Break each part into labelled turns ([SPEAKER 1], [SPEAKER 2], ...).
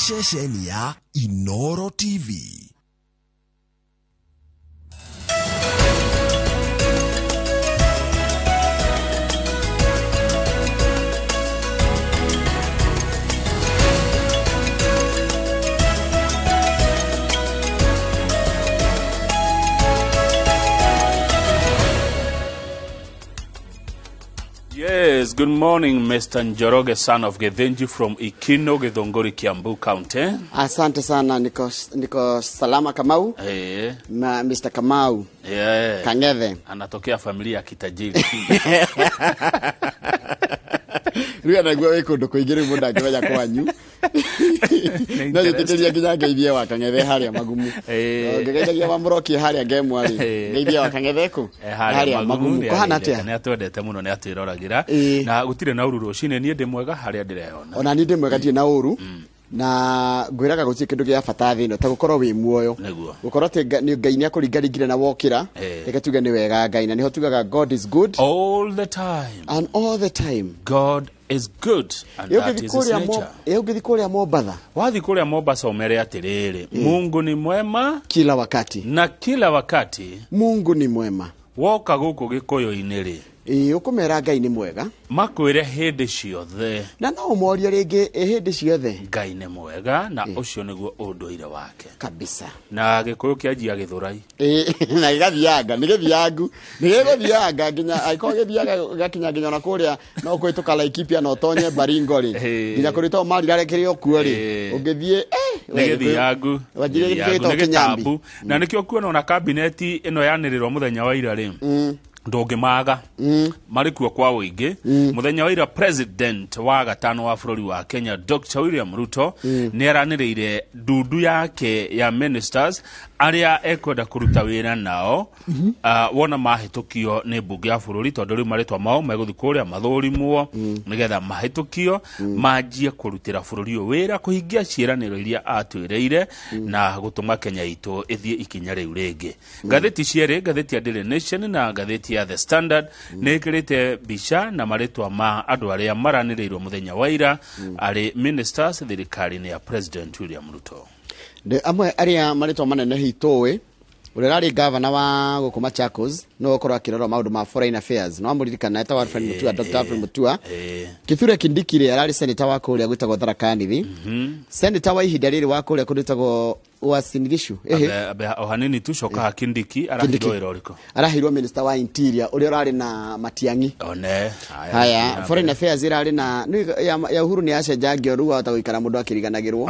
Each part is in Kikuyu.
[SPEAKER 1] Ceceni ya Inoro TV.
[SPEAKER 2] Yes, good morning, Mr. Njoroge, son of Gethenji from Ikino, Githunguri, Kiambu County.
[SPEAKER 3] Asante sana, niko salama Kamau. Ma, Mr. Kamau Kang'ethe.
[SPEAKER 2] Anatokea familia ya kitajiri.
[SPEAKER 3] Rĩu anaigua wĩ kũndũ kũingĩ, rĩu mũndũ angĩmenya kwanyu no njĩtĩkĩria nginya ngeithie wa Kang'ethe harĩa Magumu. Ngĩgeithagia wa Mũrokie harĩa Ngemwa rĩ, ngeithie wa Kang'ethe kũ
[SPEAKER 2] harĩa Magumu.
[SPEAKER 3] Kũhana atĩa?
[SPEAKER 2] Nĩ atwendete mũno, nĩ atwĩroragĩra. Na gũtirĩ na ũru rũcinĩ, niĩ ndĩ mwega harĩa ndĩreyona.
[SPEAKER 3] Ona niĩ ndĩ mwega, ndirĩ na ũru, na ngwĩraga gũtirĩ kĩndũ gĩa bata thĩ ĩno ta gũkorwo wĩ muoyo. Gũkorwo atĩ Ngai nĩ akũringaringire na wokĩra. Reke tuge nĩ wega Ngai, na nĩho tugaga God is good
[SPEAKER 2] all the time
[SPEAKER 3] and all the time.
[SPEAKER 2] God is good and
[SPEAKER 3] Ĩ
[SPEAKER 2] that
[SPEAKER 3] ũngĩthiĩ
[SPEAKER 2] is his
[SPEAKER 3] kũrĩa
[SPEAKER 2] nature.
[SPEAKER 3] Ĩ ũngĩthiĩ kũrĩa Mombatha,
[SPEAKER 2] Wathiĩ kũrĩa Mombasa ũmere atĩrĩrĩ, Mungu ni mwema
[SPEAKER 3] kila wakati
[SPEAKER 2] na kila wakati.
[SPEAKER 3] Mungu ni mwema.
[SPEAKER 2] Woka gũkũ Gĩkũyũ-inĩ rĩ,
[SPEAKER 3] Ĩ ũkũmera Ngai nĩ mwega,
[SPEAKER 2] makwĩre hĩndĩ ciothe,
[SPEAKER 3] na no ũmorie rĩngĩ, ĩ hĩndĩ ciothe
[SPEAKER 2] Ngai nĩ mwega, na ũcio nĩguo ũndũire wake.
[SPEAKER 3] Kabisa.
[SPEAKER 2] Na Gĩkũyũ kĩanjia Gĩthũrai.
[SPEAKER 3] Ĩ, na gĩgathianga nĩ gĩthiangu, nĩ gĩgũthianga nginya angĩkorwo gĩthiaga gĩgakinya nginya ona kũrĩa no kũhĩtũka Laikipia na ũtonye Baringo rĩ, nginya kũrĩ to marira kĩrĩ o kuo rĩ, ũngĩthiĩ
[SPEAKER 2] Nĩ
[SPEAKER 3] we Gĩkũyũ-
[SPEAKER 2] gĩthiangu.
[SPEAKER 3] Wanjirie
[SPEAKER 2] Gĩthiangu,
[SPEAKER 3] gĩkũyũ
[SPEAKER 2] nĩ
[SPEAKER 3] gĩtagwo Kĩnyambi.
[SPEAKER 2] gĩtambu. Na nĩkĩo kuona ona kabineti ĩno yanĩrĩrwo mũthenya wa ira rĩ, ndũngĩmaga marĩ kuo kwa ũingĩ. Mũthenya wa ira, president wa gatano wa bũrũri wa Kenya, Dr. William Ruto, nĩ aranĩrĩire ndundu yake ya ministers arĩa ekwenda kũruta wĩra nao wona mahĩtũkio nĩ mbunge ya bũrũri, tondũ rĩu marĩtwa mao megũthiĩ kũrĩa mathũrimwo nĩgetha mahĩtũkio, manjie kũrutĩra bũrũri ũyũ wĩra, kũhingia ciĩranĩro iria atwĩrĩire na gũtũma Kenya itũ ĩthiĩ ikinya rĩu rĩngĩ. Ngathĩti cierĩ, ngathĩti ya Daily Nation na ngathĩti ya The Standard, nĩ ĩkĩrĩte mbica na marĩtwa ma andũ arĩa maranĩrĩirwo mũthenya wa ira arĩ ministers thirikari-inĩ ya President William Ruto.
[SPEAKER 3] Amwe arĩa marĩtwa manene hihi tũĩ, ũrĩa ũrarĩ gavana wa gũkũ Machakos no ũkorwo akĩrora maũndũ ma foreign affairs, no amũririkana, etagwo Alfred Mutua, Dr. Alfred Mutua. Kithure Kindiki rĩ, ararĩ senator wa kũrĩa gwĩtagwo Tharaka Nithi. Senator wa ihinda rĩrĩ wa kũrĩa kũndũ gwĩtagwo Uasin Gishu.
[SPEAKER 2] Abe o hanini tu coka ha Kindiki,
[SPEAKER 3] Kindiki.
[SPEAKER 2] arahirwo wĩra ũrĩkũ?
[SPEAKER 3] Araheirwo minister wa interior, ũrĩa ũrarĩ na Matiang'i.
[SPEAKER 2] One.
[SPEAKER 3] Haya, foreign affairs ĩrarĩ na ya Uhuru nĩ yacenjangio, rĩu wahota gũikara mũndũ akĩriganagĩrwo.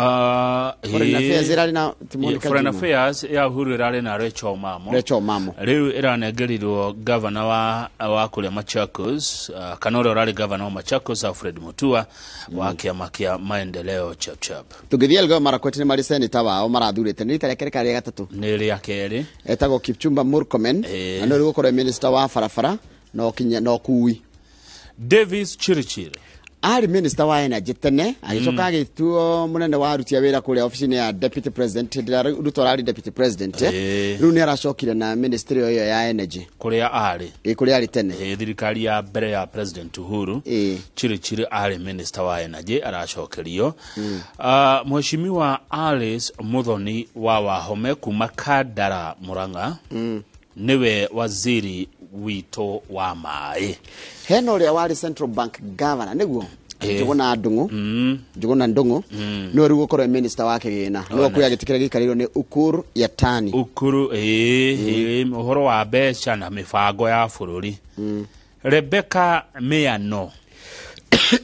[SPEAKER 3] Foreign affairs ĩrarĩ na ti Monica
[SPEAKER 2] Foreign
[SPEAKER 3] Juma.
[SPEAKER 2] affairs ya Uhuru ĩrarĩ na Rachel Mamo.
[SPEAKER 3] Rachel Mamo.
[SPEAKER 2] Rĩu ĩranengerirwo gavana wa kũrĩa Machakos, kana ũrĩa ũrarĩ gavana wa Machakos, Alfred Mutua wa kĩama kĩa Maendeleo Chapchap.
[SPEAKER 3] Tũngĩthiĩ Elgeyo Marakwet, nĩ marĩ senator wao marathurĩte, nĩ rita rĩake rĩkarĩ rĩa gatatũ.
[SPEAKER 2] Nĩ rĩa kerĩ.
[SPEAKER 3] Etagwo Kipchumba Murkomen, na nĩwe rĩu gũkorwo minister wa barabara na ũkinya na ũkui.
[SPEAKER 2] Davis Chirchir
[SPEAKER 3] arĩ minister wa energy tene, agĩcoka agĩtuo mũnene wa aruti a wĩra kũrĩa ofici-inĩ ya deputy president hĩndĩ ĩrĩa Ruto ararĩ deputy president. Rĩu nĩ aracokire na ministry ĩyo ya energy.
[SPEAKER 2] Kũrĩa arĩ.
[SPEAKER 3] Kũrĩa arĩ tene.
[SPEAKER 2] Thirikari ya mbere ya President Uhuru, Chirchir arĩ minister wa energy, aracokerio. Mheshimiwa Alice Muthoni wa Wahome kuma Kandara, Murang'a, nĩwe waziri witũ wa maĩ.
[SPEAKER 3] Hena ũrĩa warĩ central bank governor, nĩguo Njũgũna Ndung'u, Njũgũna Ndung'u, nĩwe rĩu gũkorwo e minister wa kĩgĩna, nĩwe kuoya gĩtĩ kĩrĩa gĩikarĩirwo nĩ Ukur Yatani.
[SPEAKER 2] Ukuru, ĩĩ, ũhoro wa mbeca na mĩbango ya bũrũri. Rebecca Miano.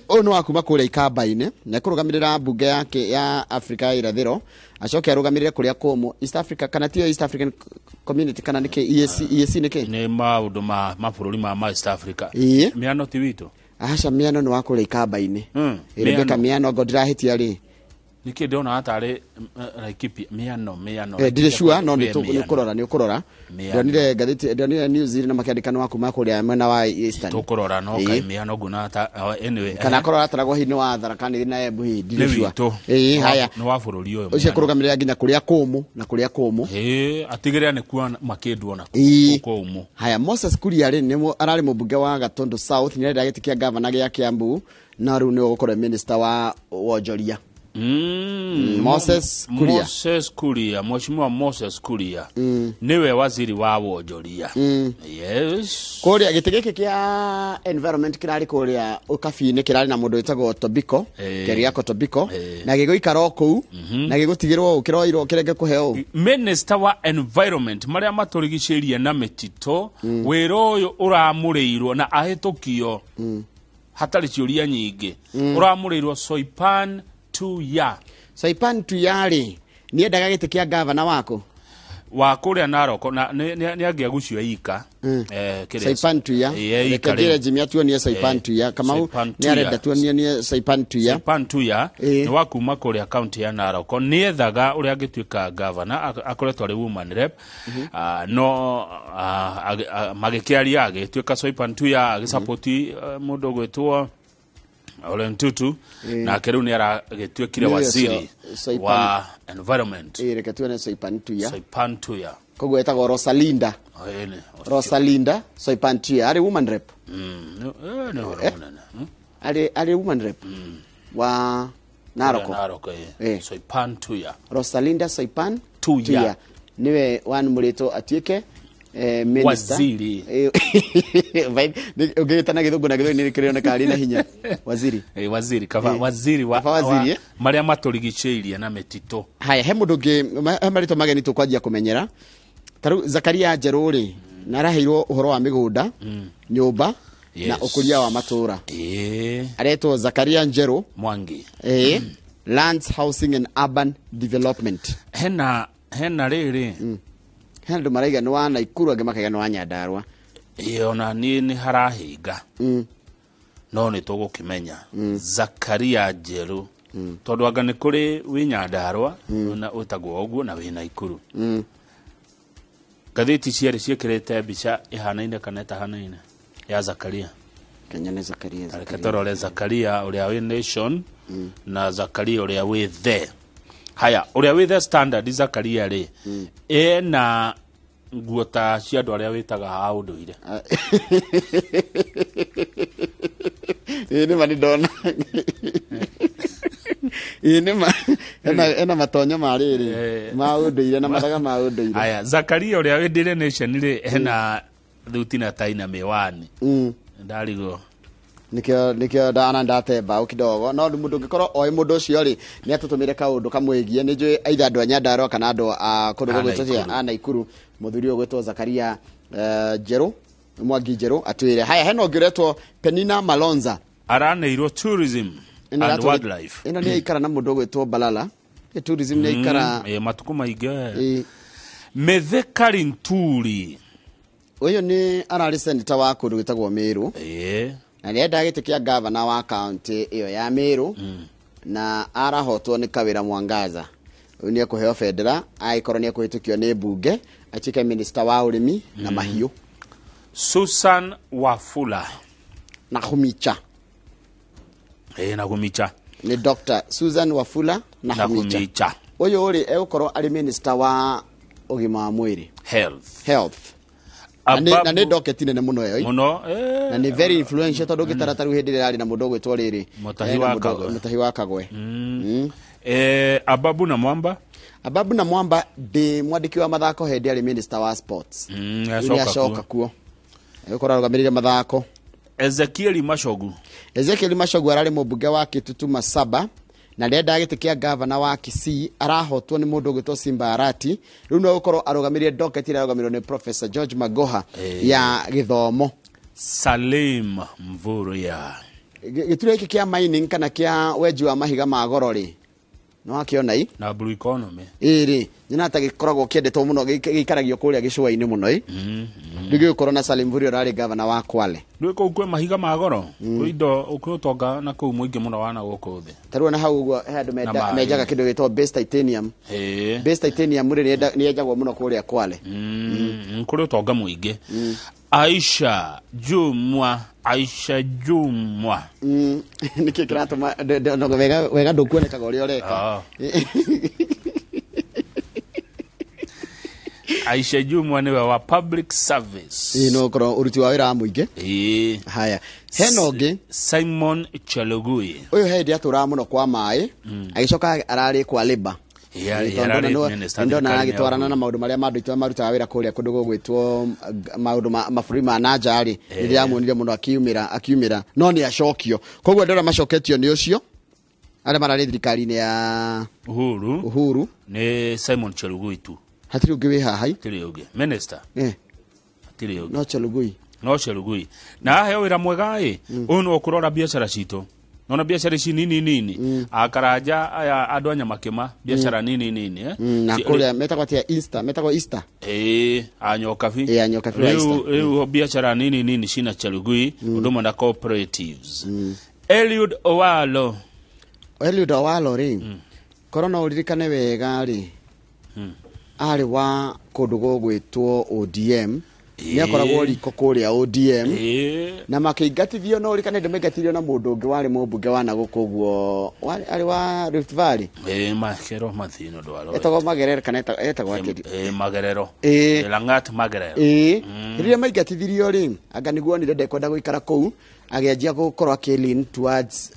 [SPEAKER 3] Ũyũ nĩ wa kuma kũrĩa Ikamba-inĩ na ekũrũgamĩrĩra mbunge yake ya Afrika ya Irathĩro, acoke arũgamĩrĩre kũrĩa kũmũ East Africa, kana tiyo East African Community, kana nĩkĩ EAC, EAC nĩkĩ?
[SPEAKER 2] Nĩ maũndũ ma mabũrũri ma East Africa. Miano ti witũ.
[SPEAKER 3] Aca, Miano nĩ wa kũrĩa Ikamba-inĩ. Rebecca
[SPEAKER 2] Miano.
[SPEAKER 3] Miano, ngo ndirahĩtia rĩ.
[SPEAKER 2] Nĩkĩ ndĩrona atarĩ Laikipia? Miano, Miano.
[SPEAKER 3] Ndirĩ sure, no
[SPEAKER 2] Kwĩ
[SPEAKER 3] nĩ
[SPEAKER 2] Miano.
[SPEAKER 3] ũkũrora, nĩ ũkũrora.
[SPEAKER 2] Miano.
[SPEAKER 3] Ndonire ngathĩti, ndonire news iri na makĩandĩka nĩ wa kuma kũrĩa mwena wa Eastern.
[SPEAKER 2] Tũkũrora no kaĩ Miano nguona ta oh, anyway.
[SPEAKER 3] Kana akorwo arataragwo hihi nĩ wa Tharaka Nithi na Embu hihi, ndirĩ
[SPEAKER 2] Nĩ
[SPEAKER 3] sure.
[SPEAKER 2] witũ.
[SPEAKER 3] Haya.
[SPEAKER 2] Nĩ wa bũrũri ũyũ.
[SPEAKER 3] Ũcio
[SPEAKER 2] Miano.
[SPEAKER 3] kũrũgamĩrĩra nginya kũrĩa kũmũ na kũrĩa kũmũ.
[SPEAKER 2] Atigĩrĩra nĩ kuo makĩndũ ona kũmũ.
[SPEAKER 3] Haya, Moses Kuria rĩ, nĩ ararĩ mũmbunge wa Gatundu South, nĩ arenda gĩtĩ kĩa gavana gĩa Kiambu, na rĩu nĩwe ũgũkorwo minister wa wonjoria. Moses Kuria.
[SPEAKER 2] Moses Kuria, Mheshimiwa Moses Kuria niwe waziri wa wonjoria. Yes.
[SPEAKER 3] Kũrĩa gĩtĩ gĩkĩ kĩa environment kĩrarĩ kũrĩa ũkabi-inĩ, kĩrarĩ na mũndũ wĩtagwo Tobiko. Keriako Tobiko. Na gĩgũikara o kũu na gĩgũtigĩrwo ũũ, kĩroirwo kĩrenge kũheo ũũ.
[SPEAKER 2] Minister wa environment, marĩa matũrigicĩirie na mĩtitũ, wĩra ũyũ ũramũrĩirwo na ahĩtũkio hatarĩ ciũria nyingĩ, ũramũrĩirwo Soipan Tuya.
[SPEAKER 3] Saipan Tuyarĩ niendaga gĩtĩ kĩa gavana wako.
[SPEAKER 2] Wa kũrĩa Narok, na nĩ angĩagucio ika. Kĩrĩa-
[SPEAKER 3] Saipan Tuya.
[SPEAKER 2] Ĩĩ, ika
[SPEAKER 3] Reke njĩre
[SPEAKER 2] rĩu.
[SPEAKER 3] Jimmy atuonie Saipan Tuya. Kamau.
[SPEAKER 2] Saipan
[SPEAKER 3] nĩ
[SPEAKER 2] Tuya.
[SPEAKER 3] arenda tuonie Saipan Tuya.
[SPEAKER 2] Soipan Tuya nĩ wa kuma kũrĩa kaunti ya Narok, nĩethaga ũrĩa angĩtuĩka gavana. Akoretwo arĩ woman rep. No magĩkĩaria agĩtuĩka Soipan Tuya agĩsapoti mũndũ ũgwĩtwo Ole Ntutu, nake rĩu nĩ aragĩtuĩkire
[SPEAKER 3] Nĩwe
[SPEAKER 2] waziri
[SPEAKER 3] Soipan-
[SPEAKER 2] wa environment.
[SPEAKER 3] Ĩĩ, reke tuone Saipan Tuya.
[SPEAKER 2] Soipan Tuya.
[SPEAKER 3] Koguo etagwo Rosalinda.
[SPEAKER 2] Ĩĩ,
[SPEAKER 3] Rosalinda Soipan Tuya arĩ woman rep.
[SPEAKER 2] Nĩ ũhoro mũnene.
[SPEAKER 3] Arĩ woman rep wa Narok.
[SPEAKER 2] Narok, ĩĩ. Soipan Tuya.
[SPEAKER 3] Rosalinda Soipan
[SPEAKER 2] Tuya.
[SPEAKER 3] Niwe wanmũrĩtwo atuĩke minister.
[SPEAKER 2] Waziri.
[SPEAKER 3] Ũngĩgĩtana gĩthũngũ na gĩthũngũ nĩ kĩrĩoneka arĩ na hinya, waziri.
[SPEAKER 2] Waziri kaba waziri wa,
[SPEAKER 3] Kaba waziri,
[SPEAKER 2] wa marĩa matũrigicĩirie na mĩtitũ.
[SPEAKER 3] Haya, he mũndũ ũngĩ, he marĩtwa mageni tũkwanjia kũmenyera. Ta rĩu Zakaria Njerũ rĩ, na araheirwo ũhoro wa mĩgũnda, nyũmba na ũkũria wa matũũra. Aretwo Zakaria Njerũ
[SPEAKER 2] Mwangi.
[SPEAKER 3] Lands, Housing and Urban Development.
[SPEAKER 2] Hena rĩrĩ.
[SPEAKER 3] He andũ maraiga nĩ wa Naikuru, angĩ makaiga nĩ wa Nyandarua.
[SPEAKER 2] Ĩĩ, ona niĩ nĩ harahinga, no nĩ tũgũkĩmenya Zakaria Njerũ, tondũ anga nĩ kũrĩ wĩ Nyandarua na wĩtagwo ũguo na wĩ Naikuru. Ngathĩti cierĩ ciĩkĩrĩte mbica ĩhanaine kana ĩtahanaine ya Zakaria.
[SPEAKER 3] Kenya nĩ Zakaria.
[SPEAKER 2] Reke
[SPEAKER 3] Zakaria.
[SPEAKER 2] tũrore Zakaria ũrĩa wĩ Nation na Zakaria ũrĩa wĩ The. Haya, ũrĩa wĩ The Standard, Zakaria rĩ, ena nguo ta cia andũ arĩa wĩtaga a ũndũire.
[SPEAKER 3] Ĩĩ, nĩma nĩ ndona. Ĩĩ, nĩma ena matonyo ma rĩrĩ ma ũndũire na mathaga ma ũndũire.
[SPEAKER 2] Haya, Zakaria ũrĩa wĩ Daily Nation rĩ, ena thuti na tai na miwani. Ndarigwo.
[SPEAKER 3] Nikio ndana ndate mbaũ kidogo, no mũndũ ũngĩkorwo oĩ mũndũ ũcio rĩ, nĩ atũtũmĩre kaũndũ kamwĩgiĩ. Nĩ njũĩ either andũ a Nyandarua kana andũ a kũndũ
[SPEAKER 2] A
[SPEAKER 3] gũgwĩtwo
[SPEAKER 2] Naikuru.
[SPEAKER 3] a Naikuru. Mũthuri ũyũ ũgwĩtwo Zakaria Njerũ Mwangi Njerũ atwĩre. Haya, hena ũngĩ ũretwo Penina Malonza.
[SPEAKER 2] Araneirwo tourism
[SPEAKER 3] Ĩno
[SPEAKER 2] and wildlife.
[SPEAKER 3] Ĩno nĩ aikara na mũndũ ũgwĩtwo Balala. Ĩ, tourism nĩ aikara.
[SPEAKER 2] Matukũ maingĩ.
[SPEAKER 3] Ĩ.
[SPEAKER 2] Mĩthĩ Karinturi.
[SPEAKER 3] Ũyũ nĩ ararĩ senator wa kũndũ gwĩtagwo Meru na nĩ endaga gĩtĩ kĩa gavana wa kaunti ĩyo ya Meru, na arahotwo nĩ Kawĩra Mwangaza. Ũyũ nĩ ekũheo bendera agĩkorwo nĩ ekũhĩtũkio nĩ mbunge atuĩke minister wa ũrĩmi na mahiũ.
[SPEAKER 2] Susan Wafula.
[SPEAKER 3] Na Humicha.
[SPEAKER 2] Na Humicha.
[SPEAKER 3] Nĩ Dr. Susan Wafula na
[SPEAKER 2] na
[SPEAKER 3] Humicha.
[SPEAKER 2] Humicha.
[SPEAKER 3] Ũyũ rĩ, egũkorwo arĩ minister wa ũgima wa mwĩrĩ.
[SPEAKER 2] Health.
[SPEAKER 3] Health. Na nĩ doketi nene mũno ĩyo.
[SPEAKER 2] Mũno.
[SPEAKER 3] Na nĩ very influential, tondũ ũngĩtara tarĩu hĩndĩ ĩrĩa arĩ na mũndũ ũgwĩtwo rĩrĩ
[SPEAKER 2] Mũtahi
[SPEAKER 3] na
[SPEAKER 2] wa
[SPEAKER 3] mũndũ-
[SPEAKER 2] Kagwe.
[SPEAKER 3] Mũtahi wa Kagwe.
[SPEAKER 2] Ababu na Mwamba.
[SPEAKER 3] Ababu na Mwamba ndĩ mwandĩki wa mathako hĩndĩ arĩ minister wa sports. Rĩu nĩ
[SPEAKER 2] acoka
[SPEAKER 3] acoka
[SPEAKER 2] kuo.
[SPEAKER 3] kuo, egũkorwo arũgamĩrĩire mathako.
[SPEAKER 2] Ezekieli Machogu.
[SPEAKER 3] Ezekiel Machogu ararĩ mũmbunge wa Kitutu Masaba na nĩendaga gĩtĩ kĩa gavana wa Kisii, arahotwo nĩ mũndũ ũgwĩtwo Simba Arati. Rĩu no gũkorwo arũgamĩrĩire docket ĩrĩa arũgamĩrĩirwo nĩ Professor George Magoha ya gĩthomo.
[SPEAKER 2] Salim Mvurya.
[SPEAKER 3] Gĩturwa gĩkĩ kĩa mining kana kĩa wenji wa mahiga ma goro rĩ, nĩ wakĩona i
[SPEAKER 2] Na blue economy.
[SPEAKER 3] Ĩrĩ nyona ta gĩkoragwo kĩendetwo mũno, gĩikaragio kũrĩa gĩcũa-inĩ mũno ĩ. Rĩu gĩgũkorwo na Salim Mvurya ũrarĩ gavana wa Kwale.
[SPEAKER 2] Rĩu kũu kwĩ mahiga ma goro, kwĩ indo, kwĩ ũtonga na kũu mũingĩ mũno wa na gũkũ thĩ.
[SPEAKER 3] Ta rĩu ona hau ũguo he andũ
[SPEAKER 2] Na maĩ.
[SPEAKER 3] menjaga kĩndũ gĩtagwo base titanium. Base titanium rĩ, nĩ yenjagwo mũno kũrĩa Kwale.
[SPEAKER 2] Kũrĩ ũtonga mũingĩ. Aisha Jumwa, Aisha Jumwa.
[SPEAKER 3] Nĩkĩ kĩratũma wega wega ndũkuonekaga ũrĩa ũreka?
[SPEAKER 2] Ah. Aisha Jumwa niwe wa public service.
[SPEAKER 3] Ĩĩ, no korwo ũruti wa wĩra wa mũingĩ.
[SPEAKER 2] Ĩĩ.
[SPEAKER 3] Haya, hena ũngĩ.
[SPEAKER 2] Simon Chelugui.
[SPEAKER 3] Ũyũ he hĩndĩ atũraga mũno kwa maĩ, agĩcoka ararĩ kwa labor.
[SPEAKER 2] Ĩĩ,
[SPEAKER 3] Tondũ
[SPEAKER 2] ararĩ minister
[SPEAKER 3] ndona
[SPEAKER 2] thirikari-inĩ ya
[SPEAKER 3] agĩtwarana
[SPEAKER 2] Uhuru.
[SPEAKER 3] na maũndũ marĩa ma andũ aitũ marutaga wĩra kũrĩa kũndũ gũgwĩtwo maũndũ ma mabũrũri ma nanja rĩ, nĩ ndĩramuonire mũno akiumĩra no nĩ acokio. Koguo andũ arĩa macoketio nĩ ũcio arĩa mararĩ thirikari-inĩ ya
[SPEAKER 2] Uhuru.
[SPEAKER 3] Uhuru.
[SPEAKER 2] Nĩ Simon Chelugui tu.
[SPEAKER 3] Hatirĩ ũngĩ wĩ haha i?
[SPEAKER 2] Hatirĩ ũngĩ minister. Hatirĩ ũngĩ.
[SPEAKER 3] No Chelugui.
[SPEAKER 2] No Chelugui na aheo wĩra mwega ĩ, ũyũ no kũrora biacara citũ, nona biacara ici nini nini, akaraja aya andũ a nyamakĩma biacara nini nini, eh?
[SPEAKER 3] Na kũrĩa metagwo atĩa, Insta, metagwo Easter.
[SPEAKER 2] Ĩĩ, anyokabi.
[SPEAKER 3] Ĩĩ, anyokabi wa
[SPEAKER 2] Rĩu
[SPEAKER 3] Easter.
[SPEAKER 2] rĩu biacara nini nini cina Chelugui ũndũ ũmwe na cooperatives. Eliud Owalo.
[SPEAKER 3] Eliud Owalo rĩ, korwo no ũririkane wega rĩ, arĩ wa kũndũ gũgwĩtwo ODM, nĩ akoragwo riko kũrĩa ODM. Na makĩingatithio, no ũririkane ndĩmaingatithio na mũndũ ũngĩ warĩ mũmbunge wa na gũkũ ũguo, arĩ wa Rift Valley.
[SPEAKER 2] Ĩĩ, makero mathino ndwaro.
[SPEAKER 3] Etagwo Magerere kana etagwo atĩa?
[SPEAKER 2] Ĩĩ, Magerero.
[SPEAKER 3] Ĩĩ.
[SPEAKER 2] Langat Magerero.
[SPEAKER 3] Ĩĩ, rĩrĩa maingatithirio rĩ, anga nĩguo onire ndekwenda gũikara kũu, agĩanjia gũkorwo akĩ lean towards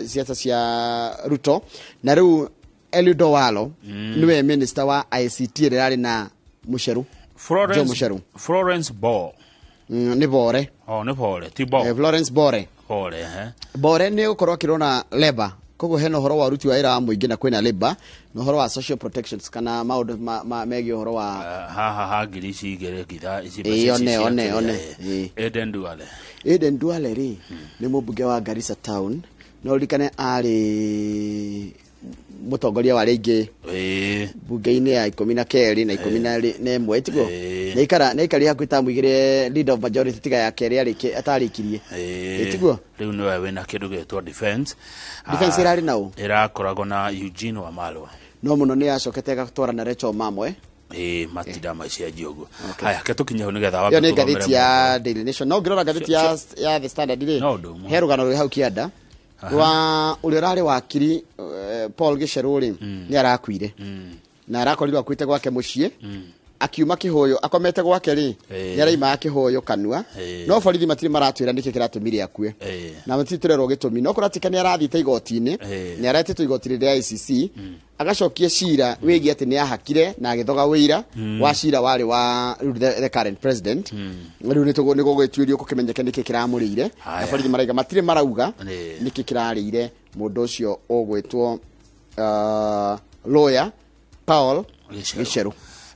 [SPEAKER 3] siasa cia Ruto. Na rĩu Eliud Owalo nĩwe minister wa ICT ĩrĩa ĩrarĩ na Mucheru.
[SPEAKER 2] Florence.
[SPEAKER 3] Joe Mucheru.
[SPEAKER 2] Florence Bo.
[SPEAKER 3] Nĩ Bore.
[SPEAKER 2] Oh, nĩ Bore, ti Bo.
[SPEAKER 3] Florence Bore.
[SPEAKER 2] Bore, eh.
[SPEAKER 3] Bore nĩ gũkorwo akĩrona labor, koguo hena ũhoro wa ũruti wa wĩra wa mũingĩ na kwĩna labor na ũhoro wa social protections kana maũndũ megiĩ ũhoro wa
[SPEAKER 2] Haha ha ngiri ici igĩrĩ ngitha ici.
[SPEAKER 3] Ĩĩ, one, one, one. Ĩĩ.
[SPEAKER 2] Eden Duale.
[SPEAKER 3] Aden Duale rĩ, nĩ mũmbunge wa Garissa town, no ũririkane arĩ mũtongoria wa rĩngĩ bunge-inĩ ya 12 na 11, tiguo?
[SPEAKER 2] Ĩĩ.
[SPEAKER 3] Nĩ aikarire hakuhĩ tamu igĩrĩ leader of majority, tiga ya kerĩ atarĩkirie.
[SPEAKER 2] Ĩĩ.
[SPEAKER 3] Ĩĩ, tiguo?
[SPEAKER 2] Rĩu nĩwe wĩna kĩndũ gĩgĩtwo defense.
[SPEAKER 3] Defense ĩrarĩ na ũ?
[SPEAKER 2] Ĩrakoragwo na Eugene Wamalwa.
[SPEAKER 3] No mũno nĩ acokete agatwara na Rachel Mamwe.
[SPEAKER 2] Ĩĩ, matinda macenjia ũguo. Haya, ke tũkinye hau nĩgetha
[SPEAKER 3] Ĩyo
[SPEAKER 2] wambe
[SPEAKER 3] nĩ
[SPEAKER 2] tũthomere
[SPEAKER 3] ngathĩti ya Daily Nation. No ngĩrora ngathĩti ya The Standard rĩ,
[SPEAKER 2] No ũndũ ũmwe.
[SPEAKER 3] he rũgano rwĩ hau kĩanda rwa ũrĩa ũrarĩ wakiri, Paul Gicheru rĩ, nĩ arakuire na arakorirwo akuĩte gwake mũciĩ akiuma kĩhũyũ, akomete gwake rĩ, nĩ araimaga kĩhũyũ kanua. No borithi matirĩ maratwĩra nĩkĩ kĩratũmire akue. Na matirĩ tũrerwo gĩtũmi, no kũratuĩka nĩ arathiĩte igoti-inĩ. Nĩ aretĩtwo igoti rĩa ICC agacokia cira wĩgiĩ atĩ nĩ ahakire na agĩthoga wĩira wa cira warĩ wa rĩu the current president. Rĩu nĩ tũgũ nĩ gũgĩtuĩrio gũkĩmenyeke nĩkĩ kĩramũrĩire. Na borithi maraiga matirĩ marauga nĩkĩ kĩrarĩire mũndũ ũcio ũgwĩtwo lawyer Paul
[SPEAKER 2] Gicheru.
[SPEAKER 3] Gicheru.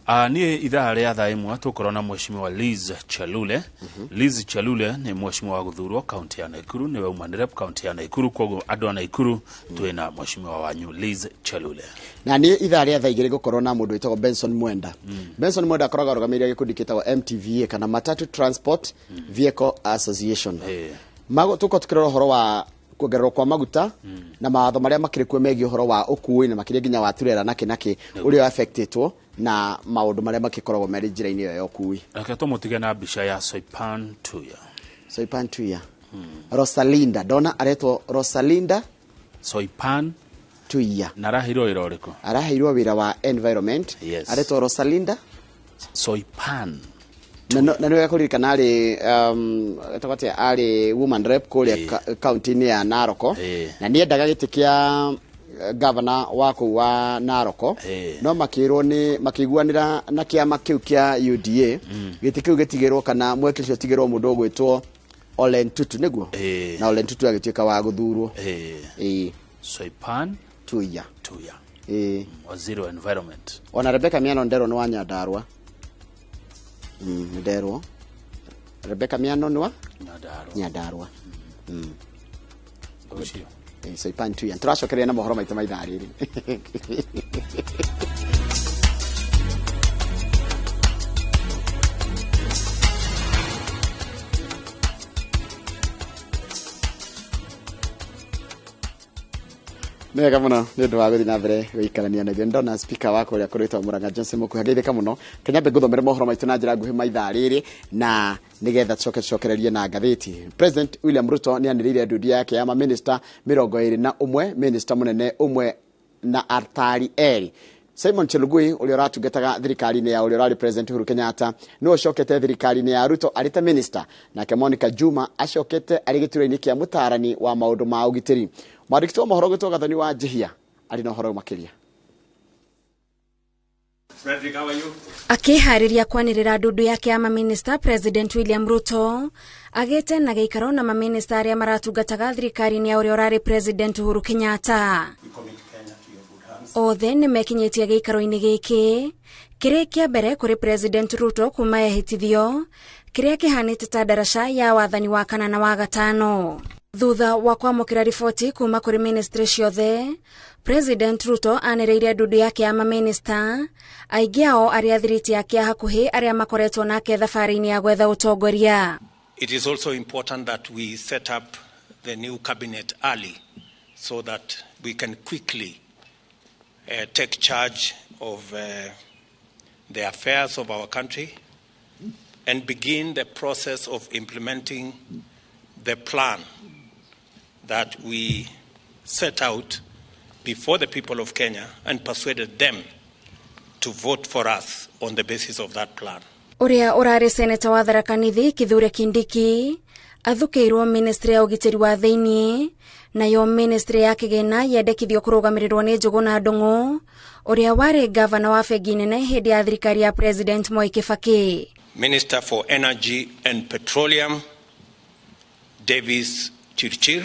[SPEAKER 2] Niĩ ithaa rĩa thaa 1 tũkorwo na mheshimiwa Liz Chelule. Liz Chelule nĩ mheshimiwa wa gũthurwo kaunti ya Nakuru, nĩwe umanĩre kaunti ya Nakuru, koguo andũ a Nakuru twĩna mheshimiwa wanyu Liz Chelule.
[SPEAKER 3] Na nĩ ithaa rĩa thaa 2 gũkorwo na mũndũ wĩtagwo Benson Mwenda. Benson Mwenda akoragwo arũgamĩrĩire gĩkundi gĩtagwo MTVA kana Matatu Transport Vehicle Association. Mago tũkorwo tũkĩrora ũhoro wa kuongererwo kwa maguta na mawatho marĩa makĩrĩ kuo megiĩ ũhoro wa ũkui na makĩria nginya wa turera nakĩ nakĩ ũrĩa affectĩtwo na maũndũ marĩa makĩkoragwo marĩ njĩra-inĩ ĩyo ya ũkui.
[SPEAKER 2] Reke tũmũtige na mbica ya Soipan Tuya.
[SPEAKER 3] Soipan Tuya, Rosalinda, ndona aretwo Rosalinda
[SPEAKER 2] Soipan
[SPEAKER 3] Tuya.
[SPEAKER 2] Na araheirwo wĩra ũrĩkũ?
[SPEAKER 3] Araheirwo wĩra wa environment. Aretwo Rosalinda
[SPEAKER 2] Soipan.
[SPEAKER 3] Na nĩwega kũririkana arĩ etagwo atĩa, arĩ woman rep kũrĩa kaunti-inĩ ya Narok. Na nĩendaga gĩtĩ kĩa gavana wa kũu wa Narok. No makĩrwo nĩ makĩiguanĩra na kĩama kĩu kĩa UDA, gĩtĩ kĩu gĩtigĩrwo kana mweke ũcio ũtigĩrwo mũndũ ũgwĩtwo Ole Ntutu, nĩguo?
[SPEAKER 2] Ĩĩ.
[SPEAKER 3] Na Ole Ntutu agĩtuĩka wa gũthurwo. Ĩĩ.
[SPEAKER 2] Soipan
[SPEAKER 3] Tuya.
[SPEAKER 2] Tuya.
[SPEAKER 3] Ĩĩ.
[SPEAKER 2] Waziri wa environment.
[SPEAKER 3] Ona Rebecca Miano nderwo nĩ wa Nyandarua. Nderwo Rebecca Miano nĩ wa
[SPEAKER 2] Nyandarua.
[SPEAKER 3] Nyandarua.
[SPEAKER 2] Ũcio.
[SPEAKER 3] Soipan Tuya, tũracokereria na mohoro maitũ ma ithaa rĩrĩ. Nĩ wega mũno nĩ ũndũ wa gũthiĩ na mbere gũikarania na ithuĩ. Ndona speaker wa kũrĩa kũrĩtwo Mũrang'a Johnson Mũkuha, ngeithĩka mũno. Kanyambe ngũthomere mohoro maitũ na njĩra nguhĩ ma ithaa rĩrĩ na nĩgetha tũcoke tũcokererie na ngathĩti. President William Ruto nĩ anĩrĩire ndundu yake ya maminista 21, minista mũnene ũmwe na atari erĩ. Simon Chelugui ũrĩa ũratungataga thirikari-inĩ ya ũrĩa ũrarĩ President Uhuru Kenyatta nĩwe ũcokete thirikari-inĩ ya Ruto arĩ ta minister, nake Monica Juma acokete arĩ gĩturwa-inĩ kĩa mũtaarani wa maũndũ ma ũgitĩri. Mwandĩki wa mohoro gwĩtwo Gathoni wa Njihia arĩ na ũhoro makĩria.
[SPEAKER 4] Akĩharĩria kwanĩrĩra ndundu yake ya maminista, President William Ruto agĩte na gĩikaro na maminista arĩa maratungataga thirikari-inĩ ya ũrĩa ũrarĩ President Uhuru Kenyatta. Othe nĩ mekinyĩtie gĩikaro-inĩ gĩkĩ kĩrĩ kĩa mbere kũrĩ President Ruto kuma ehĩtithio, kĩrĩa kĩhanĩte ta ndaraca ya wathani wa kana na wa gatano. Thutha wa kwamũkĩra riboti kuma kũrĩ ministry ciothe, President Ruto anĩrĩire ndundu yake ya maminista, aingĩ ao arĩa athiriti ake a hakuhĩ arĩa makoretwo nake thabarĩ-inĩ ya gwetha ũtongoria.
[SPEAKER 5] It is also important that we set up the new cabinet early so that we can quickly take charge of the affairs of our country and begin the process of implementing the plan that we set out before the people of Kenya and persuaded them to vote for us on the basis of that plan.
[SPEAKER 4] Ũrĩa ũrarĩ seneta wa Tharaka Nithi Kithure Kindiki athukĩirwo ministry ya ũgitĩri wa thĩinĩ, nayo ministry ya kĩgĩna yendekithio kũrũgamĩrĩrwo nĩ Njũgũna Ndung'u ũrĩa warĩ gavana wa bengi nene hĩndĩ ya thirikari ya President Mwai Kibaki.
[SPEAKER 5] Minister for Energy and Petroleum Davis Chirchir,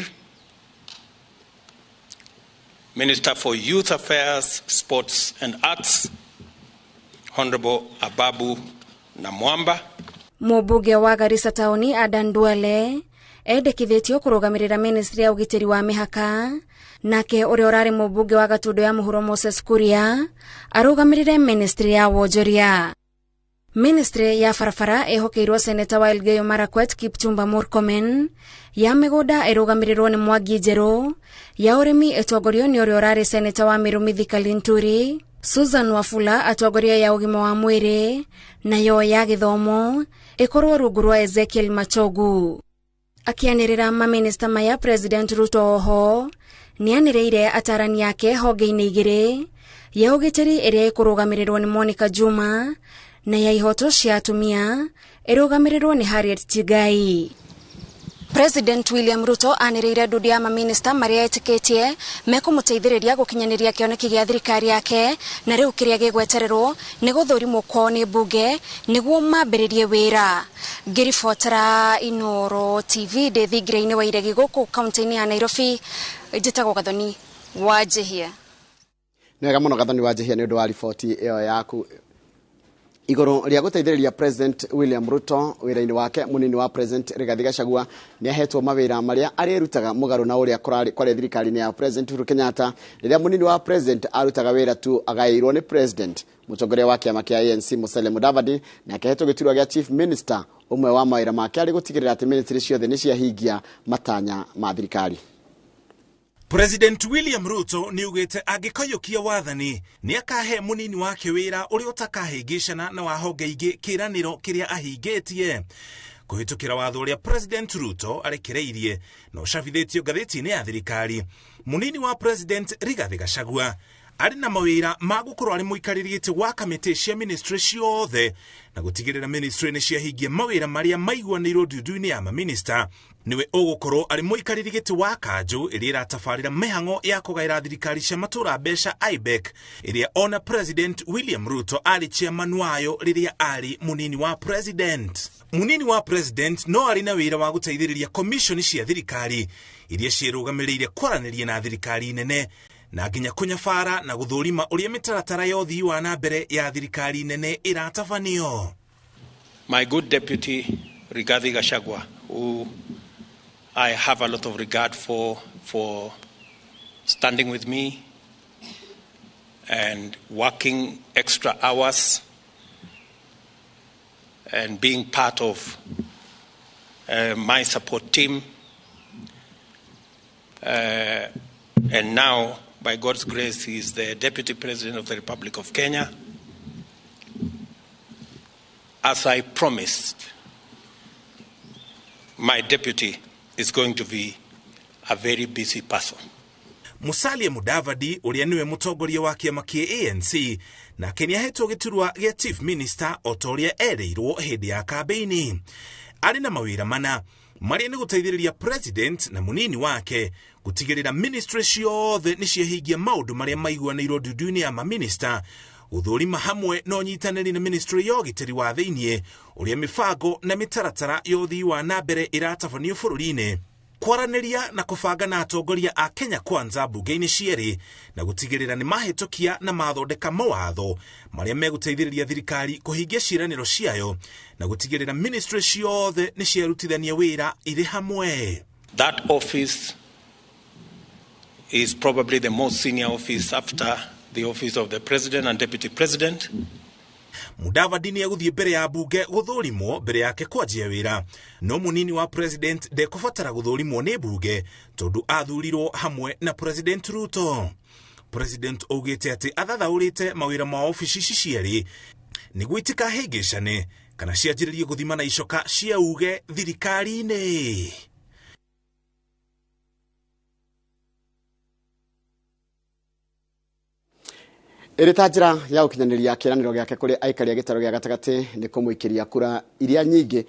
[SPEAKER 5] Minister for Youth Affairs, Sports and Arts Honorable Ababu Namwamba.
[SPEAKER 4] Mũmbunge wa Garissa taũni Adan Duale endekithĩtio kũrũgamĩrĩra ministry ya ũgitĩri wa mĩhaka, nake ũrĩa ũrarĩ mũmbunge wa Gatundu ya Mũhuro Moses Kuria arũgamĩrĩre ministry ya wonjoria. Ministry ya barabara ĩhokeirwo seneta wa Elgeyo Marakwet Kipchumba Murkomen, ya mĩgũnda ĩrũgamĩrĩrwo nĩ Mwangi Njerũ, ya ũrĩmi ĩtongorio nĩ ũrĩa ũrarĩ seneta wa Meru Mithika Linturi, Susan Wafula atongoria ya ũgima wa mwĩrĩ, nayo ya gĩthomo ĩkorwo rungu rwa Ezekiel Machogu. Akĩanĩrĩra maminista maya, President Ruto oho nĩanĩrĩire atarani ake honge-inĩ igĩrĩ, ya ũgitĩri ĩrĩa ĩkũrũgamĩrĩrwo nĩ Monica Juma na ya ihoto cia atumia ĩrũgamĩrĩrwo nĩ Harriet Chigai. President William Ruto anĩrĩire ndundu ya maminista marĩa etĩkĩtie mekũmũteithĩrĩria gũkinyanĩria kĩoneki gĩa thirikari yake, na rĩu kĩrĩa gĩgwetererwo nĩ gũthũrimwo kwao nĩ mbunge nĩguo mambĩrĩrie wĩra. Ngĩribotera Inooro TV ndĩ thingira-inĩ wa Iregi gũkũ kaunti-inĩ ya Nairobi, njĩtagwo Gathoni wa Njihia.
[SPEAKER 3] Nĩ wega mũno Gathoni wa Njihia nĩ ũndũ wa riboti ĩyo yaku igũrũ rĩa gũteithĩrĩria President William Ruto wĩra-inĩ wake. Mũnini wa President Rigathi Gachagua nĩ ahetwo mawĩra marĩa arĩrutaga mũgarũ na ũrĩa kwarĩ thirikari-inĩ ya President Uhuru Kenyatta, rĩrĩa mũnini wa President arutaga wĩra tu agaĩirwo nĩ President. Mũtongoria wa kĩama kĩa ANC Musalia Mudavadi nake ahetwo gĩturwa gĩa Chief Minister, ũmwe wa mawĩra make arĩ gũtigĩrĩra atĩ ministry ciothe nĩ ciahingia matanya ma thirikari.
[SPEAKER 6] President William Ruto nĩ augĩte angĩkaiyũkia wathani nĩ akahe mũnini wake wĩra ũrĩa ũtakahĩngĩcana na wa honge ingĩ kĩĩranĩro kĩrĩa ahingĩtie. Kũhĩtũkĩra watho ũrĩa President Ruto arekereirie na ũcabithĩtio ngathĩti-inĩ ya thirikari, mũnini wa President Rigathi Gachagua arĩ na mawĩra ma gũkorwo arĩ mũikarĩri gĩtĩ wa kamĩtĩ cia ministry ciothe na gũtigĩrĩra ministry nĩ ciahingia mawĩra marĩa maiguanĩirwo ndundu-inĩ ya maminista. Nĩwe ũgũkorwo arĩ mũikarĩri gĩtĩ wa kanjũ ĩrĩa ĩratabarĩra mĩhang'o ya kũgaĩra thirikari cia matũũra mbeca IBEC, ĩrĩa ona President William Ruto arĩ chairman wayo rĩrĩa arĩ mũnini wa President. Mũnini wa President no arĩ na wĩra wa gũteithĩrĩria commission cia thirikari iria ciĩrũgamĩrĩire kwaranĩria na thirikari nene na nginya kũnyabara na gũthũrima ũrĩa mĩtaratara ya ũthii wa na mbere ya thirikari nene ĩratabanio.
[SPEAKER 5] My good deputy Rigathi Gachagua, who I have a lot of regard for standing with me and working extra hours and being part of my support team. And now, by God's grace, he is the Deputy President of the Republic of Kenya. As I promised, my deputy is going to be a very busy person.
[SPEAKER 6] Musalia Mudavadi ũrĩa nĩwe mũtongoria wa kĩama kĩa ANC nake nĩahetwo gĩturwa gĩa chief minister o ta ũrĩa erĩirwo hĩndĩ ya kambĩini. Arĩ na mawĩra mana marĩa nĩ gũteithĩrĩria president na mũnini wake gũtigĩrĩra ministry ciothe nĩ ciahingia maũndũ marĩa maiguanĩirwo ndundu-inĩ ya maminista, gũthũrima hamwe na ũnyitanĩri na ministry ya ũgitĩri wa thĩiniĩ ũrĩa mĩbango na mĩtaratara ya ũthii wa na mbere ĩratabanio bũrũri-inĩ, kwaranĩria na kũbanga na atongoria a Kenya Kwanza mbunge-inĩ cierĩ na gũtigĩrĩra nĩ mahĩtũkia na mathondeka mawatho marĩa megũteithĩrĩria thirikari kũhingia ciĩranĩro ciayo na gũtigĩrĩra ministry ciothe nĩ ciarutithania wĩra irĩ hamwe.
[SPEAKER 5] That office is probably the most senior office after the office of the president and deputy president.
[SPEAKER 6] Mudavadi nĩ egũthiĩ mbere ya mbunge gũthũrimwo mbere yake kwanjia wĩra, no mũnini wa president ndekũbatara gũthũrimwo nĩ mbunge tondũ athurirwo hamwe na President Ruto. President augĩte atĩ athathaũrĩte mawĩra ma obici ici cierĩ nĩguo itikahĩngĩcane kana cianjĩrĩrie gũthima na icoka cia uge thirikari-inĩ.
[SPEAKER 3] Ĩrĩ ta njĩra ya gũkinyanĩria kĩĩranĩro gĩake kũrĩ aikari a gĩtarũ gĩa gatagatĩ nĩ kũmũikĩria kura iria nyingĩ.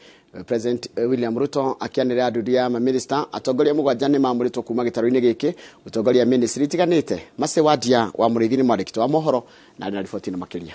[SPEAKER 3] President William Ruto akĩanĩrĩra ndundu ya maminista atongoria mũgwanja nĩ maamũrĩtwo kuma gĩtarũ-inĩ gĩkĩ gũtongoria ministry itiganĩte. Mace Wadia wa Mũrĩithi nĩ mwandĩki wa mohoro na arĩ na riboti ĩno makĩria.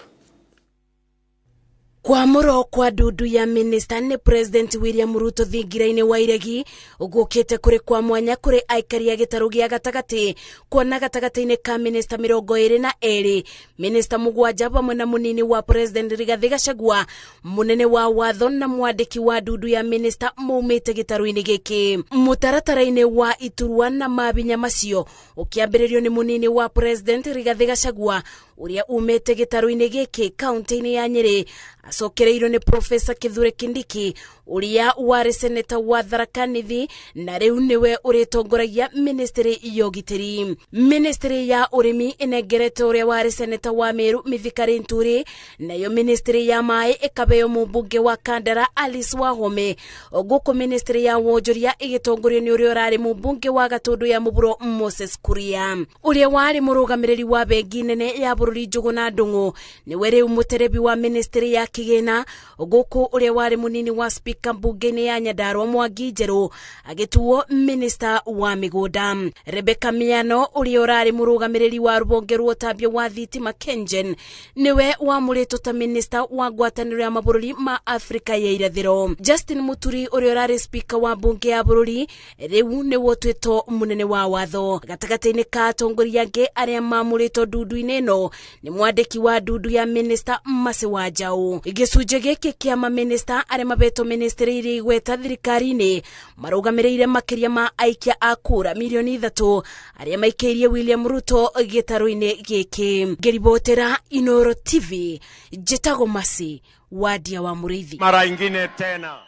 [SPEAKER 7] Kwamũrwo kwa ndundu ya minista nĩ President William Ruto thingira-inĩ wa iregi gũkĩte kũrĩ kwa mwanya kũrĩ aikari a gĩtarũ gĩa gatagatĩ, kuona gatagatĩ-inĩ ka minista 22, minista 7 hamwe na mũnini wa President Rigathi Gachagua, mũnene wa watho na mwandĩki wa ndundu ya minista maumĩte gĩtarũ-inĩ gĩkĩ. Mũtaratara-inĩ wa iturwa na mabinya macio ũkĩambĩrĩrio nĩ mũnini wa President Rigathi Gachagua ũrĩa umĩte gĩtarũ-inĩ gĩkĩ kaunti-inĩ ya Nyĩrĩ, acokereirwo nĩ Professor Kithure Kindiki ũrĩa warĩ seneta wa Tharaka Nithi na rĩu nĩwe ũrĩtongoragia ministry ya ũgitĩri. Ministry ya ũrĩmi ĩnengerete ũrĩa warĩ seneta wa Meru Mithika Linturi, nayo ministry ya maĩ ĩkabeo mũmbunge wa Kandara Alice Wahome, gũkũ ministry ya wonjoria ĩgĩtongorio nĩ ũrĩa ũrarĩ mũmbunge wa Gatũndũ ya Mũhuro Moses Kuria. Ũrĩa warĩ mũrũgamĩrĩri wa bengi nene ya bũrũri Njũgũna Ndung'u nĩwe rĩu mũterebi wa ministry ya kĩgĩna, gũkũ ũrĩa warĩ mũnini wa speaker mbunge-inĩ ya Nyandarua Mwangi Njerũ agĩtuo minister wa mĩgũnda. Rebecca Miano ũrĩa ũrarĩ mũrũgamĩrĩri wa rũhonge rwa ũtambia wa thitima KenGen nĩwe wamũrĩtwo ta minister wa ngwatanĩro ya mabũrũri ma Afrika ya irathĩro. Justin Muturi ũrĩa ũrarĩ speaker wa mbunge ya bũrũri rĩu nĩwe ũtuĩtwo mũnene wa watho. Gatagatĩ-inĩ ka atongoria angĩ arĩa mamũrĩtwo ndundu-inĩ ĩno nĩ mwandĩki wa ndundu ya minister Mercy Wanjaũ. Gĩcunjĩ gĩkĩ kĩa maminista arĩa mabetwo ministry iria igweta thirikari-inĩ marũgamĩrĩire makĩria ma aikia a kura milioni 3 arĩa maikĩirie William Ruto gĩtarũ-inĩ gĩkĩ. Ngĩribotera Inoro TV, njĩtagwo Mercy Wadia wa Mũrĩithi.
[SPEAKER 8] Mara ingine tena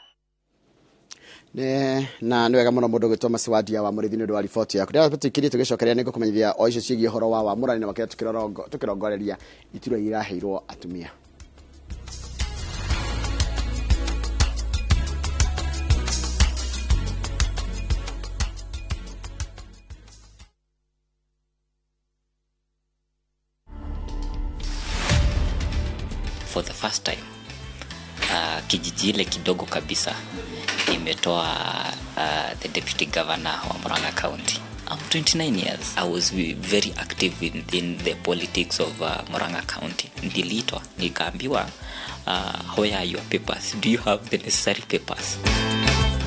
[SPEAKER 3] na nĩ wega mũno mũndũ gwĩtwo Mercy Wadia wa Mũrĩithi nĩ ũndũ wa riboti yaku. Ndĩratũtikirie tũgĩcokeria nĩ ngũkũmenyithia o icio ciĩgiĩ ũhoro wa wamũrani na makĩria tũkĩrongoreria iturwa iraheirwo atumia.
[SPEAKER 9] For the first time, kijiji ile kidogo kabisa imetoa the deputy governor wa Murang'a County. I'm 29 years. I was very active within the politics of Murang'a County. Niliitwa nikaambiwa, where are your papers? Do you have the necessary papers?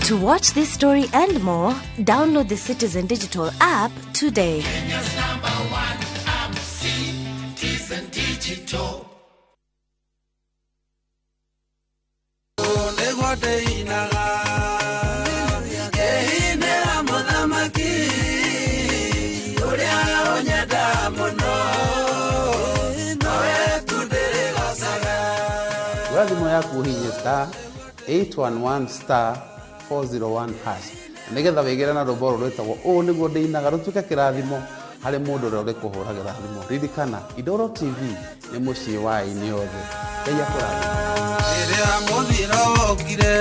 [SPEAKER 10] To watch this story and more, download the Citizen Digital app today.
[SPEAKER 11] Kenya's #1 app, Citizen Digital.
[SPEAKER 12] Oya thimũ yaku ũhihinye *811 *401# na nĩgetha wĩgĩre na rwĩmbo rũrũ rwĩtagwo ũũ nĩguo ndĩinaga rũtuĩke kĩrathimo harĩ mũndũ ũrĩa ũrĩkũhũragĩra thimũ. Ririkana, Indoro TV nĩ mũciĩ wa aini othe. Ngai akũrathime.
[SPEAKER 11] Rĩrĩa mũthiro wokire.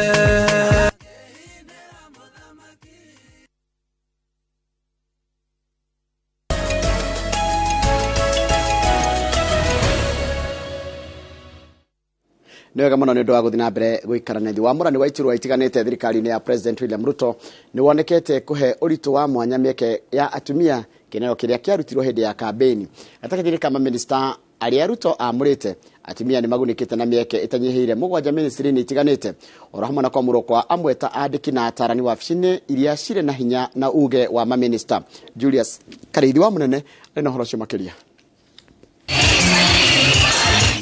[SPEAKER 3] Nĩ wega mũno nĩ ũndũ wa gũthiĩ na mbere gũikara na ithuĩ. Wamũrani wa iturwa itiganĩte thirikari-inĩ ya President William Ruto nĩ wonekete kũhe ũritũ wa mwanya mĩeke ya atumia, kĩneo kĩrĩa kĩarutirwo hĩndĩ ya kambĩini. Gatagatĩ ka mamĩnĩsta arĩa Ruto amũrĩte, atumia nĩ magunĩkĩte na mĩeke ĩtanyihĩire 7 ministry-inĩ itiganĩte, oro hamwe na kwamũrwo kwa amwe ta andĩki na atarani wabici-inĩ iria cirĩ na hinya na uge wa mamĩnĩsta. Julius Karĩithi wa Mũnene arĩ na ũhoro ũcio makĩria.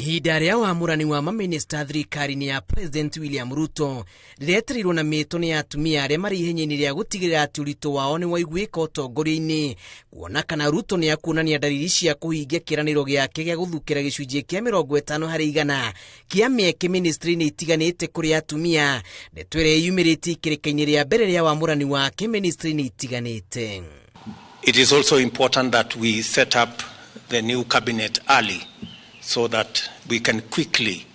[SPEAKER 8] Ihinda rĩa wamũrani wa mamĩnĩsta thirikari-inĩ ya President William Ruto rĩretereirwo na mĩtũ nĩ atumia arĩa marĩ ihenya-inĩ rĩa gũtigĩrĩra atĩ ũritũ wao nĩ waiguĩka ũtongoria-inĩ, kuona kana Ruto nĩ akuonania ndariri cia kũhingia kĩĩranĩro gĩake gĩa gũthukĩra gĩcunjĩ kĩa 50% kĩa mĩeke ministry-inĩ itiganĩte kũrĩ atumia. Ndeto ĩrĩa yumĩrĩtie ikĩrĩka-inĩ rĩa mbere rĩa wamũrani wake ministry-inĩ itiganĩte.
[SPEAKER 5] It is also important that we set up the new cabinet early so that we can quickly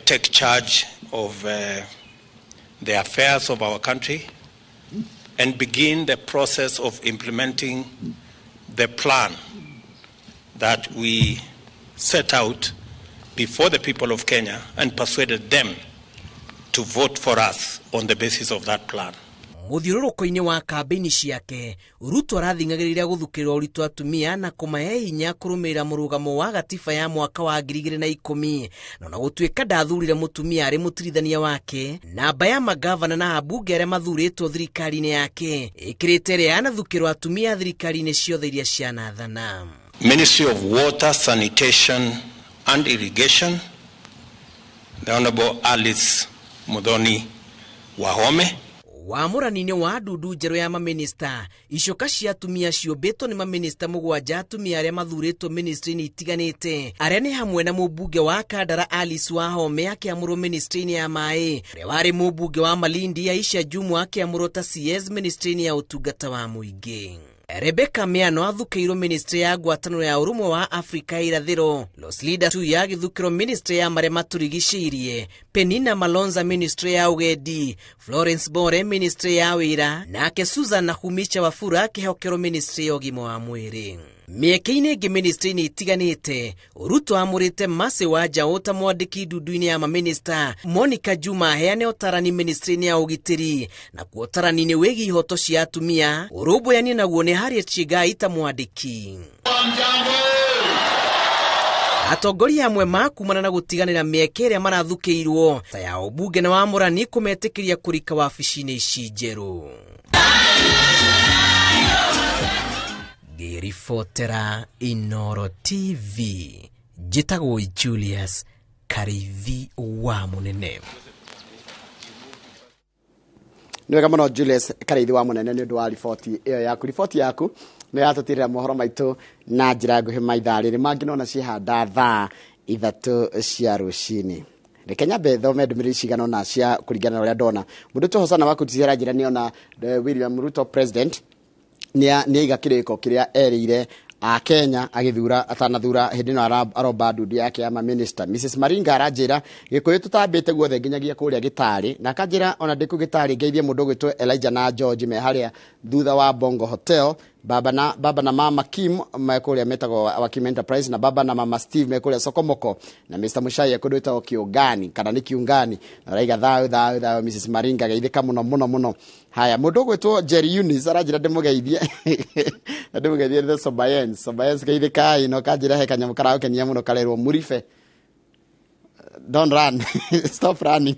[SPEAKER 5] take charge of the affairs of our country and begin the process of implementing the plan that we set out before the people of Kenya and persuaded them to vote for us on the basis of that plan.
[SPEAKER 8] Mũthiũrũrũko-inĩ wa kambĩini ciake, Ruto arathing'agĩrĩria gũthukĩrĩra ũritũ atumia na kũmahe hinya kũrũmĩrĩra mũrũgamo wa gatiba ya mwaka wa 2010. Na ona gũtuĩka ndathurire mũtumia arĩ mũtirithania wake, namba ya magavana na ambunge arĩa mathurĩtwo thirikari-inĩ yake ĩkĩrĩte ĩrĩa yanathukĩrwo atumia thirikari-inĩ ciothe iria cianathana.
[SPEAKER 5] Ministry of Water, Sanitation and Irrigation, the Honorable Alice Muthoni Wahome.
[SPEAKER 8] Wamũrani-inĩ wa ndundu njerũ ya mamĩnĩsta, icoka cia atumia ciũmbĩtwo nĩ mamĩnĩsta 7 atumia arĩa mathurĩtwo ministry-inĩ itiganĩte, arĩa nĩ hamwe na mũmbunge wa Kandara Alice Wahome akĩamũrwo ministry-inĩ ya maĩ, ũrĩa warĩ mũmbunge wa Malindi Aisha Jumwa akĩamũrwo ta CS ministry-inĩ ya ũtungata wa mũingĩ. Rebecca Miano athukĩirwo ministry ya ngwatanĩro ya ũrũmwe wa Afrika irathĩro, Roslida Tuya agĩthukĩrwo ministry ya marĩa matũrigicĩirie, Penina Malonza ministry ya ũgendi, Florence Bore ministry ya wĩra, nake Susan Nakhumicha Wafula akĩhokerwo ministry ya ũgima wa mwĩrĩ. Mĩeke-inĩ ĩngĩ ministry-inĩ itiganĩte, Ruto amũrĩte Mercy Wanjaũ ta mwandĩki ndundu-inĩ ya mamĩnĩsta, Monica Juma aheane ũtarani ministry-inĩ ya ũgitĩri, na kuo ũtarani-inĩ wĩgiĩ ihoto cia atumia, ũrũmbũyania naguo nĩ Harriet Chigai ta mwandĩki. Atongoria amwe makumana na gũtiganĩra mĩeke ĩrĩa marathukĩirwo ta ya ũmbunge na wamũrani kũmetĩkĩria kũrika wabici-inĩ ici njerũ. Ngĩribotera Inooro TV, njĩtagwo Julius Karĩithi wa Mũnene.
[SPEAKER 3] Nĩ wega mũno Julius Karĩithi wa Mũnene nĩ ũndũ wa riboti ĩyo yaku. Riboti yaku nĩ yatũtirĩra mohoro maitũ na njĩra nguhĩ ma ithaa rĩrĩ, mangĩ nona ciĩhanda thaa 3 cia rũcinĩ. Reke nyambe thome ndũmĩrĩri cigana ũna cia kũringana na ũrĩa ndona. Mũndũ ũtũ Hosana wa Kutizera njĩra nĩona William Ruto president nĩ aiga kĩrĩko kĩrĩa erĩire a Kenya agĩthura atanathura hĩndĩ ĩno aromba ndundu yake ya mamĩnĩsta. Mrs Maringa aranjĩra Gĩkũyũ tũtambĩte guothe nginyagia kũrĩa Gĩtarĩ, na akanjĩra ona ndĩ kũu Gĩtarĩ ngeithie mũndũ ũgwĩtwo Elijah na George me harĩa thutha wa Bongo Hotel, baba na mama Kim me kũrĩa metagwo Wakim Enterprise, na baba na mama Steve me kũrĩa Sokomoko, na Mr Mushai kũndũ wĩtagwo Kiungani kana nĩ Kiungani. Na araiga thayũ thayũ thayũ Mrs Maringa, geithĩka mũno mũno mũno. Haya, mũndũ ũgwĩtwo Jerry Eunice aranjĩra ndĩmũgeithie ndĩmũgeithie the Sobayens Sobayens, geithĩkai no kanjĩra he kanyamũ karagũkenia mũno karerwo Muribe. Don't run. Stop running.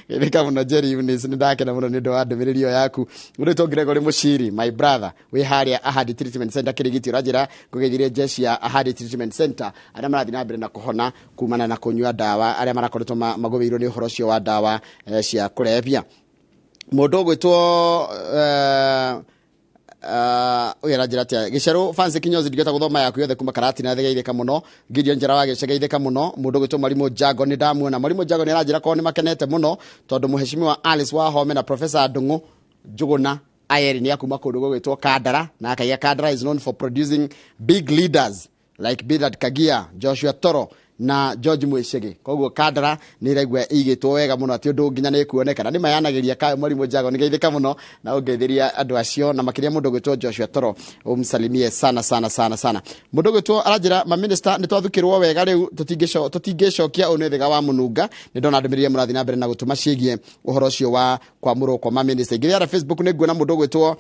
[SPEAKER 3] Geithĩka mũno Jerry Eunice, nĩ ndakena mũno nĩ ũndũ wa ndũmĩrĩri ĩyo yaku. Mũndũ ũyũ Gregory Mũciri, my brother, wĩ harĩa Ahadi Treatment Center Kĩrigiti, ũranjĩra ngũgeithirie jeshi ya Ahadi Treatment Center arĩa marathiĩ na mbere na kũhona kumana na kũnyua ndawa, arĩa marakoretwo magũmĩirwo nĩ ũhoro ũcio wa ndawa cia kũrebia. Mũndũ ũgwĩtwo ũyũ aranjĩra atĩa, Gĩcerũ Fancy Kinyozi, ndingĩhota gũthoma yaku yothe kuma Karatina, geithĩka mũno. Gideon Njara wa Gĩce, geithĩka mũno. Mũndũ ũgwĩtwo Mwarimũ Jago nĩ ndamuona. Mwarimũ Jago nĩ aranjĩra korwo nĩ makenete mũno tondũ mũheshimiwa Alice Wahome na Professor Ndung'u Njuguna Ayeri nĩ akuma kũndũ gũgwĩtwo Kandara, na akaiga Kandara is known for producing big leaders like Bernard Kagia, Joshua Toro, Na George Mwicigi. Koguo Kandara nĩ iraigua ĩigĩtwo wega mũno atĩ ũndũ nginya nĩ kuoneka. Na nĩ mayanagĩria kayo Mwarimũ Jago nĩ geithĩka mũno na ũngeithĩria andũ acio na makĩria mũndũ ũgwĩtwo Joshua Toro ũmsalimie sana sana sana sana. Mũndũ ũgwĩtwo aranjĩra maminista nĩ twathukĩrwo wega rĩu tũtingĩcokia ũyũ nĩ thĩga wa mũnunga. Nĩ ndona ndũmĩrĩri mũrathiĩ na mbere na gũtũma ciĩgiĩ ũhoro ũcio wa kwamũrwo kwa maminista. Ingĩrĩ Facebook nĩ nguona mũndũ ũgwĩtwo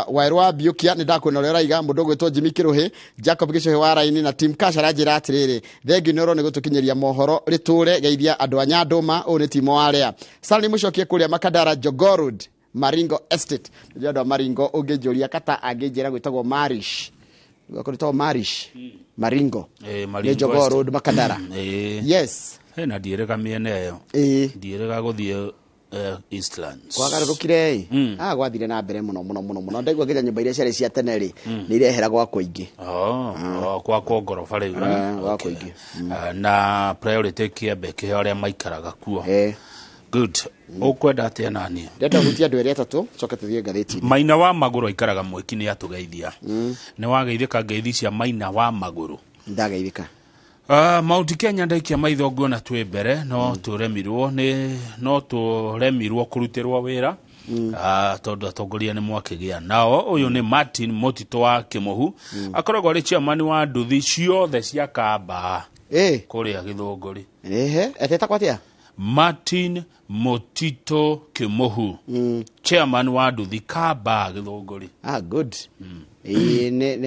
[SPEAKER 3] Wairũ wa Mbiũkia nĩ ndakuona ũrĩa ũraiga. Mũndũ ũgwĩtwo Jimmy Kĩrũhĩ, Jacob Gĩcũhĩ wa Raini na Tim Cash aranjĩra atĩrĩrĩ, thengiũ nĩ ũro nĩ gũtũkinyĩria mohoro rĩtũre geithia andũ a Nyandũma. Ũyũ nĩ Timo Warea. Stanley Mũcokie kũrĩa Makadara Jogoo Road Maringo Estate. Nĩ andũ a Maringo ũngĩnjũria kata angĩnjĩra gwĩtagwo Marish. Gwĩtagwo Marish. Maringo. Nĩ Jogoo Road Makadara. Yes.
[SPEAKER 2] Na ndiĩrĩga mĩena ĩyo. Ndiĩrĩga gũthiĩ Eastlands.
[SPEAKER 3] Kwagarũrũkire ĩ. Gwathire na mbere mũno mũno mũno mũno. Ndaigua nginya nyũmba iria ciarĩ cia tene rĩ nĩ irehera gwakwo ingĩ.
[SPEAKER 2] Gwakwo ngoroba rĩu.
[SPEAKER 3] Gwakwo ingĩ.
[SPEAKER 2] Na priority kĩambe kĩheo arĩa maikaraga kuo. Good. Ũkwenda atĩa nani?
[SPEAKER 3] Ndĩrenda kũhutia andũ erĩ atatũ coke tũthiĩ ngathĩti-inĩ.
[SPEAKER 2] Maina wa Magũrũ aikaraga Mwĩki nĩ atũgeithia. Nĩ wageithĩka ngeithi cia Maina wa Magũrũ.
[SPEAKER 3] Ndageithĩka.
[SPEAKER 2] Mount Kenya ndaikia maitho nguona twĩ mbere no tũremirwo nĩ no tũremirwo kũrutĩrwo wĩra tondũ atongoria nĩ mwakĩgĩa nao. Ũyũ nĩ Martin Motito wa Kĩmũhu, akoragwo arĩ chairman wa nduthi ciothe cia Kamba kũrĩa Gĩthũngũri.
[SPEAKER 3] Etetagwo atĩa?
[SPEAKER 2] Martin Motito Kĩmũhu, chairman wa nduthi Kamba Gĩthũngũri.
[SPEAKER 3] Good.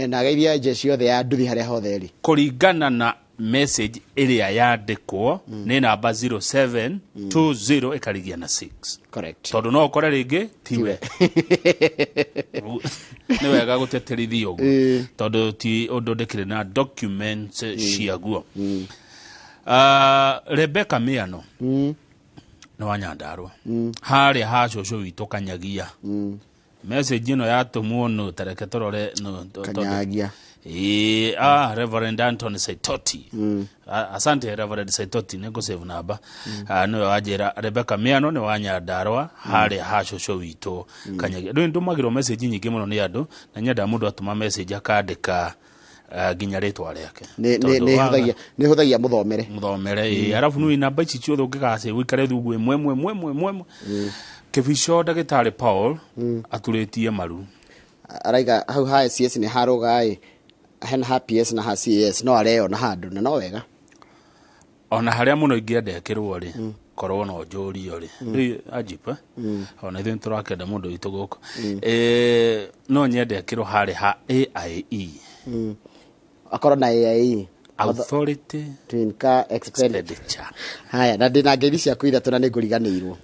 [SPEAKER 3] Na geithia jeshi yothe ya nduthi harĩa hothe ĩrĩ.
[SPEAKER 2] Kũringana na message ĩrĩa yandĩkwo nĩ namba 0720 ĩkarigia na 6.
[SPEAKER 3] Correct.
[SPEAKER 2] Tondũ no ũkore rĩngĩ tiwe. Nĩ wega gũteterithia ũguo tondũ ti ũndũ ndĩkĩrĩ na documents ciaguo. Rebecca Miano nĩ wa Nyandarũa harĩa ha cũcũ witũ Kanyagia. Message ĩno yatũmwo nũ tareke tũrore nũ
[SPEAKER 3] Kanyagia.
[SPEAKER 2] Reverend Anthony Saitoti. Asante Reverend Saitoti nĩ ngũsave namba. Nĩwe wanjĩra Rebecca Miano nĩ wa Nyandarũa harĩa ha cũcũ witũ Kanyagia. Rĩu ndũmagĩrwo message nyingĩ mũno nĩ andũ na nyendaga mũndũ atũma message akandĩka nginya rĩtwa rĩake.
[SPEAKER 3] Nĩ hũthagia mũthomere.
[SPEAKER 2] Mũthomere arabu nĩ namba ici ciothe ũngĩgacĩ ũikare thungu ĩmwe ĩmwe ĩmwe ĩmwe. Kĩbico ndagĩtarĩ Paul aturĩtie maru.
[SPEAKER 3] Araiga hau ha CS nĩ harũga ĩ hena ha PS na ha CS no areyona handũ na no wega.
[SPEAKER 2] Ona harĩa mũno ingĩenda ĩkĩrwo rĩ korwo no njũrio rĩ rĩu ajipa ona ithuĩ nĩtũrakenda mũndũ witũ gũkũ no nyende ĩkĩrwo harĩ ha AIE.
[SPEAKER 3] Akorwo na AIE
[SPEAKER 2] Authority
[SPEAKER 3] to Incur Expenditure. Haya na ndĩna ngeithi ciaku ithatũ na nĩngũriganĩirwo.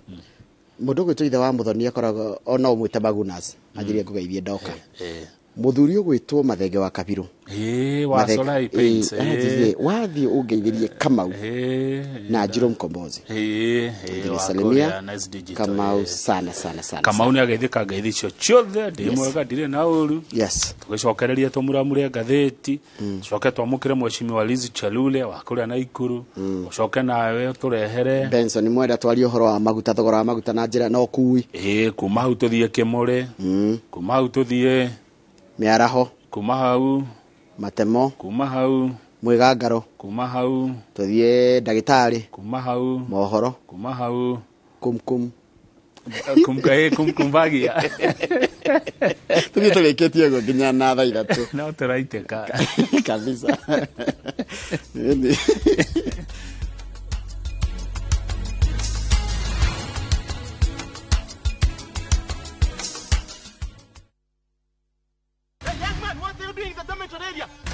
[SPEAKER 3] Mũndũ ũgwĩtwo ithe wa Mũthoni akoragwo ona ũmwĩte Magunas anjĩrie ngũgeithie ndoka. Mũthuri ũgwĩtwo Mathenge wa Kabirũ.
[SPEAKER 2] Wa Solai Paints.
[SPEAKER 3] Wathiĩ ũngeithĩrie Kamau na Njirũ Mkombozi. Salimia Kamau sana sana sana.
[SPEAKER 2] Kamau nĩ ageithĩka ngeithi icio ciothe ndĩ mwega ndirĩ na ũru.
[SPEAKER 3] Yes.
[SPEAKER 2] Tũgĩcokereria tũmuramure ngathĩti, tũcoke twamũkĩre mheshimiwa Liz Chelule wa kũrĩa Naikuru, ũcoke nawe ũtũrehere
[SPEAKER 3] Benson Mwenda twarie ũhoro wa maguta thogora wa maguta na njĩra na ũkui.
[SPEAKER 2] Kuma hau tũthiĩ Kĩmũrĩ, kuma hau tũthiĩ
[SPEAKER 3] Mĩaraho,
[SPEAKER 2] kuma hau
[SPEAKER 3] Matemo,
[SPEAKER 2] kuma hau
[SPEAKER 3] Mwĩgangaro,
[SPEAKER 2] kuma hau
[SPEAKER 3] tũthiĩ ndagĩtarĩ,
[SPEAKER 2] kuma hau
[SPEAKER 3] mohoro,
[SPEAKER 2] kuma hau
[SPEAKER 3] kumkum
[SPEAKER 2] kumkumbagia.
[SPEAKER 3] Tũthiĩ tũrĩkĩtie ũguo nginya na thaa ithatũ.
[SPEAKER 2] No tũraitĩka
[SPEAKER 3] kabisa.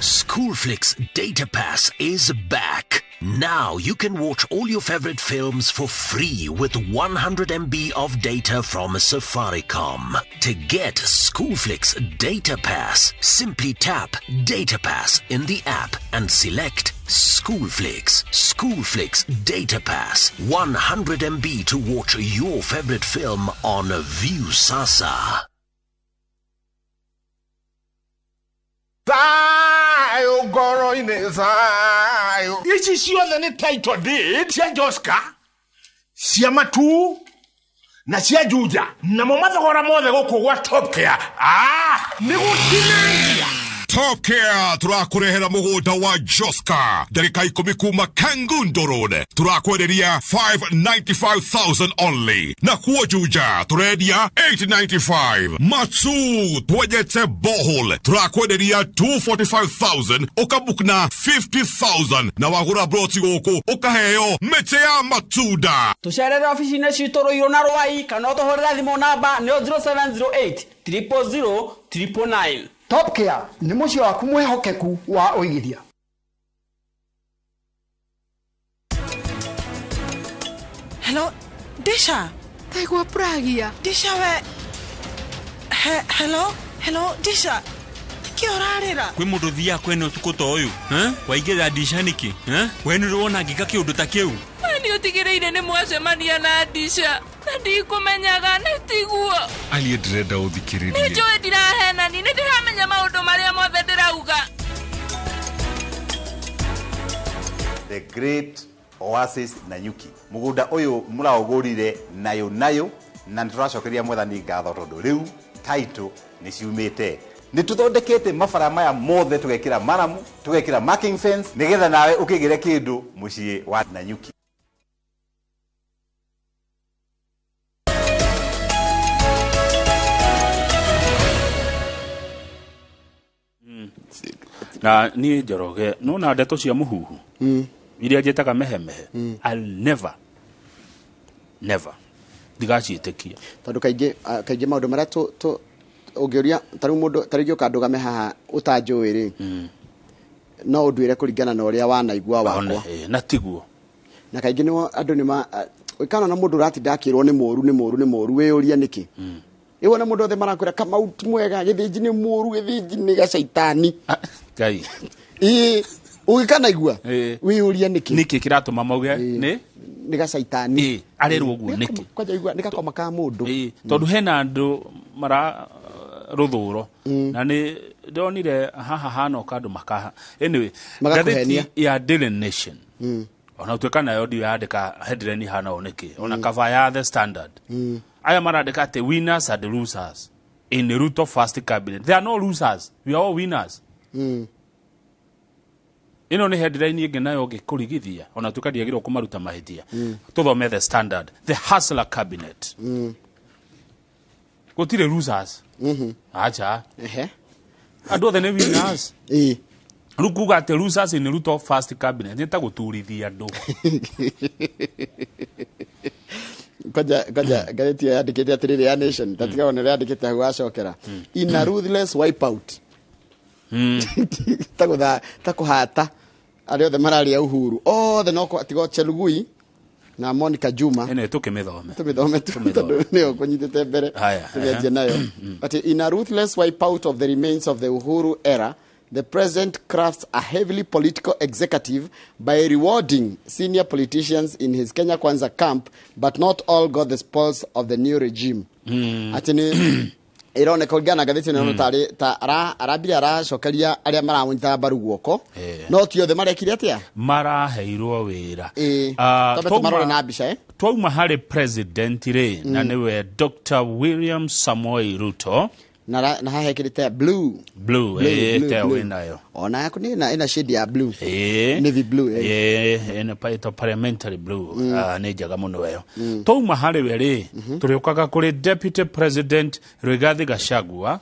[SPEAKER 13] Schoolflix Data Pass is back. Now you can watch all your favorite films for free with 100 MB of data from Safaricom. To get Schoolflix Data Pass, simply tap Data Pass in the app and select Schoolflix. Schoolflix Data Pass. 100 MB to watch your favorite film on Viusasa.
[SPEAKER 14] Thayo ngoro-inĩ thayo. Ici ciothe nĩ title deed cia Joska, cia Matu na cia Juja, namo mathogora mothe gũkũ gwa Top Care. Nĩ gũtinangia.
[SPEAKER 15] Top Care tũrakũrehera mũgũnda wa Joska ndagĩka 10 kuma Kangundo Road, tũrakwenderia 595,000 only. Na kuo Juja tũrendia 895. Matu twenjete borehole tũrakwenderia 245,000, ũkabook na 50,000, na wagũra broti gũkũ ũkaheo mĩtĩ ya matunda.
[SPEAKER 16] Tũcerere obici-inĩ citũ Rũirũ na Rwai, kana ũtũhũrĩre thimũ namba nĩyo 0708 000 999.
[SPEAKER 17] Top Care nĩ mũciĩ waku mwĩhokeku wa ũigithia.
[SPEAKER 18] Hello, Disha.
[SPEAKER 19] Taigua Pragia.
[SPEAKER 18] Disha we. Hello, hello, Disha. Nĩkĩ ũrarĩra?
[SPEAKER 20] Kwĩ mũndũ thiaga kwene ũtukũ ta ũyũ, eh? Waingĩrĩra ndisha nĩkĩ, eh? We nĩ ũrona ngĩka kĩũndũ ta kĩu?
[SPEAKER 19] We nĩ ũtigĩrĩire nĩ mwacemania na Disha. Na ndikũmenyaga nĩ tiguo.
[SPEAKER 21] Aliĩ ndĩrenda ũthikĩrĩrie.
[SPEAKER 19] Nĩ njũĩ ndirahenani, nĩ ndĩramenya maũndũ marĩa mothe ndĩrauga.
[SPEAKER 22] The Great Oasis Nanyuki. Mũgũnda ũyũ mũraũgũrire nayo nayo, na nĩtũracokeria mwathani ngatho tondũ rĩu title nĩ ciumĩte. Nĩ tũthondekete mabara maya mothe, tũgekĩra maramu, tũgekĩra marking fence, nĩgetha nawe ũkĩgĩre kĩndũ mũciĩ wa Nanyuki.
[SPEAKER 2] Na niĩ Njoroge nona ndeto cia mũhuhu iria njĩtaga mehemehe, I'll never never ndigaciĩtĩkia.
[SPEAKER 3] Tondũ kaingĩ kaingĩ maũndũ marĩa tũ ũngĩũria ta rĩu mũndũ ta rĩngĩ ũkandũgame haha ũtanjũĩ rĩ, no ũnduĩre kũringana na ũrĩa wanaigua wakwa.
[SPEAKER 2] Na tiguo.
[SPEAKER 3] Na kaingĩ nĩ andũ nĩ ma ũkana na mũndũ ũratinda akĩrwo nĩ mũru nĩ mũru nĩ mũru, wĩyũrie nĩkĩ. Ĩwona na mũndũ othe marakwĩra Kamau ti mwega, Gĩthĩnji nĩ mũru, Gĩthĩnji nĩ gacaitani.
[SPEAKER 2] Ngai.
[SPEAKER 3] Ĩĩ, ũgĩkanaigua wĩyũrie nĩkĩ.
[SPEAKER 2] Nĩkĩ kĩratũma mauge nĩ
[SPEAKER 3] nĩ gacaitani.
[SPEAKER 2] Arerwo ũguo nĩkĩ?
[SPEAKER 3] Kwanja igua nĩ gakoma ka mũndũ.
[SPEAKER 2] Tondũ hena andũ mara rũthũro na nĩ ndonire haha hanoka andũ makaha. Anyway,
[SPEAKER 3] Magakũhenia.
[SPEAKER 2] ngathĩti ya Daily Nation ona ũtuĩka nayo ndiũ yandĩka headline hana ũũ nĩkĩ, ona cover ya The Standard aya marandĩka atĩ winners and losers in Ruto first cabinet. There are no losers, we are all winners. Ĩno nĩ headline ĩngĩ nayo ngĩkũrigithia ona tuĩka ndiagĩrĩirwo kũmaruta mahĩtia. Tũthome The Standard, the hustler cabinet. Gũtirĩ losers. Acha. Andũ othe nĩ winners. Rĩu kuga atĩ losers in Ruto first cabinet nĩ ta gũturithia andũ.
[SPEAKER 3] Kwanja kwanja ngathĩti ĩyo yandĩkĩte atĩrĩrĩ ya Nation, tatiga ona ũrĩa yandĩkĩte hau wacokera, in a ruthless wipeout, ta gũtha ta kũhata arĩa othe mararĩa Uhuru othe no tiga Chelugui na Monica Juma.
[SPEAKER 2] Ĩno tũkĩmĩthome.
[SPEAKER 3] Tũmĩthome tu tondũ nĩyo kũnyitĩte mbere.
[SPEAKER 2] Haya,
[SPEAKER 3] tũmĩanjie nayo. But in a ruthless wipeout of the remains of the Uhuru era, the president crafts a heavily political executive by rewarding senior politicians in his Kenya Kwanza camp, but not all got the spoils of the new regime. Atĩ nĩ ĩroneka kũringana na ngathĩti ĩno tarĩ ta arambire aracokeria arĩa maramũnyitaga mbaru guoko, no ti othe marekire atĩa
[SPEAKER 2] maraheirwo wĩra.
[SPEAKER 3] Twambe tũmarore na mbica, eh?
[SPEAKER 2] Twauma harĩ president rĩ, na nĩwe Dr. William Samoei Ruto.
[SPEAKER 3] Na na haha hekĩrĩte blue.
[SPEAKER 2] Blue,
[SPEAKER 3] Blue, blue,
[SPEAKER 2] teo
[SPEAKER 3] blue.
[SPEAKER 2] ĩnayo.
[SPEAKER 3] Ona yaku nĩ ĩna shade ya blue.
[SPEAKER 2] Navy
[SPEAKER 3] blue.
[SPEAKER 2] Ĩno ĩtagwo parliamentary blue. Nĩ njega mũno ĩyo. Twauma harĩ we rĩ, tũrĩũkaga kũrĩ Deputy President Rigathi Gachagua,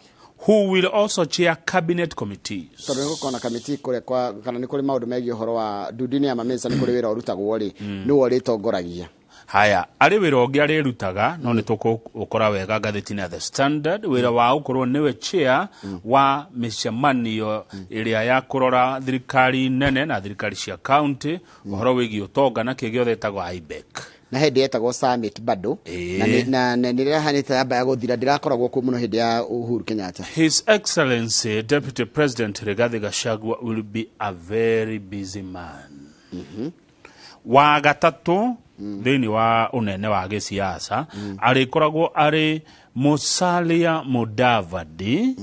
[SPEAKER 2] who will also chair cabinet committees.
[SPEAKER 3] Tondũ nĩ gũkorwo na kamĩtĩ kũrĩa kwa kana nĩ kũrĩ maũndũ megiĩ ũhoro wa ndundu-inĩ ya mamĩnĩsta, nĩ kũrĩ wĩra ũrutagwo rĩ, nĩwe ũrĩtongoragia.
[SPEAKER 2] Haya, arĩ wĩra ũngĩ arĩrutaga, no nĩ tũkũũkora wega ngathĩti-inĩ ya The Standard, wĩra wa gũkorwo nĩwe chair wa mĩcemanio ĩrĩa ya kũrora thirikari nene na thirikari cia county, ũhoro wĩgiĩ ũtonga na kĩ gĩothe ĩtagwo IBEC.
[SPEAKER 3] Na hĩndĩ yetagwo summit bado. Na nĩ rĩrahanĩte yamba ya gũthira, ndĩrakoragwo kuo mũno hĩndĩ ya Uhuru Kenyatta.
[SPEAKER 2] His Excellency Deputy President Rigathi Gachagua will be a very busy man. Wa gatatũ thĩinĩ wa ũnene wa gĩsiasa arĩkoragwo arĩ Musalia Mudavadi,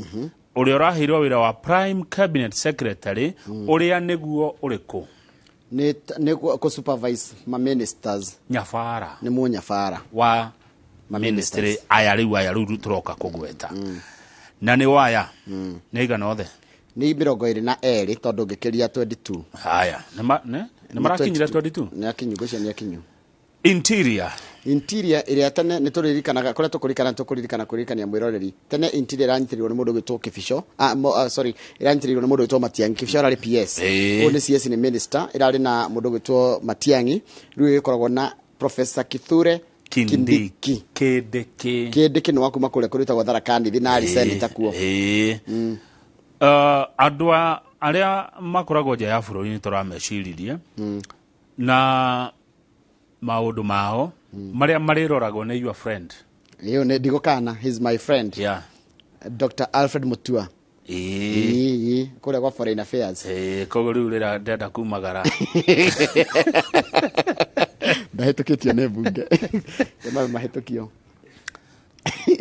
[SPEAKER 2] ũrĩa ũraheirwo wĩra wa Prime Cabinet Secretary, ũrĩa nĩguo ũrĩkũ?
[SPEAKER 3] Nĩ kũ supervise ma ministers.
[SPEAKER 2] Nyabara.
[SPEAKER 3] Nĩ mũnyabara
[SPEAKER 2] wa
[SPEAKER 3] Ma
[SPEAKER 2] ministry
[SPEAKER 3] ministers.
[SPEAKER 2] Aya rĩu aya rĩu tũroka kũgweta na nĩ waya nĩ igana othe.
[SPEAKER 3] Nĩ 22 tondũ ngĩkĩria 22.
[SPEAKER 2] Haya, nĩ marakinyire 22.
[SPEAKER 3] Nĩ akinyu, ngwĩciria nĩ akinyu.
[SPEAKER 2] Interior.
[SPEAKER 3] Interior ĩrĩa tene nĩ tũririkanaga kũrĩa tũkũririkana, tũkũririkana kũririkania mwĩroreri tene interior ĩranyitĩrĩirwo nĩ mũndũ ũgwĩtwo Kĩbico, sorry, ĩranyitĩrĩirwo nĩ mũndũ ũgwĩtwo Matiang'i. Kĩbico ararĩ PS. Ũyũ nĩ CS, nĩ minister, ĩrarĩ na mũndũ ũgwĩtwo Matiang'i. Rĩu ĩgĩkoragwo na Professor Kithure
[SPEAKER 2] Kindiki. Kindiki.
[SPEAKER 3] Kindiki nĩ wa kuma kũrĩa kũrĩtagwo Tharaka Nithi na arĩ senator kuo.
[SPEAKER 2] Andũ arĩa makoragwo nja ya bũrũri nĩ tũrameciririe na maũndũ mao marĩa marĩroragwo nĩ your friend.
[SPEAKER 3] Ĩyo nĩ ndigũkana, he's my friend. Dr. Alfred Mutua. Ĩĩ, kũrĩa kwa foreign affairs.
[SPEAKER 2] Ĩĩ, koguo rĩu rĩrĩa ndenda kumagara.
[SPEAKER 3] Ndahĩtũkĩtio nĩ mbunge. Nĩ mahĩtũkio.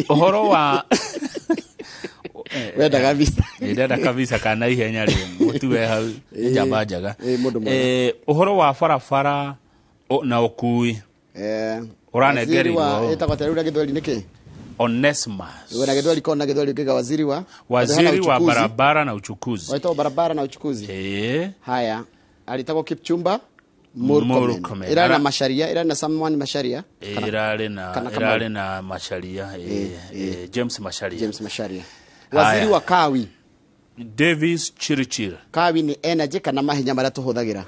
[SPEAKER 2] Ũhoro wa
[SPEAKER 3] Wendaga visa.
[SPEAKER 2] Ĩ, ndenda kabisa kana ihenya rĩ, mũtue hau nĩ njamba njega.
[SPEAKER 3] Ĩĩ, mũndũ mwega.
[SPEAKER 2] Ũhoro wa barabara na ũkui
[SPEAKER 3] Waziri wa
[SPEAKER 2] ũranengereirwo
[SPEAKER 3] ĩtagwo atĩa rĩu na gĩthweri nĩkĩ?
[SPEAKER 2] Onesmus.
[SPEAKER 3] Wewe na gĩthweri kona gĩthweri ũngĩga waziri wa
[SPEAKER 2] Waziri wa
[SPEAKER 3] uchukuzi.
[SPEAKER 2] barabara na uchukuzi.
[SPEAKER 3] Waitagwo barabara na uchukuzi. Haya, alitagwo Kipchumba Murkomen.
[SPEAKER 2] Murkomen.
[SPEAKER 3] Ĩrarĩ na Macharia, ĩrarĩ na Samuel Macharia.
[SPEAKER 2] Ĩrarĩ na
[SPEAKER 3] kana Kamau.
[SPEAKER 2] Ĩrarĩ na Macharia, James Macharia.
[SPEAKER 3] James Macharia. Waziri wa Kawi.
[SPEAKER 2] Davis Chirichir.
[SPEAKER 3] Kawi nĩ energy kana mahinya marĩa tũhũthagĩra.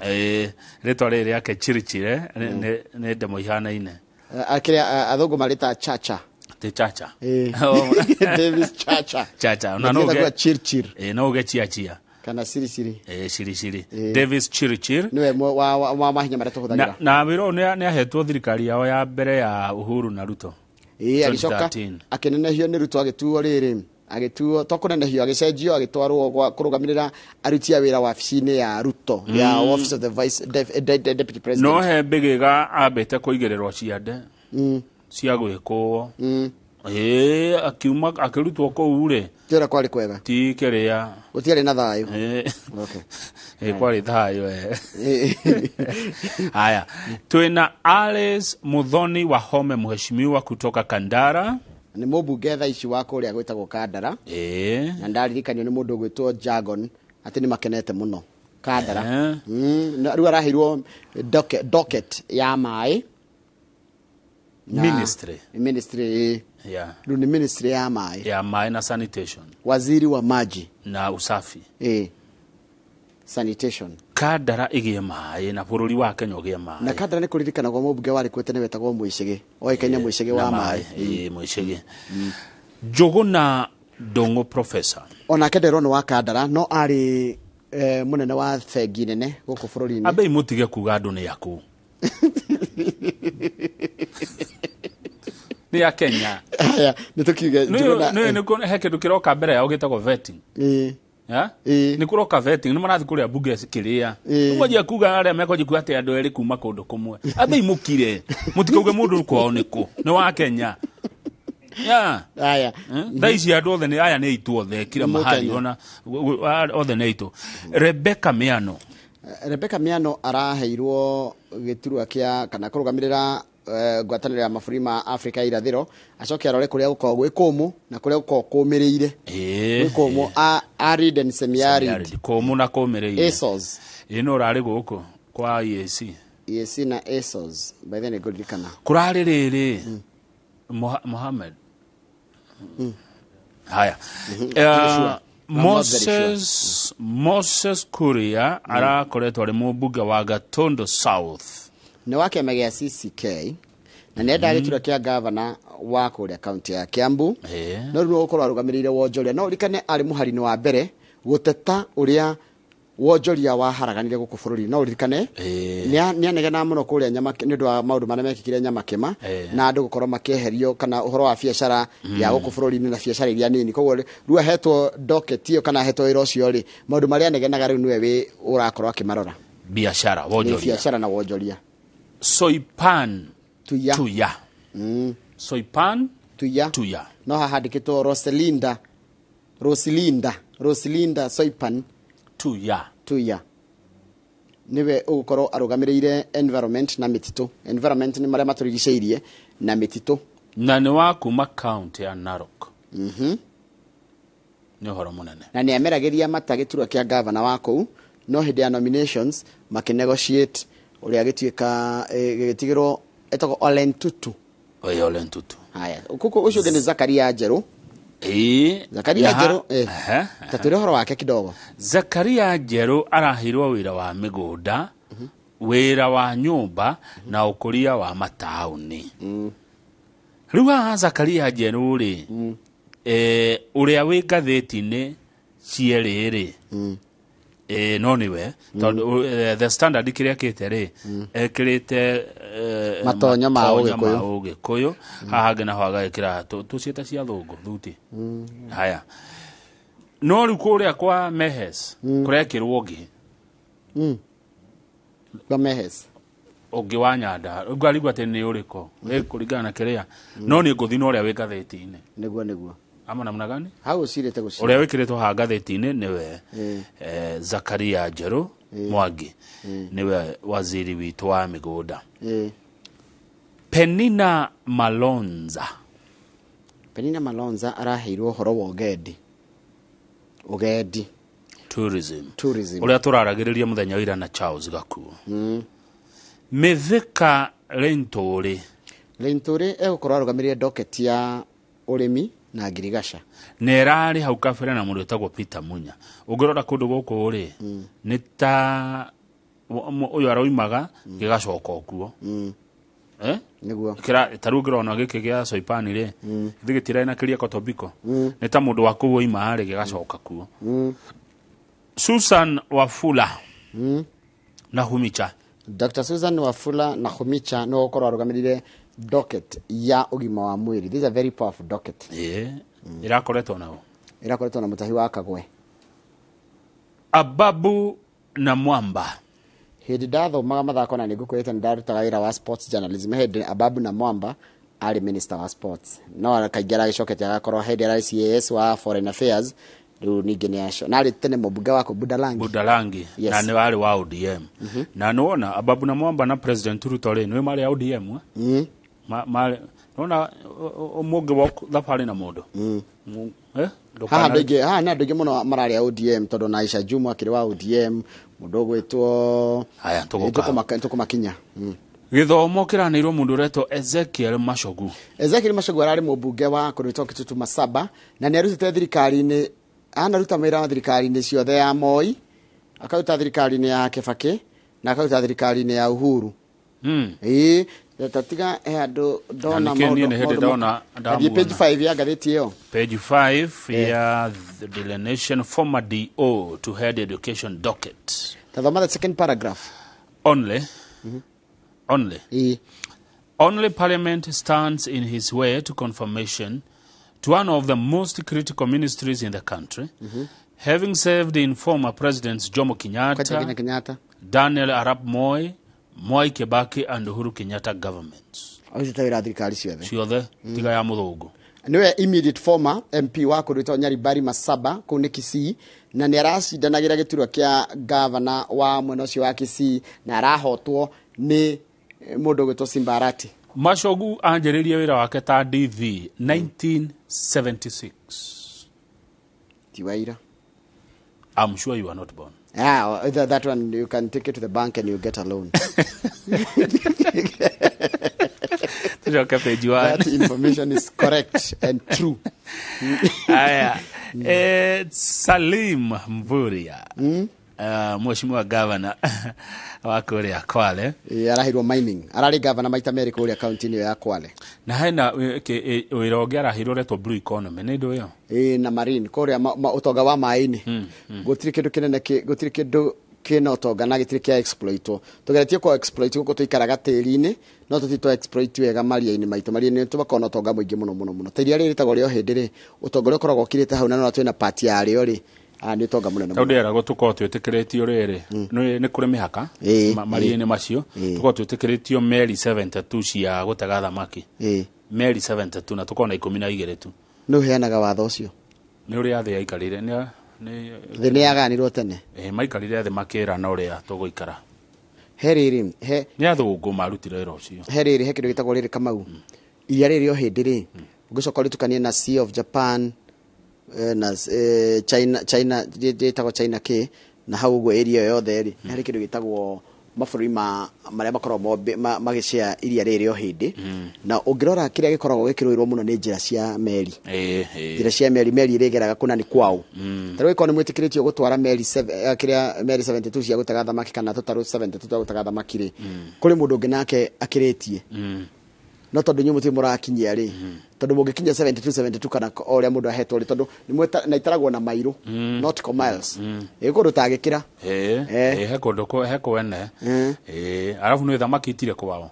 [SPEAKER 2] Rĩtwa rĩrĩ rĩake Chirichir, nĩ ndemo ihanaine.
[SPEAKER 3] Kĩrĩa athũngũ marĩta Chacha.
[SPEAKER 2] Ti Chacha.
[SPEAKER 3] Davis Chacha.
[SPEAKER 2] Chacha. Na no
[SPEAKER 3] Matiĩtagwo
[SPEAKER 2] uge
[SPEAKER 3] Chirchir.
[SPEAKER 2] No uge chia chia.
[SPEAKER 3] Kana Sirisiri.
[SPEAKER 2] Sirisiri. Davis Chirichir.
[SPEAKER 3] Nĩwe wa mahinya marĩa tũhũthagĩra.
[SPEAKER 2] Na wĩra ũyũ nĩ ahetwo thirikari yao ya mbere ya Uhuru na Ruto.
[SPEAKER 3] Ĩĩ, agĩcoka
[SPEAKER 2] 2013.
[SPEAKER 3] akĩnenehio nĩ Ruto, agĩtuo rĩrĩ, agĩtuo to kũnenehio, agĩcenjio, agĩtwarwo gwa kũrũgamĩrĩra aruti a wĩra wabici-inĩ ya Ruto ya Office of the Vice Deputy President.
[SPEAKER 2] No he mbĩgĩga ambĩte kũigĩrĩrwo ciande cia gwĩkũo. Ĩĩ, akiuma akĩrutwo kũu rĩ.
[SPEAKER 3] Ti ũrĩa kwarĩ kwega.
[SPEAKER 2] Ti kĩrĩa.
[SPEAKER 3] Gũtiarĩ na thayũ.
[SPEAKER 2] Okay. Ĩĩ, kwarĩ thayũ. Haya, twĩna Alice Muthoni Wahome, mheshimiwa kutoka Kandara.
[SPEAKER 3] Nĩ mũmbunge thaa ici wa kũrĩa gwĩtagwo Kandara. Na ndaririkanio nĩ mũndũ ũgwĩtwo Jagon atĩ nĩ makenete mũno Kandara. Na rĩu araheirwo docket ya maĩ.
[SPEAKER 2] Ministry.
[SPEAKER 3] Ministry, ĩĩ. Rĩu nĩ ministry ya maĩ.
[SPEAKER 2] Ya maĩ na sanitation.
[SPEAKER 3] Waziri wa maji
[SPEAKER 2] na usafi.
[SPEAKER 3] Ĩĩ. Sanitation.
[SPEAKER 2] Kandara ĩgĩe maĩ na bũrũri wa Kenya ũgĩe maĩ.
[SPEAKER 3] Na Kandara nĩ kũririkanagwo mũmbunge warĩ kuo tene wetagwo Mũicĩgĩ, oĩkaine Mũicĩgĩ wa
[SPEAKER 2] Na
[SPEAKER 3] maĩ.
[SPEAKER 2] Ĩĩ, Mũicĩgĩ. Njũgũna Ndũng'ũ professor.
[SPEAKER 3] Onake nderwo nĩ wa Kandara, no arĩ mũnene wa bengi nene gũkũ bũrũri-inĩ.
[SPEAKER 2] Ambei mũtige kuga andũ nĩ aku. Nĩ ya Kenya.
[SPEAKER 3] Haya, nĩ tũkiuge Njũgũna.
[SPEAKER 2] Nĩ he kĩndũ kĩroka mbere yao gĩtagwo vetting. Ya? Nĩ kũroka vetting, nĩ marathiĩ kũrĩa mbunge kĩrĩa. Mwanjia kuga arĩa mekwanjia kuga atĩ andũ erĩ kuma kũndũ kũmwe. Ambei mũkire. Mũtikauge mũndũ kwao nĩ kũ. Nĩ wa Kenya. Ya.
[SPEAKER 3] Haya.
[SPEAKER 2] Thaa ici andũ othe nĩ aya nĩ aitũ othe kila
[SPEAKER 3] Nĩ
[SPEAKER 2] mahali
[SPEAKER 3] Mũkenya.
[SPEAKER 2] ona othe nĩ aitũ. Rebecca Miano.
[SPEAKER 3] Rebecca Miano araheirwo gĩturwa kĩa kana kũrũgamĩrĩra ngwatanĩro ya mabũrũri ma Afrika ya irathĩro, acoke arore kũrĩa gũkoragwo gwĩ kũmũ na kũrĩa gũkoragwo kũmĩrĩire. Gwĩ kũmũ, arid and semi-arid.
[SPEAKER 2] Semi-arid. Kũmũ na kũmĩrĩire.
[SPEAKER 3] ASOS.
[SPEAKER 2] Ĩĩ, no ũrarĩ gũkũ kwa EAC.
[SPEAKER 3] EAC na ASOS. By the way, nĩngũririkana.
[SPEAKER 2] Kũrarĩ rĩrĩ Mohamed. Haya.
[SPEAKER 3] Sure. I'm not very sure.
[SPEAKER 2] Moses Kuria arakoretwo arĩ mũmbunge wa Gatondo South.
[SPEAKER 3] Nĩ wa kĩama gĩa CCK na nĩ endaga gĩturwa kĩa gavana wa kũrĩa kaunti ya Kiambu. No rĩu gũkorwo arũgamĩrĩire wonjoria, no ũririkane arĩ mũhari-inĩ wa mbere gũteta ũrĩa wonjoria waharaganire gũkũ bũrũri, no ũririkane nĩ anegenaga mũno kũrĩa nĩ ũndũ wa maũndũ marĩa mekĩkire Nyamakĩma na andũ gũkorwo makĩeherio kana ũhoro wa biacara ya gũkũ bũrũri-inĩ na biacara iria nini. Koguo rĩu ahetwo docket ĩyo kana ahetwo wĩra ũcio rĩ, maũndũ marĩa anegenaga rĩu nĩwe wĩ ũrakorwo akĩmarora.
[SPEAKER 2] Biacara,
[SPEAKER 3] Nĩ
[SPEAKER 2] wonjoria.
[SPEAKER 3] biacara na wonjoria.
[SPEAKER 2] Soipan
[SPEAKER 3] Tuya.
[SPEAKER 2] Tuya. Soipan
[SPEAKER 3] Tuya.
[SPEAKER 2] Tuya.
[SPEAKER 3] No haha handĩkĩtwo Roselinda, Roselinda, Roselinda Soipan
[SPEAKER 2] Tuya.
[SPEAKER 3] Tuya. Niwe ũgũkorwo arũgamĩrĩire environment na mĩtitũ. Environment nĩ marĩa
[SPEAKER 2] Nĩ ũhoro mũnene.
[SPEAKER 3] Na nĩ ameragĩria mata gĩturwa kĩa gavana wa kũu, no hĩndĩ ya nominations makĩnegotiate ũrĩa gĩtuĩka gĩgĩtigĩrwo etagwo Ole Ntutu.
[SPEAKER 2] Oye, Ole Ntutu.
[SPEAKER 3] Haya, kuko ũcio ũngĩ nĩ Zakaria Njerũ.
[SPEAKER 2] Ĩĩ.
[SPEAKER 3] Zakaria Njerũ,
[SPEAKER 2] Ehe.
[SPEAKER 3] Ta twĩre ũhoro wake kidogo.
[SPEAKER 2] Zakaria Njerũ araheirwo wĩra wa mĩgũnda, wĩra wa nyũmba na ũkũria wa mataũni. Rĩu haha Zakaria Njerũ rĩ, ũrĩa wĩ ngathĩti-inĩ cierĩ rĩ, no nĩwe tondũ The Standard kĩrĩa kĩte rĩ, ekĩrĩte
[SPEAKER 3] Matonyo ma Ũgĩkũyũ.
[SPEAKER 2] Ma Ũgĩkũyũ. Haha hangĩ naho agagĩkĩra tũciĩta cia thũngũ thuti. Haya, no rĩu kũrĩa kwa Mehes kũrekĩrwo ũngĩ.
[SPEAKER 3] Kwa Mehes
[SPEAKER 2] ũngĩ wa Nyanda ngarigwo atĩ nĩ ũrĩkũ kũringana na kĩrĩa, no nĩ ngũthi na ũrĩa wĩ ngathĩti-inĩ.
[SPEAKER 3] Nĩguo.
[SPEAKER 2] Ama namna gani?
[SPEAKER 3] Hau ũcirĩte gũcira.
[SPEAKER 2] Ũrĩa wĩkĩrĩtwo haha ngathĩti-inĩ nĩwe Zakaria Njerũ Mwangi, nĩwe waziri witũ wa mĩgũnda. Penina Malonza.
[SPEAKER 3] Penina Malonza araheirwo ũhoro wa ũgendi. Ũgendi.
[SPEAKER 2] Tourism.
[SPEAKER 3] Tourism.
[SPEAKER 2] Ũrĩa tũraragĩrĩria mũthenya wa ira na Charles Gakuo. Mithika Linturi.
[SPEAKER 3] Linturi egũkorwo arũgamĩrĩire docket ya ũrĩmi na ngirigaca.
[SPEAKER 2] Na ĩrarĩ hau kabere na mũndũ wĩtagwo Peter Munya. Ũngĩrora kũndũ gũkũ rĩ, nĩ ta ũyũ aroimaga gĩgacoka o kuo.
[SPEAKER 3] Nĩguo.
[SPEAKER 2] Ta rĩu ũngĩrona gĩkĩ gĩa Soipani rĩ, githĩ gĩtirarĩ na kĩria Kotobiko? Nĩ ta mũndũ wa kũu oima rĩ, gĩgacoka kuo. Susan Wafula na Humicha.
[SPEAKER 3] Dr. Susan Wafula na Humicha nĩwe ũkorwo arũgamĩrĩire docket ya ũgima wa mwĩrĩ. This is a very powerful docket.
[SPEAKER 2] Ĩrakoretwo nao.
[SPEAKER 3] Ĩrakoretwo na Mũtahi wa Kagwe.
[SPEAKER 2] Ababu na Mwamba.
[SPEAKER 3] Hĩndĩ ndathomaga mathako na nĩngũkwĩrĩte nĩndarutaga wĩra wa sports journalism, hĩndĩ Ababu na Mwamba arĩ minister wa sports, no kaingĩ aragĩcokete agakorwo hĩndĩ ararĩ CAS wa foreign affairs, rĩu ningĩ nĩ aco na arĩ tene mũmbunge wa kũ Budalangi.
[SPEAKER 2] Budalangi.
[SPEAKER 3] Yes.
[SPEAKER 2] Na nĩ warĩ wa ODM. Na nĩwona Ababu na Mwamba na President Ruto rĩ, nĩwe marĩ a ODM, eh? Marĩ nĩwona mũngĩ wa thabarĩ na mũndũ.
[SPEAKER 3] Haha andũ aingĩ, haha nĩ andũ aingĩ mũno mararĩ a ODM, tondũ na Aisha Jumwa akĩrĩ wa ODM, mũndũ ũgwĩtwo
[SPEAKER 2] Haya, tũgũka.
[SPEAKER 3] Tũkũmakinya.
[SPEAKER 2] Gĩthomo kĩranĩirwo mũndũ ũretwo Ezekiel Machogu.
[SPEAKER 3] Ezekiel Machogu ararĩ mũmbunge wa kũndũ gwĩtagwo Kitutu Masaba, na nĩ arutĩte thirikari-inĩ, anaruta wĩra wa thirikari-inĩ ciothe ya Moi, akaruta thirikari-inĩ ya Kibaki, na akaruta thirikari-inĩ ya Uhuru. Ĩĩ, tatiga he handũ ndona
[SPEAKER 2] Na nĩkĩo niĩ
[SPEAKER 3] maũndũ
[SPEAKER 2] nĩ hĩndĩ
[SPEAKER 3] maũndũ
[SPEAKER 2] ndona
[SPEAKER 3] Athiĩ page
[SPEAKER 2] ndamuona.
[SPEAKER 3] 5 ya ngathĩti ĩyo.
[SPEAKER 2] Page 5 ya The Nation, former DO to head education docket.
[SPEAKER 3] Tathoma the second paragraph.
[SPEAKER 2] Only. Only. Only Parliament stands in his way to confirmation to one of the most critical ministries in the country, having served in former presidents Jomo
[SPEAKER 3] Kenyatta,
[SPEAKER 2] Kenyatta,
[SPEAKER 3] Kenyatta,
[SPEAKER 2] Daniel Arap Moi, Mwai Kibaki and Uhuru Kenyatta governments.
[SPEAKER 3] Arutĩte wĩra thirikari ciothe.
[SPEAKER 2] Ciothe tiga ya mũthũngũ.
[SPEAKER 3] Niwe immediate former MP wa kũndũ gwĩtagwo Nyaribari Masaba kũu nĩ Kisii, na nĩ aracindanagĩra gĩturwa kĩa gavana wa mwena ũcio wa Kisii, na arahotwo nĩ mũndũ ũgwĩtwo Simba Arati.
[SPEAKER 2] Machogu anjĩrĩirie wĩra wake ta DV 1976.
[SPEAKER 3] Ti waira.
[SPEAKER 2] I'm sure you are not born.
[SPEAKER 3] That one you can take it to the bank and you get a loan.
[SPEAKER 2] Tucoke page 1.
[SPEAKER 3] That information is correct and true.
[SPEAKER 2] Aya. Salim Mvurya. Mheshimiwa governor wa kũrĩa Kwale.
[SPEAKER 3] Araheirwo mining. Ararĩ governor maita merĩ kũrĩa county-inĩ ĩyo ya Kwale.
[SPEAKER 2] Na hena wĩra ũngĩ araheirwo ũretwo blue economy, nĩ ndũ ĩyo?
[SPEAKER 3] Na marine kũrĩa ũtonga wa maĩ-inĩ. Gũtirĩ kĩndũ kĩnene gũtirĩ kĩndũ kĩna ũtonga na gĩtirĩ kĩa exploitwo. Tũgeretie kũ exploit gũkũ tũikaraga tĩri-inĩ, no tũtirĩ twa exploit wega maria-inĩ maitũ. Maria-inĩ tũgakorwo na ũtonga mũingĩ mũno mũno mũno. Ta iria rĩrĩ rĩtagwo rĩa ũhĩndĩ rĩ, ũtonga ũrĩa ũkoragwo ũkirĩte hau na no twĩna part yarĩo rĩ, nĩ ũtonga mũnene
[SPEAKER 2] Tondũ
[SPEAKER 3] mũno.
[SPEAKER 2] ndĩreragwo tũkorwo twĩtĩkĩrĩtio rĩrĩ, nĩ kũrĩ mĩhaka maria-inĩ macio, tũkorwo twĩtĩkĩrĩtio meri 72 cia gũtega thamaki. Meri 72 na tũkorwo na 12 tu.
[SPEAKER 3] Nĩ ũheanaga watho ũcio?
[SPEAKER 2] Nĩ ũrĩa thĩ yaikarire,
[SPEAKER 3] Thĩ nĩ yaganirwo tene.
[SPEAKER 2] Maikarire thĩ makĩrana ũrĩa tũgũikara.
[SPEAKER 3] He rĩrĩ, he
[SPEAKER 2] Nĩ athũngũ marutire wĩra ũcio.
[SPEAKER 3] He rĩrĩ, he kĩndũ gĩtagwo rĩrĩ Kamau. Iria rĩrĩ o hĩndĩ rĩ, ũngĩcoka ũrĩtukanie na Sea of Japan, Na China China ĩtagwo China K na hau ũguo area ĩyo yothe rĩ, nĩ harĩ kĩndũ gĩtagwo mabũrũri ma marĩa makoragwo magĩcea iria rĩrĩ o hĩndĩ. Na ũngĩrora kĩrĩa gĩkoragwo gĩkĩrũĩrwo mũno nĩ njĩra cia meri. Njĩra cia meri, meri ĩrĩgeraga kũna nĩ kwao. Ta rĩu ĩkorwo nĩ mwĩtĩkĩrĩtio gũtwara meri kĩrĩa meri 72 cia gũtega thamaki kana tũtarũ 72 twa gũtega thamaki rĩ, kũrĩ mũndũ ũngĩ nake akĩrĩtie, no tondũ inyuĩ mũtirĩ mũrakinyia rĩ, tondũ mũngĩkinyia 72 72 kana o ũrĩa mũndũ ahetwo rĩ, tondũ nĩ na itaragwo na mairũ, nautical miles, ĩ kũndũ tagĩkĩra.
[SPEAKER 2] Ĩ he kũndũ he kwene. Ĩ arabu nĩ thamaki itirĩ kwao.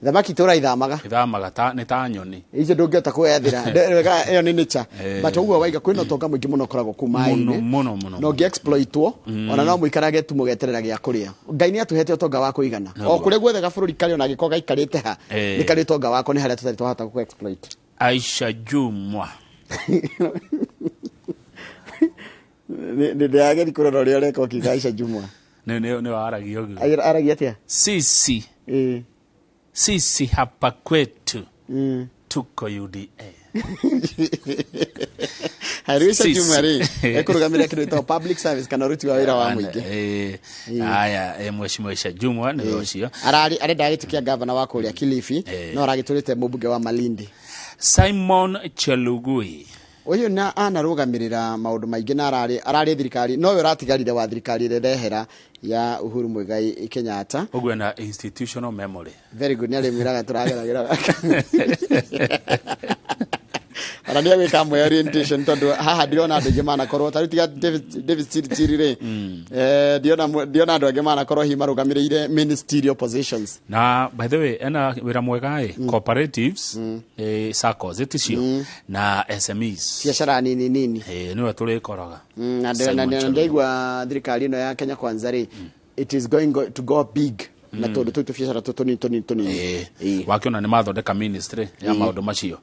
[SPEAKER 3] Thamaki itũra ithamaga.
[SPEAKER 2] Ithamaga ta nĩ ta nyoni.
[SPEAKER 3] Icio ndũngĩhota kwĩyathĩra. Ĩyo nĩ nature. But ũguo waiga kwĩna ũtonga mũingĩ mũno ũkoragwo kũu maĩ-inĩ.
[SPEAKER 2] Mũno mũno mũno.
[SPEAKER 3] Na ũngĩ exploitwo, ona no mũikarage tu mũgeterera gĩa kũrĩa. Ngai nĩ atũhete ũtonga wa kũigana. O kũrĩa guothe gabũrũri karĩ, ona angĩkorwo gaikarĩte ha, nĩ karĩ ũtonga wako, nĩ harĩa tũtarĩ twahota gũ exploit.
[SPEAKER 2] Aisha Jumwa.
[SPEAKER 3] Nĩ ndĩrageri kũrora ũrĩa ũreka ũkiuga Aisha Jumwa.
[SPEAKER 2] Nĩ waragia ũguo.
[SPEAKER 3] Aragia atĩa?
[SPEAKER 2] Sisi sisi hapa kwetu tuko UDA.
[SPEAKER 3] Harĩ Aisha
[SPEAKER 2] Sisi.
[SPEAKER 3] Jumwa rĩ, ekũrũgamĩrĩra kĩndũ gĩtagwo public service kana ũruti wa wĩra wa mũingĩ.
[SPEAKER 2] Aya, mheshimiwa Aisha Jumwa nĩwe ũcio.
[SPEAKER 3] Ararĩ arenda gĩtĩ kĩa gavana wa kũrĩa Kilifi, no aragĩtũrĩte mũmbunge wa Malindi.
[SPEAKER 2] Simon Chelugui.
[SPEAKER 3] Ũyũ na anarũgamĩrĩra maũndũ maingĩ na ararĩ thirikari nowe ũratigarire wa thirikari ĩrĩa ĩrehera ya Uhuru Muigai Kenyatta.
[SPEAKER 2] Ũguo na institutional memory.
[SPEAKER 3] Very good, nĩ arĩmwĩraga tũrageragĩra ona nĩ agwĩka amwe orientation, tondũ haha ndirona andũ aingĩ manakorwo ta rĩu tiga David Chiri rĩ, ndiona andũ angĩ manakorwo hihi marũgamĩrĩire ministerial positions.
[SPEAKER 2] Na by the way, ena wĩra mwega ĩ cooperatives, SACCOs ĩticio na SMEs.
[SPEAKER 3] Biacara nini nini.
[SPEAKER 2] Nĩwe tũrĩkoraga.
[SPEAKER 3] Na
[SPEAKER 2] Simon Chelugui.
[SPEAKER 3] Ndaigua thirikari ĩno ya Kenya Kwanza rĩ, it is going to go big na tondũ tũu tũbiacara tũ tũnini tũnini tũnini.
[SPEAKER 2] Wakĩona nĩ mathondeka ministry ya maũndũ macio.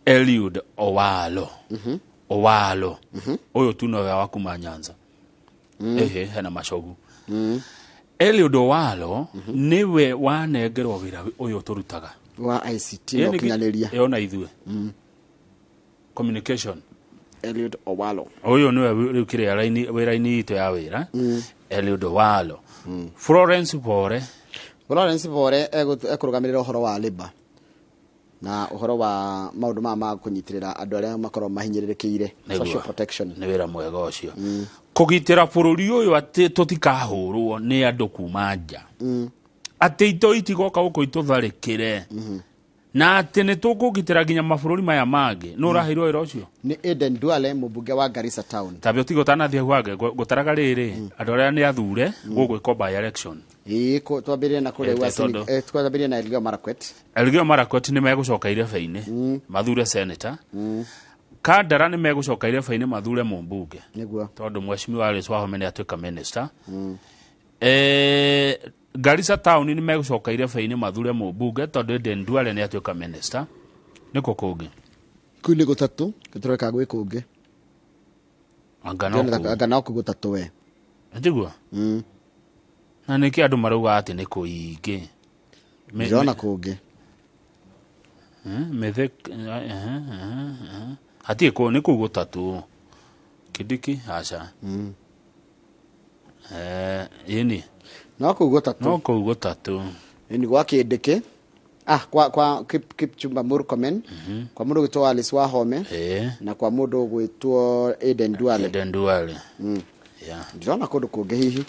[SPEAKER 2] Eliud Owalo. Owalo ũyũ tu nowe wa kuma Nyanza. Ehe, hena macogu. Eliud Owalo nĩwe wanengerwo wĩra ũyũ tũrutaga
[SPEAKER 3] wa ICT na ũkinyanĩria.
[SPEAKER 2] Ĩyo na ithuĩ communication.
[SPEAKER 3] Eliud Owalo.
[SPEAKER 2] Ũyũ nĩwe rĩu kĩrĩa wĩra-inĩ itũ ya wĩra. Eliud Owalo. Florence Bore.
[SPEAKER 3] Florence Bore ekũrũgamĩrĩra ũhoro wa labor na ũhoro wa maũndũ maya ma kũnyitĩrĩra andũ arĩa makorwo mahinyĩrĩrĩkĩire, social protection.
[SPEAKER 2] Nĩ wĩra mwega ũcio, kũgitĩra bũrũri ũyũ atĩ tũtikahũrwo nĩ andũ kuma nja, atĩ ito itigoka gũkũ itũtharĩkĩre, na atĩ nĩ tũkũgitĩra nginya mabũrũri maya mangĩ. Nĩ ũraheirwo wĩra ũcio?
[SPEAKER 3] Nĩ Aden Duale, mũmbunge wa Garissa Town.
[SPEAKER 2] Tambia ũtige ũtanathiĩ hau hangĩ ngũtaraga rĩrĩ andũ arĩa nĩ athure gũgwĩkwo by election.
[SPEAKER 3] Ĩĩ, twambĩrĩrie na kũrĩa Uasin, twambĩrĩrie na Elgeyo Marakwet.
[SPEAKER 2] Elgeyo Marakwet nĩ megũcoka irebe-inĩ mathure senator. Kandara nĩ megũcoka irebe-inĩ mathure mũmbunge, tondũ mheshimiwa Alice Wahome nĩ atuĩka minister. Garissa Town nĩ megũcoka irebe-inĩ mathure mũmbunge, tondũ Aden Duale nĩ atuĩka minister. Nĩkũ kũngĩ?
[SPEAKER 3] Kũu nĩ gũtatũ gĩtũreka gwĩ kũngĩ.
[SPEAKER 2] Anga no kũu.
[SPEAKER 3] Anga no kũu gũtatũ we.
[SPEAKER 2] Njigua na nĩkĩ andũ marauga atĩ nĩ kũingĩ?
[SPEAKER 3] Ndĩrona kũngĩ.
[SPEAKER 2] Mĩthĩ hatirĩ kũ nĩ kũu gũtatũ. Kindiki aca. Ĩni.
[SPEAKER 3] No kũu gũtatũ.
[SPEAKER 2] No kũu gũtatũ.
[SPEAKER 3] Ĩni gwa Kindiki, kwa Kipchumba Murkomen, kwa mũndũ ũgwĩtwo Alice Wahome, na kwa mũndũ ũgwĩtwo Aden Duale.
[SPEAKER 2] Aden Duale. Yeah.
[SPEAKER 3] Ndĩrona kũndũ kũngĩ hihi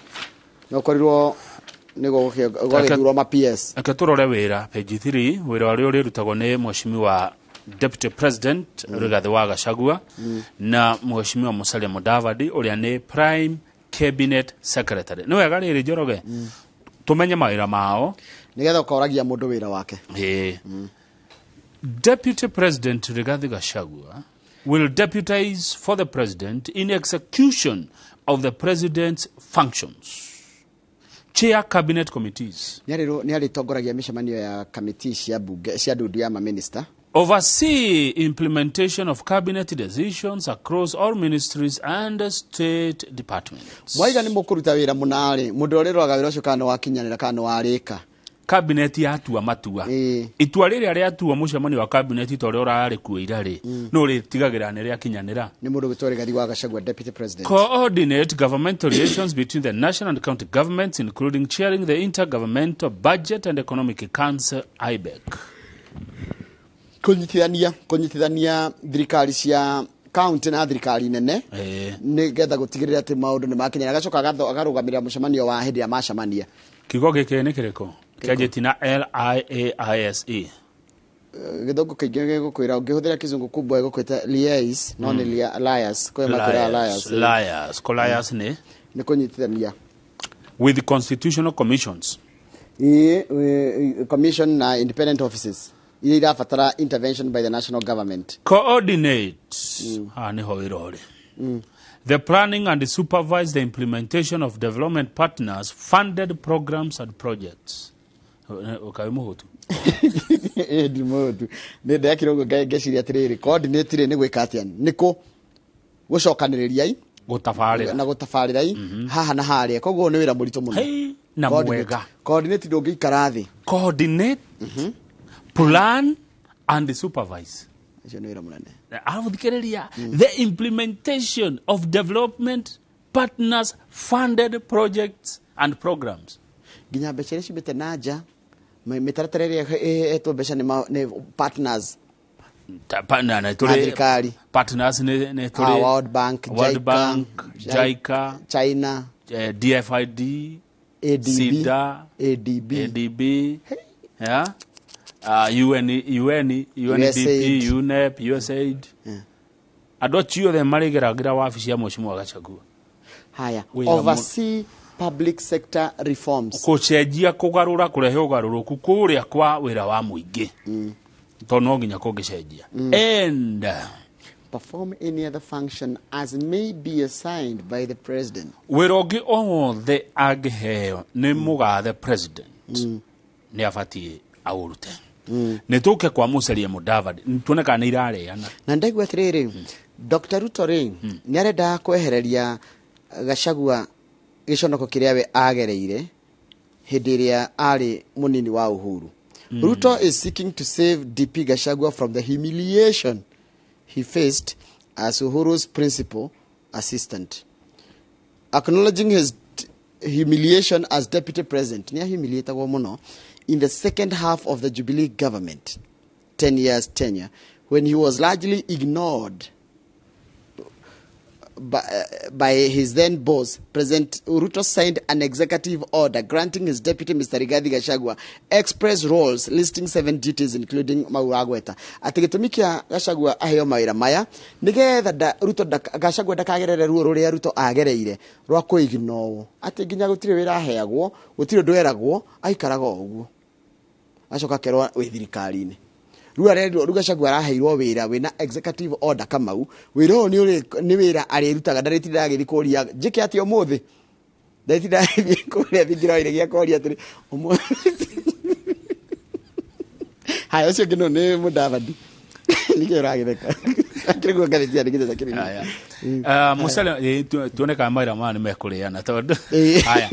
[SPEAKER 3] no korirwo nĩ gwagĩthurwo ma PS.
[SPEAKER 2] Reke tũrore wĩra page 3, wĩra ũrĩa ũrĩrutagwo nĩ mheshimiwa deputy president Rigathi wa Gachagua na mheshimiwa Musalia Mudavadi ũrĩa nĩ prime cabinet secretary. Nĩ wega rĩrĩ, Njoroge, tũmenye mawĩra mao
[SPEAKER 3] nĩgetha ũkoragia mũndũ wĩra wake.
[SPEAKER 2] Ĩĩ. Deputy President Rigathi Gachagua will deputize for the president in execution of the president's functions, chair cabinet committees,
[SPEAKER 3] nĩ arĩtongoragia mĩcemanio ya kamĩtĩ cia bunge cia ndundu ya maminista,
[SPEAKER 2] oversee implementation of cabinet decisions across all ministries and state departments.
[SPEAKER 3] Mwaiga nĩ mũkũruta wĩra mũnarĩ mũndũ ũrĩa ũroraga wĩra ũcio kana nĩ wakinyanĩra kana nĩ warĩka.
[SPEAKER 2] Cabinet yatua matua, itua rĩrĩa rĩatua mũcemanio wa cabinet ta ũrĩa ũrarĩ kuo ira rĩ, no rĩtigagĩra nĩ rĩakinyanĩra.
[SPEAKER 3] Nĩ mũndũ gwĩtwo Rigathi wa Gachagua, deputy president.
[SPEAKER 2] Coordinate governmental relations between the national and county governments, including chairing the Intergovernmental Budget and Economic Council, IBEC.
[SPEAKER 3] Kũnyitithania thirikari cia county na thirikari nene nĩgetha gũtigĩrĩra atĩ maũndũ nĩ makinyĩra. Agacoka akarũgamĩrĩra mũcemanio wa hĩndĩ ya macemania.
[SPEAKER 2] Kiugo gĩkĩ nĩ kĩrĩkũ? Kĩanjĩtie na LIAISE.
[SPEAKER 3] Gĩthũngũ kĩingĩ gĩgũkwĩra, ũngĩhũthĩra kĩzungu kubwa gĩgũkwĩta liaise, no nĩ liars, kwĩ makwĩra liars.
[SPEAKER 2] Liars. Ko liars nĩ?
[SPEAKER 3] Nĩ kũnyitithania.
[SPEAKER 2] With the constitutional commissions.
[SPEAKER 3] Ĩĩ, commission na independent offices iria irabatara intervention by the national government.
[SPEAKER 2] Coordinate. Haha nĩho wĩra ũrĩ. The planning and supervise the implementation of development partners funded programs and projects. Ũkaĩ mũhũtu.
[SPEAKER 3] Ĩĩ, ndi mũhũtu. Nĩ ndekire ũguo ngeciria atĩrĩrĩ, coordinate rĩ nĩ gwĩka atĩa? Nĩ kũ gũcokanĩrĩria i
[SPEAKER 2] gũtabarĩra
[SPEAKER 3] na gũtabarĩra i haha na harĩa, koguo nĩ wĩra mũritũ mũno.
[SPEAKER 2] Na mwega.
[SPEAKER 3] Coordinate ndũngĩikara thĩ.
[SPEAKER 2] Coordinate, plan and supervise.
[SPEAKER 3] Ũcio nĩ wĩra mũnene.
[SPEAKER 2] Arabu thikĩrĩria, the implementation of development partners funded projects and programs.
[SPEAKER 3] Nginya mbeca iria ciumĩte na nja, mĩtaratara ĩrĩa ĩhetwo mbeca nĩ partners.
[SPEAKER 2] Na tũrĩ
[SPEAKER 3] Na thirikari.
[SPEAKER 2] Partners nĩ tũrĩ
[SPEAKER 3] World Bank,
[SPEAKER 2] World
[SPEAKER 3] JICA,
[SPEAKER 2] Bank, JICA,
[SPEAKER 3] China,
[SPEAKER 2] DFID,
[SPEAKER 3] ADB,
[SPEAKER 2] SIDA,
[SPEAKER 3] ADB,
[SPEAKER 2] ADB, yeah? UN, UN, UNDP,
[SPEAKER 3] USAID.
[SPEAKER 2] UNEP, USAID. Andũ acio othe marĩgeragĩra wabici ya Mheshimiwa Gachagua.
[SPEAKER 3] Haya,
[SPEAKER 2] Wĩra mũ-
[SPEAKER 3] oversee public sector reforms.
[SPEAKER 2] Kũcenjia, kũgarũra, kũrehe ũgarũrũku kũrĩa kwa wĩra wa mũingĩ, tondũ no nginya kũngĩcenjia. And
[SPEAKER 3] perform any other function as may be assigned by the president.
[SPEAKER 2] Wĩra ũngĩ o wothe angĩheo nĩ mũgathe president nĩ abatiĩ aũrute. Nĩ tũke kwa Musalia Mudavadi, tuone kana nĩ irareana.
[SPEAKER 3] Na ndaigua atĩrĩrĩ, Dr. Ruto rĩ nĩ arenda kwehereria Gachagua gĩconoko kĩrĩa we agereire hĩndĩ ĩrĩa arĩ mũnini wa Uhuru. Ruto is seeking to save DP Gachagua from the humiliation he faced as Uhuru's principal assistant. Acknowledging his humiliation as deputy president, nĩ ahumiliatagwo mũno in the second half of the Jubilee government, 10 years tenure, when he was largely ignored by his then boss, President Ruto signed an executive order granting his deputy, Mr. Rigathi Gachagua, express roles listing 7 duties including Mauragweta. Atĩ gĩtũmi kĩa Gachagua aheo mawĩra maya nĩgetha Ruto Gachagua ndakagerere ruo rũrĩa Ruto agereire rwa kũignorwo, atĩ nginya gũtirĩ wĩra aheagwo, gũtirĩ ũndũ eragwo, aikaraga o ũguo, acoka akerwo wĩ thirikari-inĩ. Rĩu arerirwo, rĩu Gachagua araheirwo wĩra wĩna executive order Kamau, wĩra ũyũ nĩ wĩra arĩrutaga, ndarĩtindaga agĩthiĩ kũria njĩke atĩa ũmũthĩ, ndarĩtindaga agĩthiĩ kũrĩa thingira wa iregi akoria atĩrĩ ũmũthĩ. Haya, ũcio ũngĩ no nĩ Mudavadi. Nĩkĩo ũragĩtheka? Akĩrĩ guo ngathĩti yandĩkĩte ta kĩrĩ.
[SPEAKER 2] Haya. Musalia, tuone kana mawĩra maya nĩ mekũrĩana tondũ haya.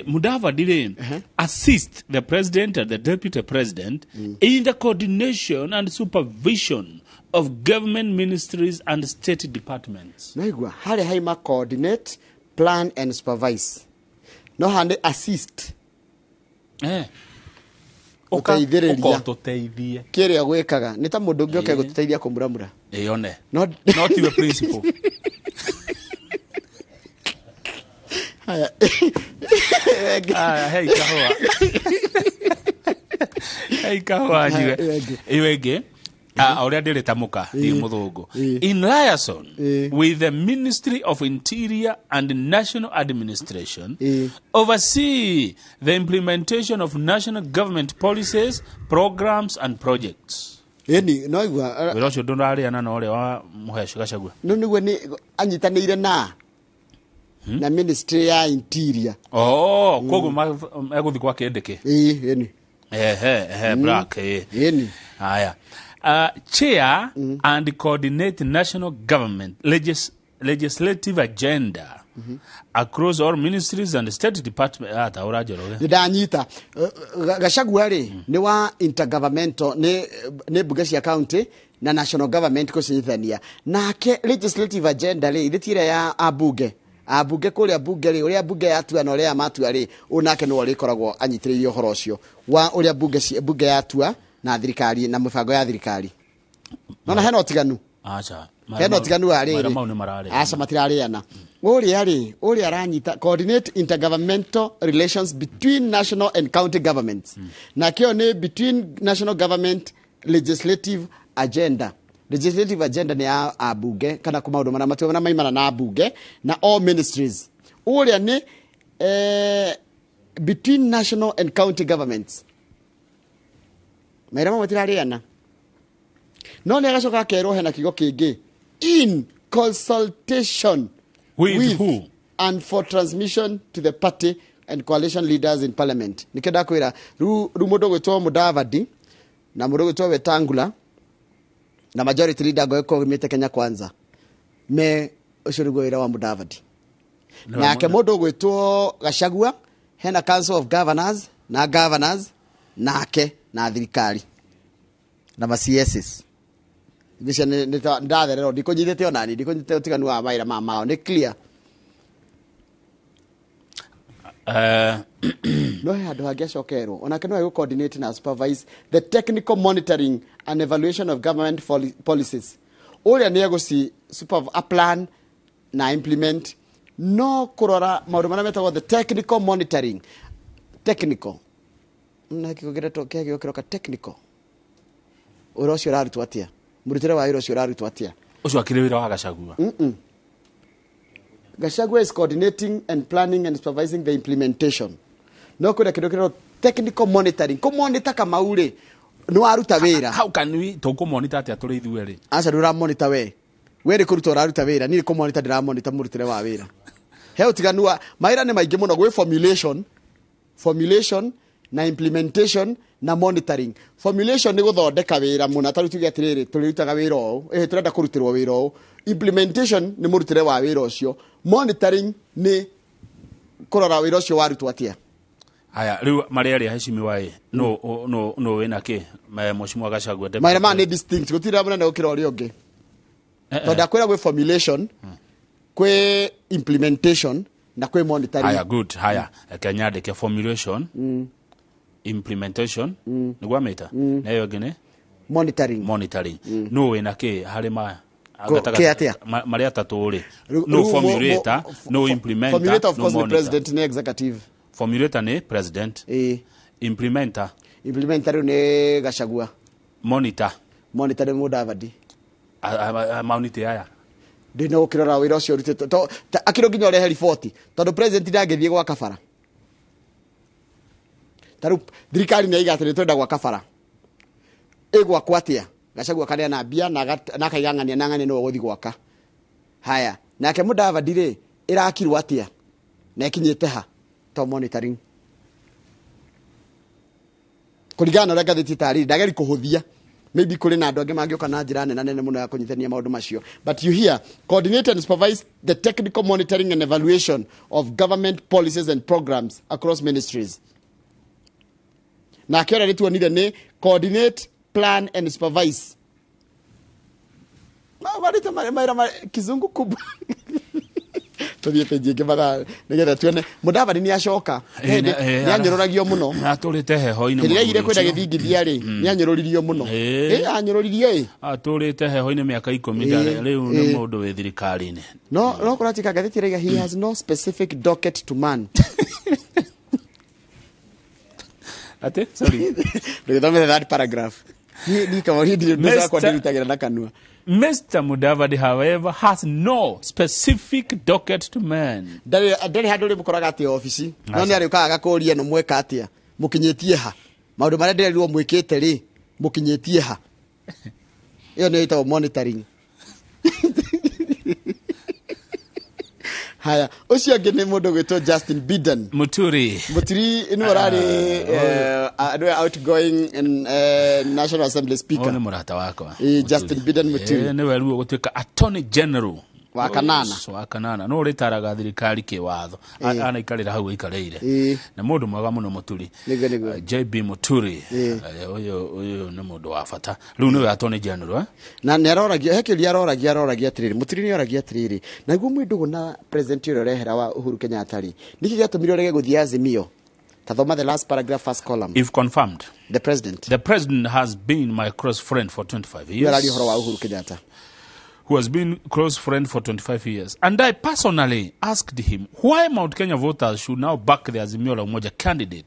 [SPEAKER 2] Mudavadi rĩ, assist the president and the deputy president in the coordination and supervision of government ministries and state departments.
[SPEAKER 3] Naigua harĩa haima coordinate, plan and supervise, no hande assist. Ũteithĩrĩria.
[SPEAKER 2] Ũkotũteithie.
[SPEAKER 3] Kĩrĩa gwĩkaga nĩ ta mũndũ ũngĩ oke gũtũteithia kũmuramura.
[SPEAKER 2] Ĩyone.
[SPEAKER 3] No,
[SPEAKER 2] no tiwe principal.
[SPEAKER 3] Haya.
[SPEAKER 2] Haya, hei kahũa. Hei kahũa nyue. Ĩyo ĩngĩ. Ũrĩa ndĩrĩtamũka ndi mũthũngũ. In liaison with the Ministry of Interior and National Administration, oversee the implementation of national government policies, programs and projects.
[SPEAKER 3] Ĩni, no igua,
[SPEAKER 2] Wĩra ũcio ndũrarĩana na ũrĩa wa Mũheci Gachagua.
[SPEAKER 3] No nĩguo nĩ anyitanĩire na Ministry ya Interior.
[SPEAKER 2] Oh, koguo egũthiĩ kwa kĩndĩkĩ.
[SPEAKER 3] Ĩĩ, ĩni.
[SPEAKER 2] Ehe, ehe, black, ĩĩ.
[SPEAKER 3] Ĩni.
[SPEAKER 2] Haya. Chair and coordinate national government legislative agenda Across all ministries and state department. Ata ũranjoroge.
[SPEAKER 3] Nĩ ndanyita. Gachagua rĩ, nĩ wa intergovernmental, nĩ mbunge cia county na national government kũcinyitithania. Nake legislative agenda rĩ, ithe ti ĩrĩa ya ambunge kũrĩa bunge rĩ, ũrĩa bunge yatua na ũrĩa matua rĩ, ũyũ nake nĩwe ũrĩkoragwo anyitĩrĩire ũhoro ũcio wa ũrĩa bunge yatua na thirikari na mĩbango ya thirikari. Nona hena ũtiganu.
[SPEAKER 2] Aca.
[SPEAKER 3] Hena ũtiganu wa
[SPEAKER 2] Mawĩra
[SPEAKER 3] rĩrĩ.
[SPEAKER 2] mau nĩ mararĩana.
[SPEAKER 3] Aca, matirarĩana. Ũrĩa rĩ, ũrĩa aranyita coordinate intergovernmental relations between national and county governments, nakĩo nĩ between national government legislative agenda. Legislative agenda nĩ ya ambunge kana kũ maũndũ marĩa matua marĩa maimana na ambunge na all ministries. Ũrĩa nĩ between national and county governments. Mawĩra mamwe matirarĩana, no nĩ agacoka akerwo hena kiugo kĩngĩ, in consultation
[SPEAKER 2] With who?
[SPEAKER 3] And for transmission to the party and coalition leaders in parliament. Nikĩo ndakwĩra rĩu mũndũ ũgwĩtwo Mudavadi na mũndũ ũgwĩtwo Wetangula na majority leader ngoĩkorwo aumĩte Kenya Kwanza, me ũcio nĩguo wĩra wa Mudavadi. Nake mũndũ ũgwĩtwo Gachagua, hena council of governors na governors nake na thirikari na ma CSs. Mbica nĩ ndathererwo, ndikũnyitĩte onani, ndikũnyitĩte ũtiganu wa mawĩra ma mao nĩ clear. No he handũ hangĩ acokerwo onake no egũ-coordinate na supervise the technical monitoring and evaluation of government policies. Ũrĩa nĩ egũci a plan na implement, no kũrora maũndũ marĩa metagwo the technical monitoring. Technical na kĩgo kĩagĩrĩtwo kĩroka technical, ũhoro ũcio ũrarutwo atĩa, mũrutĩre wa wĩra ũcio ũrarutwo atĩa?
[SPEAKER 2] Ũcio akĩrĩ wĩra wa Gachagua.
[SPEAKER 3] Gachagua is coordinating and planning and supervising the implementation. No kwĩna kĩndũ kĩretwo technical monitoring. Kũmonitor Kamau rĩ, nĩ waruta wĩra.
[SPEAKER 2] How can we tũkũmonitor atĩa tũrĩ ithuerĩ?
[SPEAKER 3] Aca, ndũramonitor we. We nĩ kũruta ũraruta wĩra, niĩ nĩ kũmonitor ndĩramonitor mũrutĩre wa wĩra. He ũtiganu wa mawĩra nĩ maingĩ mũno, gwĩ formulation na implementation na monitoring. Formulation nĩ gũthondeka wĩra mũna, ta rĩu tuge atĩrĩrĩ, tũrĩrutaga wĩra ũũ, ĩhĩ tũrenda kũrutĩrwo wĩra ũũ. Implementation nĩ mũrutĩre wa wĩra ũcio. Monitoring nĩ kũrora wĩra ũcio warutwo atĩa.
[SPEAKER 2] Haya, rĩu marĩa arĩa heshimiwa ĩ, no wĩna kĩ mheshimiwa Gachagua deputy?
[SPEAKER 3] Mawĩra maya nĩ distinct, gũtirĩ wĩra mũnene gũkĩra ũrĩa ũngĩ. Tondũ ndakwĩra gwĩ formulation, kwĩ implementation na kwĩ monitoring.
[SPEAKER 2] Haya, good. Haya, reke nyandĩke formulation, implementation, nĩguo amĩta, na ĩyo ĩngĩ nĩ
[SPEAKER 3] monitoring.
[SPEAKER 2] Monitoring. No wĩna kĩ harĩ maya?
[SPEAKER 3] Kĩ atĩa?
[SPEAKER 2] Marĩa atatũ rĩ, no
[SPEAKER 3] Rĩu
[SPEAKER 2] formulator, no implementer,
[SPEAKER 3] formulator of
[SPEAKER 2] no
[SPEAKER 3] course nĩ
[SPEAKER 2] monitor.
[SPEAKER 3] President, nĩ executive.
[SPEAKER 2] Formulator nĩ president. Implementer?
[SPEAKER 3] Implementer rĩu nĩ Gachagua.
[SPEAKER 2] Monitor?
[SPEAKER 3] Monitor nĩ Mudavadi.
[SPEAKER 2] Maunite aya.
[SPEAKER 3] Ndĩna gũkĩrora wĩra ũcio ũrutĩtwo. Akĩrĩ nginya ũrehe riboti, tondũ president ndangĩthiĩ gwaka bara. Ta rĩu thirikari nĩ yaiga atĩ nĩ tũrenda gwaka bara, ĩgwakwo atĩa? Gachagua kaneana mbia na akaiga ng'ania na ng'ania nĩwe ũgũthiĩ gwaka. Haya, nake Mudavadi rĩ, ĩrakirwo atĩa na ĩkinyĩte ha? To monitoring kũringana na ũrĩa ngathĩti ĩtarĩirie, ndageri kũhũthia, maybe kũrĩ na andũ angĩ mangĩũka na njĩra nene nene mũno ya kũnyitithania maũndũ macio. But you hear coordinate and supervise the technical monitoring and evaluation of government policies and programs across ministries. Nake ũrĩa nĩtuonire nĩ coordinate, plan and supervise. Marĩte mawĩra kizungu kubwa. Tũthiĩ page ĩngĩ mathaa nĩgetha tuone Mudavadi nĩ acoka. Hĩndĩ nĩ anyũrũragio mũno.
[SPEAKER 2] Atũrĩte heho-inĩ.
[SPEAKER 3] Hĩndĩ ĩrĩa aigire
[SPEAKER 2] Mũthuri
[SPEAKER 3] kwenda
[SPEAKER 2] ũcio.
[SPEAKER 3] gĩthingithia rĩ, nĩ anyũrũririo mũno. Anyũrũririo ĩ.
[SPEAKER 2] Atũrĩte heho-inĩ mĩaka 10, ndarĩ rĩu nĩ mũndũ wĩ thirikari-inĩ.
[SPEAKER 3] No kũratika ngathĩti ĩraiga he has no specific docket to man.
[SPEAKER 2] Atĩ? Sorry.
[SPEAKER 3] Ndũgĩthomere that paragraph. Niĩ kama niĩ ndirĩ ũndũ wakwa ndĩrutagĩra na kanua.
[SPEAKER 2] Mr. Mudavadi, however, has no specific docket to man.
[SPEAKER 3] Ndarĩ handũ rĩmũkoraga atĩ obici. No nĩ arĩũkaga agakũria no mweka atĩa? Mũkinyĩtie ha? Maũndũ marĩa ndĩrerirwo mwĩkĩte rĩ, mũkinyĩtie ha? Ĩyo nĩyo ĩtagwo monitoring. Haya, ũcio ũngĩ nĩ mũndũ ũgwĩtwo Justin Biden.
[SPEAKER 2] Muturi.
[SPEAKER 3] Muturi nĩwe ũrarĩ, nĩwe outgoing National Assembly Speaker.
[SPEAKER 2] Ũyũ nĩ mũrata wakwa.
[SPEAKER 3] Justin Biden Muturi.
[SPEAKER 2] Nĩwe rĩu ũgũtuĩka Attorney General.
[SPEAKER 3] Wa kanana.
[SPEAKER 2] Wa kanana no ũrĩtaraga thirikari kĩwatho. Anaikarĩra hau aikarĩire. Nĩ mũndũ mwega mũno Mũturi.
[SPEAKER 3] Nĩguo, nĩguo.
[SPEAKER 2] JB Mũturi. Ũyũ nĩ mũndũ wa bata rĩu nĩwe attorney general, eh?
[SPEAKER 3] Na nĩ aroragio, he kĩũria aroragia atĩrĩrĩ, Mũturi nĩ oragia atĩrĩrĩ, naguo mwĩ ndũgũ na president ũrĩa ũrehera wa Uhuru Kenyatta rĩ, nĩkĩ gĩatũmire ũrege gũthiĩ Azimio? Tathoma the last paragraph, first column.
[SPEAKER 2] If confirmed,
[SPEAKER 3] the president,
[SPEAKER 2] the president has been my close friend for 25
[SPEAKER 3] Nĩ
[SPEAKER 2] years.
[SPEAKER 3] araria ũhoro wa Uhuru Kenyatta.
[SPEAKER 2] Who has been close friend for 25 years. And I personally asked him why Mount Kenya voters should now back the Azimio la Umoja candidate.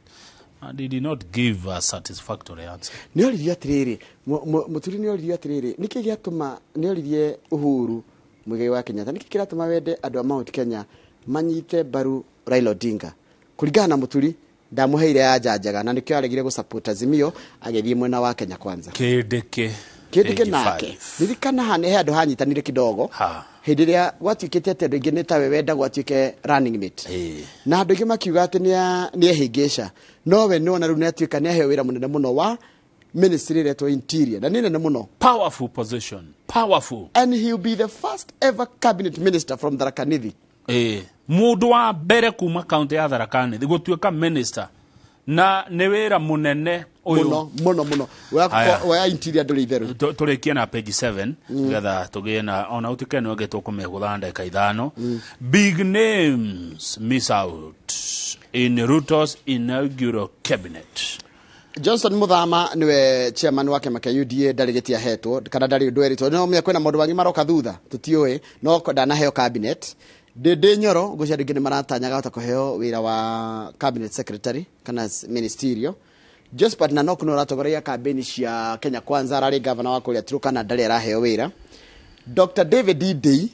[SPEAKER 2] And he did not give a satisfactory answer.
[SPEAKER 3] Nĩ oririe atĩrĩrĩ, Mũturi nĩ oririe atĩrĩrĩ, nĩkĩ gĩatũma, nĩ oririe Uhuru Muigai wa Kenyatta, nĩkĩ kĩratũma wende andũ a Mount Kenya manyite mbaru Raila Odinga? Kũringana na Mũturi, ndamũheire anja njega na nĩkĩo aregire gũ-support Azimio, agĩthiĩ mwena wa Kenya Kwanza.
[SPEAKER 2] Kĩndĩkĩ.
[SPEAKER 3] Kĩndĩkĩ
[SPEAKER 2] Page
[SPEAKER 3] nake
[SPEAKER 2] 5.
[SPEAKER 3] ririkana haha nĩ he handũ hanyitanire kidogo hĩndĩ ĩrĩa gwatuĩkĩte atĩ andũ aingĩ nĩ tawe wenda gwatuĩke running mate, na andũ aingĩ makiuga atĩ nĩ ehĩngĩca, no we nĩwona rĩu nĩ atuĩka nĩ aheo wĩra mũnene mũno wa ministry ĩretwo interior, na nĩ nene mũno.
[SPEAKER 2] Powerful position, powerful.
[SPEAKER 3] And he will be the first ever cabinet minister from Tharaka Nithi.
[SPEAKER 2] Mũndũ wa mbere kuma kaunti ya Tharaka Nithi gũtuĩka minister, na nĩ wĩra mũnene ũyũ.
[SPEAKER 3] Mũno mũno mũno.
[SPEAKER 2] Aya.
[SPEAKER 3] Wa interior ndũrĩ itherũ.
[SPEAKER 2] Tũrĩkie na page 7 nĩgetha tũgĩe na ona ũtuĩke nĩ ũngĩ tũkũmĩgũtha ndagĩka 5. Big names miss out in Ruto's inaugural cabinet.
[SPEAKER 3] Johnson Muthama niwe chairman wa kĩama kĩa UDA, ndarĩ gĩtĩ ahetwo kana ndarĩ ũndũ erĩtwo, no menya kwĩna maũndũ mangĩ maroka thutha tũtiũĩ, no ndanaheo cabinet. Ndĩndĩ Nyoro, ngũcia andũ aingĩ nĩ maratanyaga hota kũheo wĩra wa cabinet secretary kana ministerial. Josephat Nanok nĩ ũratongoria kambĩni cia Kenya Kwanza, ararĩ gavana wa kũrĩa Turkana, ndarĩ araheo wĩra. Dr David Ndii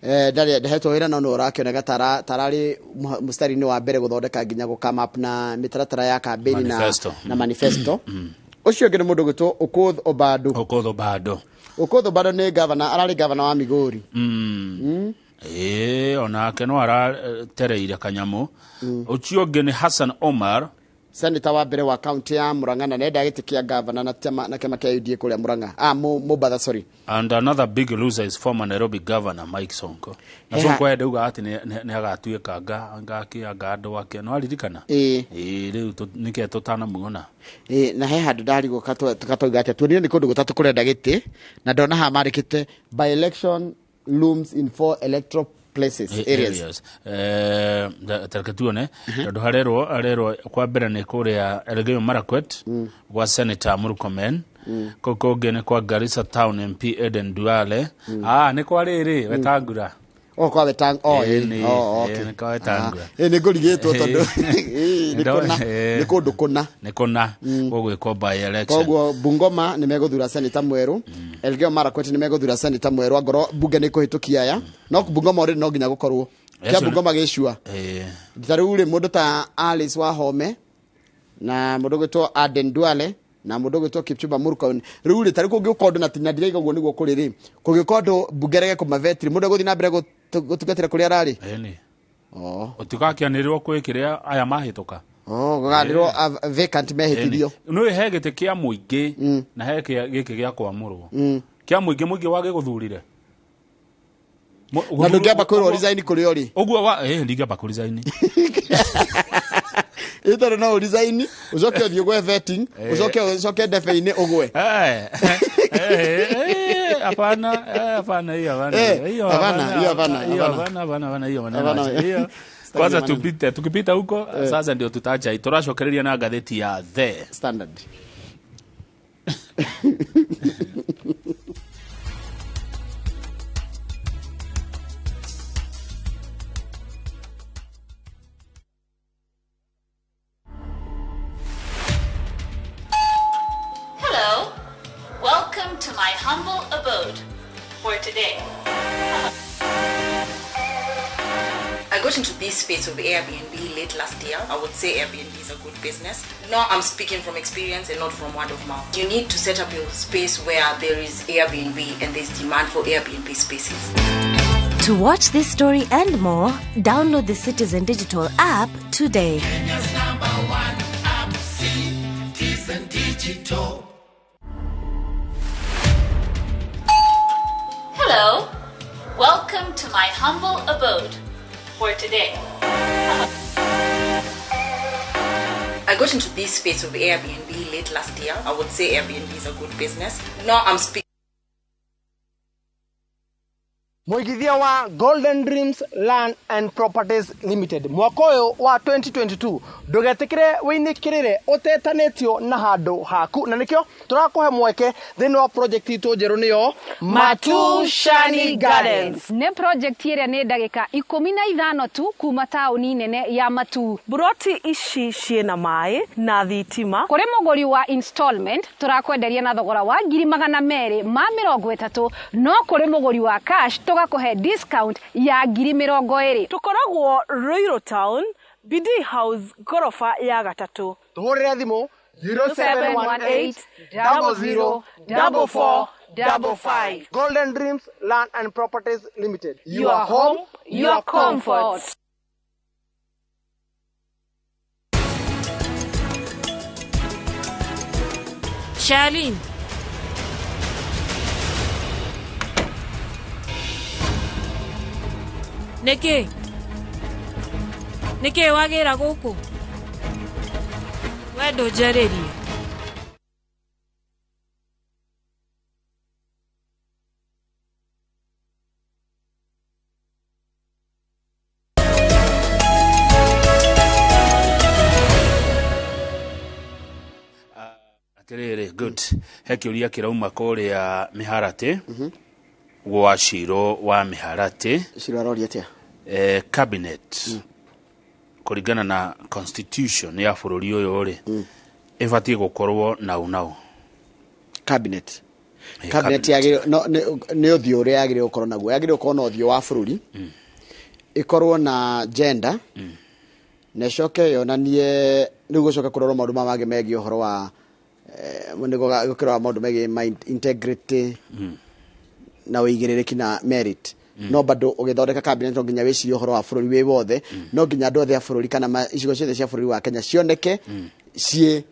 [SPEAKER 3] ndarĩ ndahetwo wĩra, no nĩ ũrakĩoneka tararĩ mũstari-inĩ wa mbere gũthondeka nginya gũ come up na mĩtaratara ya kambĩni na
[SPEAKER 2] Manifesto.
[SPEAKER 3] Na manifesto. Ũcio ũngĩ nĩ mũndũ gwĩtwo Okoth Obado.
[SPEAKER 2] Okoth Obado.
[SPEAKER 3] Okoth Obado nĩ gavana, ararĩ gavana wa Migori.
[SPEAKER 2] Ĩĩ, onake no aratereire kanyamũ. Ũcio ũngĩ nĩ Hassan Omar.
[SPEAKER 3] Senator wa mbere wa kaunti ya Murang'a, na nenda gĩtĩ kĩa gavana na kĩama kĩa UDA kũrĩa Murang'a, Mombatha, sorry.
[SPEAKER 2] And another big loser is former Nairobi governor Mike Sonko. Na
[SPEAKER 3] He ha-
[SPEAKER 2] Sonko endauga atĩ nĩ agatuĩka ngaki anga andũ ake, no aririkana.
[SPEAKER 3] Ĩĩ.
[SPEAKER 2] Ĩĩ, rĩu nĩkĩo tũtanamuona.
[SPEAKER 3] Ĩĩ, na he handũ ndarigwo katauga atĩa, tuonire nĩ kũndũ gũtatũ kũrenda gĩtĩ, na ndona haha mandĩkĩte by election looms in four electoral places, areas.
[SPEAKER 2] Areas. Tareke tuone tondũ harerwo kwa mbere nĩ kũrĩa Elgeyo Marakwet gwa Senator Murkomen, kũu kũngĩ nĩ kwa Garissa Town MP Eden Duale, nĩ kwa rĩrĩ Wetangula.
[SPEAKER 3] O kwa Wetang, oh,
[SPEAKER 2] Ĩĩ,
[SPEAKER 3] ĩĩ, oh, okay.
[SPEAKER 2] Ĩĩ, nĩ kwa Wetangula.
[SPEAKER 3] Ĩĩ, nĩ ngũrigĩtwo tondũ ĩĩ, nĩ kũna, nĩ kũndũ kũna.
[SPEAKER 2] Nĩ kũna gũgwĩkwo by election.
[SPEAKER 3] Koguo Bungoma nĩ megũthura senator mwerũ, Elgeyo Marakwet nĩ megũthura senator mwerũ angorwo bunge nĩ kũhĩtũkia aya, no Bungoma already no nginya gũkorwo kĩa Bungoma gĩcua. Ta rĩu rĩ, mũndũ ta Alice Wahome na mũndũ gwĩtwo Aden Duale na mũndũ gwĩtwo Kipchumba Murkomen, rĩu rĩ, ta rĩu kũngĩũka ũndũ na ndiraiga ũguo nĩguo kũrĩ rĩ, kũngĩũka ũndũ mbunge rege kũmavetiri, mũndũ egũthiĩ na mbere gũtungatĩra kũrĩa ararĩ.
[SPEAKER 2] Ĩni. Ũtigakĩanĩrĩrwo kwĩ kĩrĩa aya mahĩtũka.
[SPEAKER 3] Oh, gũganĩrwo vacant mehĩtithio.
[SPEAKER 2] Nĩ he gĩtĩ kĩa mũingĩ na he gĩkĩ gĩa kwamũrwo. Kĩa mũingĩ, mũingĩ wagĩgũthurire.
[SPEAKER 3] Na ndũngĩamba kwĩrwo resign kũrĩa ũrĩ.
[SPEAKER 2] Ũguo wa ndingĩamba kũ resign.
[SPEAKER 3] Ĩ, tondũ no ũresign ũcoke ũthiĩ ũgwe vetting, ũcoke ndebe-inĩ ũgwe.
[SPEAKER 2] Hapana, hapana, hiyo hapana. Hiyo
[SPEAKER 3] hapana, hiyo hapana,
[SPEAKER 2] hiyo
[SPEAKER 3] hapana.
[SPEAKER 2] hapana, hapana, hapana, hiyo maneno
[SPEAKER 3] Hapana,
[SPEAKER 2] acha. Hiyo.
[SPEAKER 3] Sitaki
[SPEAKER 2] Kwanza
[SPEAKER 3] maneno.
[SPEAKER 2] tupite, tukipita huko sasa ndio tutaacha. Tũracokereria na ngathĩti ya The
[SPEAKER 3] Standard.
[SPEAKER 1] Hello. Welcome to my humble abode for today.
[SPEAKER 4] I got into this space of Airbnb late last year. I would say Airbnb is a good business. Now I'm speaking from experience and not from word of mouth. You need to set up your space where there is Airbnb and there's demand for Airbnb spaces.
[SPEAKER 10] To watch this story and more, download the Citizen Digital app today.
[SPEAKER 11] Kenya's number one app, Citizen Digital.
[SPEAKER 1] Hello. Welcome to my humble abode for today.
[SPEAKER 4] I got into this space of Airbnb late last year. I would say Airbnb is a good business. Now I'm speaking.
[SPEAKER 6] Mũigithia wa Golden Dreams Land and Properties Limited mwaka ũyũ wa 2022 ndũgetĩkĩre wĩinĩkĩrĩre ũtetanĩtio na handũ haku, na nĩkĩo tũrakũhe mweke thĩinĩ wa project itũ njerũ nĩyo
[SPEAKER 7] Matushani Gardens. Nĩ project ĩrĩa nĩ ndagĩka 15 tu kuma taũni nene ya Matu.
[SPEAKER 18] Buroti ici ciĩna maĩ na thitima.
[SPEAKER 7] Kũrĩ mũgũri wa installment tũrakwenderia na thogora wa 230,000, no kũrĩ mũgũri wa cash tũgakũhe discount ya 20,000.
[SPEAKER 18] Tũkoragwo Ruiru Town, BD House, gorofa ya gatatũ.
[SPEAKER 6] Tũhũrĩre thimũ 0718 00 44 55. Golden Dreams Land and Properties Limited.
[SPEAKER 7] Your home, your comfort.
[SPEAKER 19] Charlene. Nĩkĩ? Nĩkĩ wagĩra gũkũ? We ndũnjarĩrie.
[SPEAKER 2] Atirĩrĩ, good. He kĩũria kĩrauma kũrĩa mĩharatĩ gwa Ciro wa mĩharatĩ.
[SPEAKER 3] Ciro aroria atĩa?
[SPEAKER 2] Cabinet kũringana na constitution ya bũrũri ũyũ rĩ, ĩbatiĩ gũkorwo nau nau.
[SPEAKER 3] Cabinet. Cabinet yagĩrĩirwo no nĩ ũthiũ ũrĩa yagĩrĩirwo gũkorwo naguo. Yagĩrĩirwo gũkorwo na ũthiũ wa bũrũri, ĩkorwo na gender, na ĩcoke yonanie rĩu gũcoke kũrorwo maũndũ maya mangĩ megiĩ ũhoro wa nĩguo gũkĩrora maũndũ megiĩ mind integrity na ũigĩrĩrĩki na merit. No bado ũgĩthondeka cabinet no nginya wĩcirie ũhoro wa bũrũri wĩ wothe, no nginya andũ othe a bũrũri kana icigo ciothe cia bũrũri wa Kenya cioneke ciĩ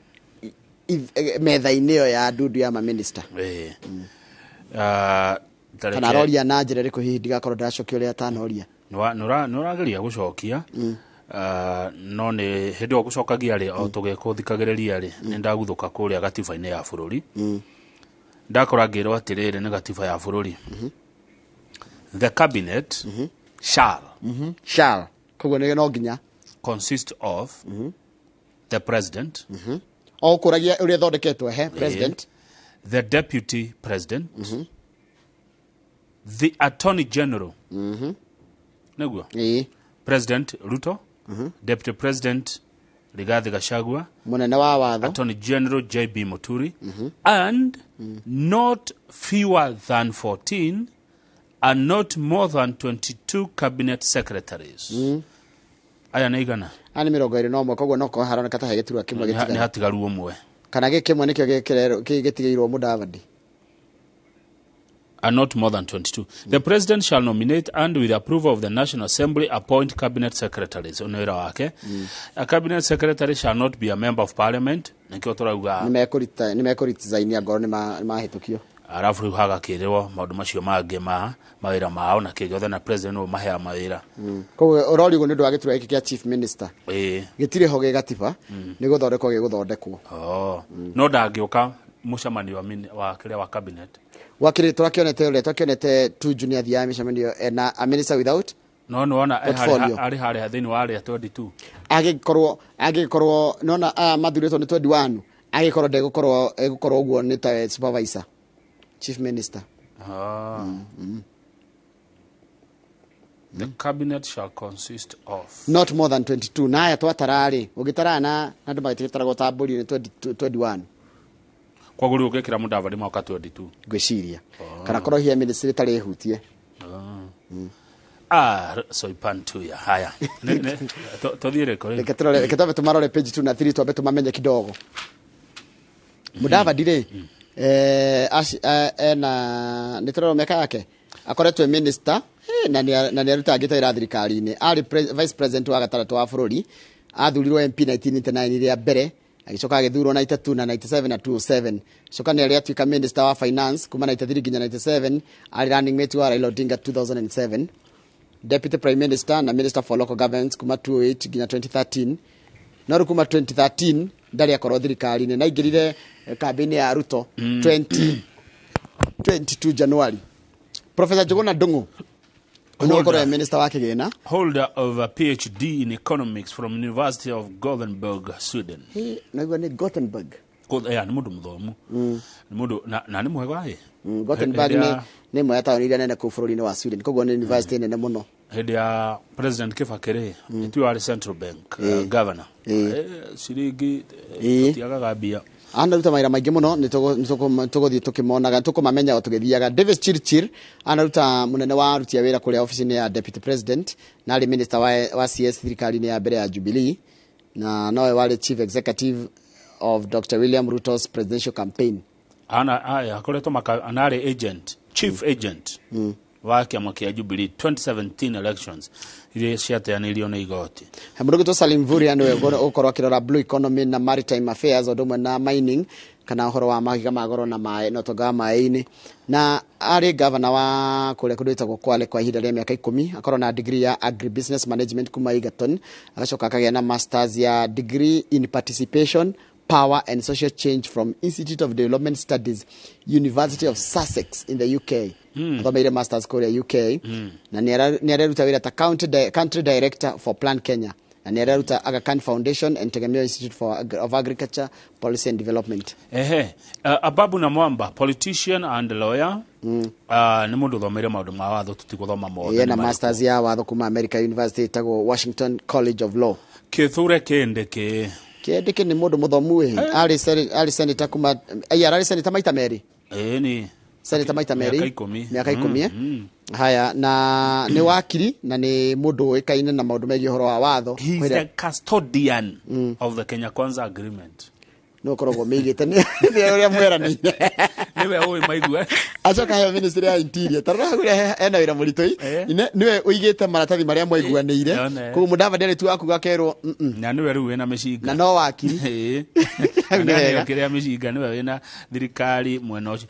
[SPEAKER 3] metha-inĩ ĩyo ya ndundu ya maminista. Kana aroria na njĩra ĩrĩkũ hihi ndigakorwo ndĩracokia ũrĩa atanoria.
[SPEAKER 2] Nĩ ũrageria gũcokia, no nĩ hĩndĩ ĩyo gũcokagia rĩ, o tũgĩkũthikagĩrĩria rĩ, nĩ ndaguthũka kũrĩa gatiba-inĩ ya bũrũri. Ndakora ngĩrwo atĩrĩrĩ, nĩ gatiba ya bũrũri. The cabinet shall
[SPEAKER 3] shall koguo nĩ no nginya
[SPEAKER 2] consist of the president,
[SPEAKER 3] o kũragia ũrĩa ĩthondeketwo, he president,
[SPEAKER 2] the deputy president, the attorney general, nĩguo President Ruto, Deputy President Rigathi Gachagua,
[SPEAKER 3] munene wa watho
[SPEAKER 2] Attorney General JB Muturi, and not fewer than 14 and not more than 22 cabinet secretaries. Aya nĩ igana?
[SPEAKER 3] Aya nĩ 21, koguo no korwo haroneka ta he gĩturwa kĩmwe
[SPEAKER 2] gĩtigaru. Nĩ hatigaru ũmwe.
[SPEAKER 3] Kana gĩkĩ kĩmwe nĩkĩo gĩtigĩirwo Mudavadi.
[SPEAKER 2] And not more than 22. The president shall nominate and with the approval of the National Assembly appoint cabinet secretaries. Ũyũ nĩ wĩra wake. A cabinet secretary shall not be a member of parliament. Nĩkĩo tũrauga
[SPEAKER 3] nĩ mekũritizainia ngoro nĩ mahĩtũkio.
[SPEAKER 2] Arabu rĩu hagakĩrĩrwo maũndũ macio mangĩ ma mawĩra mao na kĩ gĩothe, na president nĩwe maheaga mawĩra.
[SPEAKER 3] Koguo ũroria ũguo nĩ ũndũ wa gĩturwa gĩkĩ kĩa chief minister. Gĩtirĩ ho gĩ gatiba, nĩ gũthondekwo gĩgũthondekwo.
[SPEAKER 2] No ndangĩũka mũcemanio wa kĩrĩa wa cabinet.
[SPEAKER 3] Wakiri tũrakĩonete ũrĩa twakĩonete tu junior athiaga mĩcemanio ena a minister without
[SPEAKER 2] no nĩwona arĩ harĩa thĩinĩ wa arĩa 22.
[SPEAKER 3] Angĩkorwo nona aya mathurĩtwo nĩ 21, angĩkorwo ndegũkorwo egũkorwo ũguo nĩ ta supervisor chief minister.
[SPEAKER 2] The cabinet shall consist of
[SPEAKER 3] not more than 22. Na aya twatararĩ ũgĩtarana na andũ magĩtaragwo ta mbũri nĩ 21.
[SPEAKER 2] Koguo rĩu ũngĩkĩra Mudavadi mwaka 22
[SPEAKER 3] ngwĩciria kana korwo hihi ministry ĩtarĩ ĩhutie.
[SPEAKER 2] Soipan tu ya haya. Tũthiĩ rĩko rĩu.
[SPEAKER 3] Reke twambe tũmarore page 2 na 3 twambe tũmamenye kidogo. Mudavadi rĩ, ena nĩ tũrora mĩaka yake, akoretwo minister na nĩ arutangĩte wĩra thirikari-inĩ. Arĩ vice president wa gatandatũ wa bũrũri, athurirwo MP 1999 rĩa mbere, agĩcoka agĩthurwo 92 na 97 na 207. Coka nĩ arĩ atuĩka minister wa finance kuma 93 nginya 97, arĩ running mate wa Raila Odinga 2007. Deputy Prime Minister na Minister for Local Government kuma 2008 nginya 2013. No rĩu kuma 2013 ndarĩ akorwo thirikari-inĩ, na aingĩrire kambĩini ya Ruto 2022 January. Professor Njuguna Ndung'u nĩwe ũkorwo e minister wa kĩgĩna.
[SPEAKER 2] Holder of a PhD in economics from University of Gothenburg, Sweden.
[SPEAKER 3] Hĩ, naigua nĩ Gothenburg.
[SPEAKER 2] Yeah, nĩ mũndũ mũthomu, nĩ mũndũ na nĩ mwega ĩ.
[SPEAKER 3] Gothenburg nĩ ĩmwe ya taũni iria nene kũu bũrũri-inĩ wa Sweden, koguo nĩ university nene mũno.
[SPEAKER 2] Hĩndĩ ya President Kibaki rĩ, ĩtuo arĩ central bank governor. Ciringi tũtiagaga mbia.
[SPEAKER 3] Anaruta mawĩra maingĩ mũno, nĩ tũgũthiĩ tũkĩmonaga, tũkũmamenya o tũgĩthiaga. Davis Chirchir anaruta mũnene wa aruti a wĩra kũrĩa ofici-inĩ ya Deputy President, na arĩ minister wa CS thirikari-inĩ ya mbere ya Jubilee, na nowe warĩ chief executive of Dr. William Ruto's presidential campaign.
[SPEAKER 2] Ana aya akoretwo anarĩ agent, chief agent wa kĩama kĩa Jubilee 2017 elections iria ciateanĩirio nĩ igoti.
[SPEAKER 3] Mũndũ ũgwĩtwo Salim Mvurya nĩwe ũgũkorwo akĩrora blue economy na maritime affairs, ũndũ ũmwe na mining kana ũhoro wa mahiga ma goro na maĩ na ũtonga wa maĩ-inĩ, na arĩ gavana wa kũrĩa kũndũ gwĩtagwo Kwale kwa ihinda rĩa mĩaka 10. Akorwo na degree ya agribusiness management kuma Egerton, agacoka akagĩa na masters ya degree in participation, power and social change from Institute of Development Studies, University of Sussex in the UK. Athomeire masters kũrĩa UK, na nĩ areruta wĩra ta country director for Plan Kenya, na nĩ areruta Aga Khan Foundation and Tegemeo Institute of Agriculture Policy and Development.
[SPEAKER 2] Ehe, Ababu na Mwamba, politician and lawyer. Nĩ mũndũ ũthomeire maũndũ ma watho, tũtigũthoma mothe.
[SPEAKER 3] Yena
[SPEAKER 2] nĩ marĩkũ.
[SPEAKER 3] Masters ya watho kuma America University ĩtagwo Washington College of Law.
[SPEAKER 2] Kithure Kindiki.
[SPEAKER 3] Kindiki nĩ mũndũ mũthomu ĩ, arĩ senator kuma ai, ararĩ senator maita merĩ.
[SPEAKER 2] Ĩni.
[SPEAKER 3] Senator maita merĩ.
[SPEAKER 2] Mĩaka 10.
[SPEAKER 3] Mĩaka 10, eh? Haya, na nĩ wakiri na nĩ mũndũ ũĩkaine na maũndũ megiĩ ũhoro wa watho.
[SPEAKER 2] He is the custodian of the Kenya Kwanza agreement.
[SPEAKER 3] No ũkoragwo mĩigĩte nĩ ũrĩa mweranĩire.
[SPEAKER 2] Nĩwe ũĩ maigue.
[SPEAKER 3] Acoka heo ministry ya interior. Tarora hau ũrĩa ena wĩra mũritũ ĩ. Ine, nĩwe ũigĩte maratathi marĩa mwaiguanĩire.
[SPEAKER 2] One.
[SPEAKER 3] Koguo Mudavadi arĩ tu akuga akerwo,
[SPEAKER 2] Na nĩwe rĩu wĩna mĩcinga.
[SPEAKER 3] Na no wakiri.
[SPEAKER 2] Ĩĩ.
[SPEAKER 3] Hau nĩ
[SPEAKER 2] Na nĩwe
[SPEAKER 3] wega.
[SPEAKER 2] kĩrĩa mĩcinga, nĩwe wĩna thirikari mwena ũcio.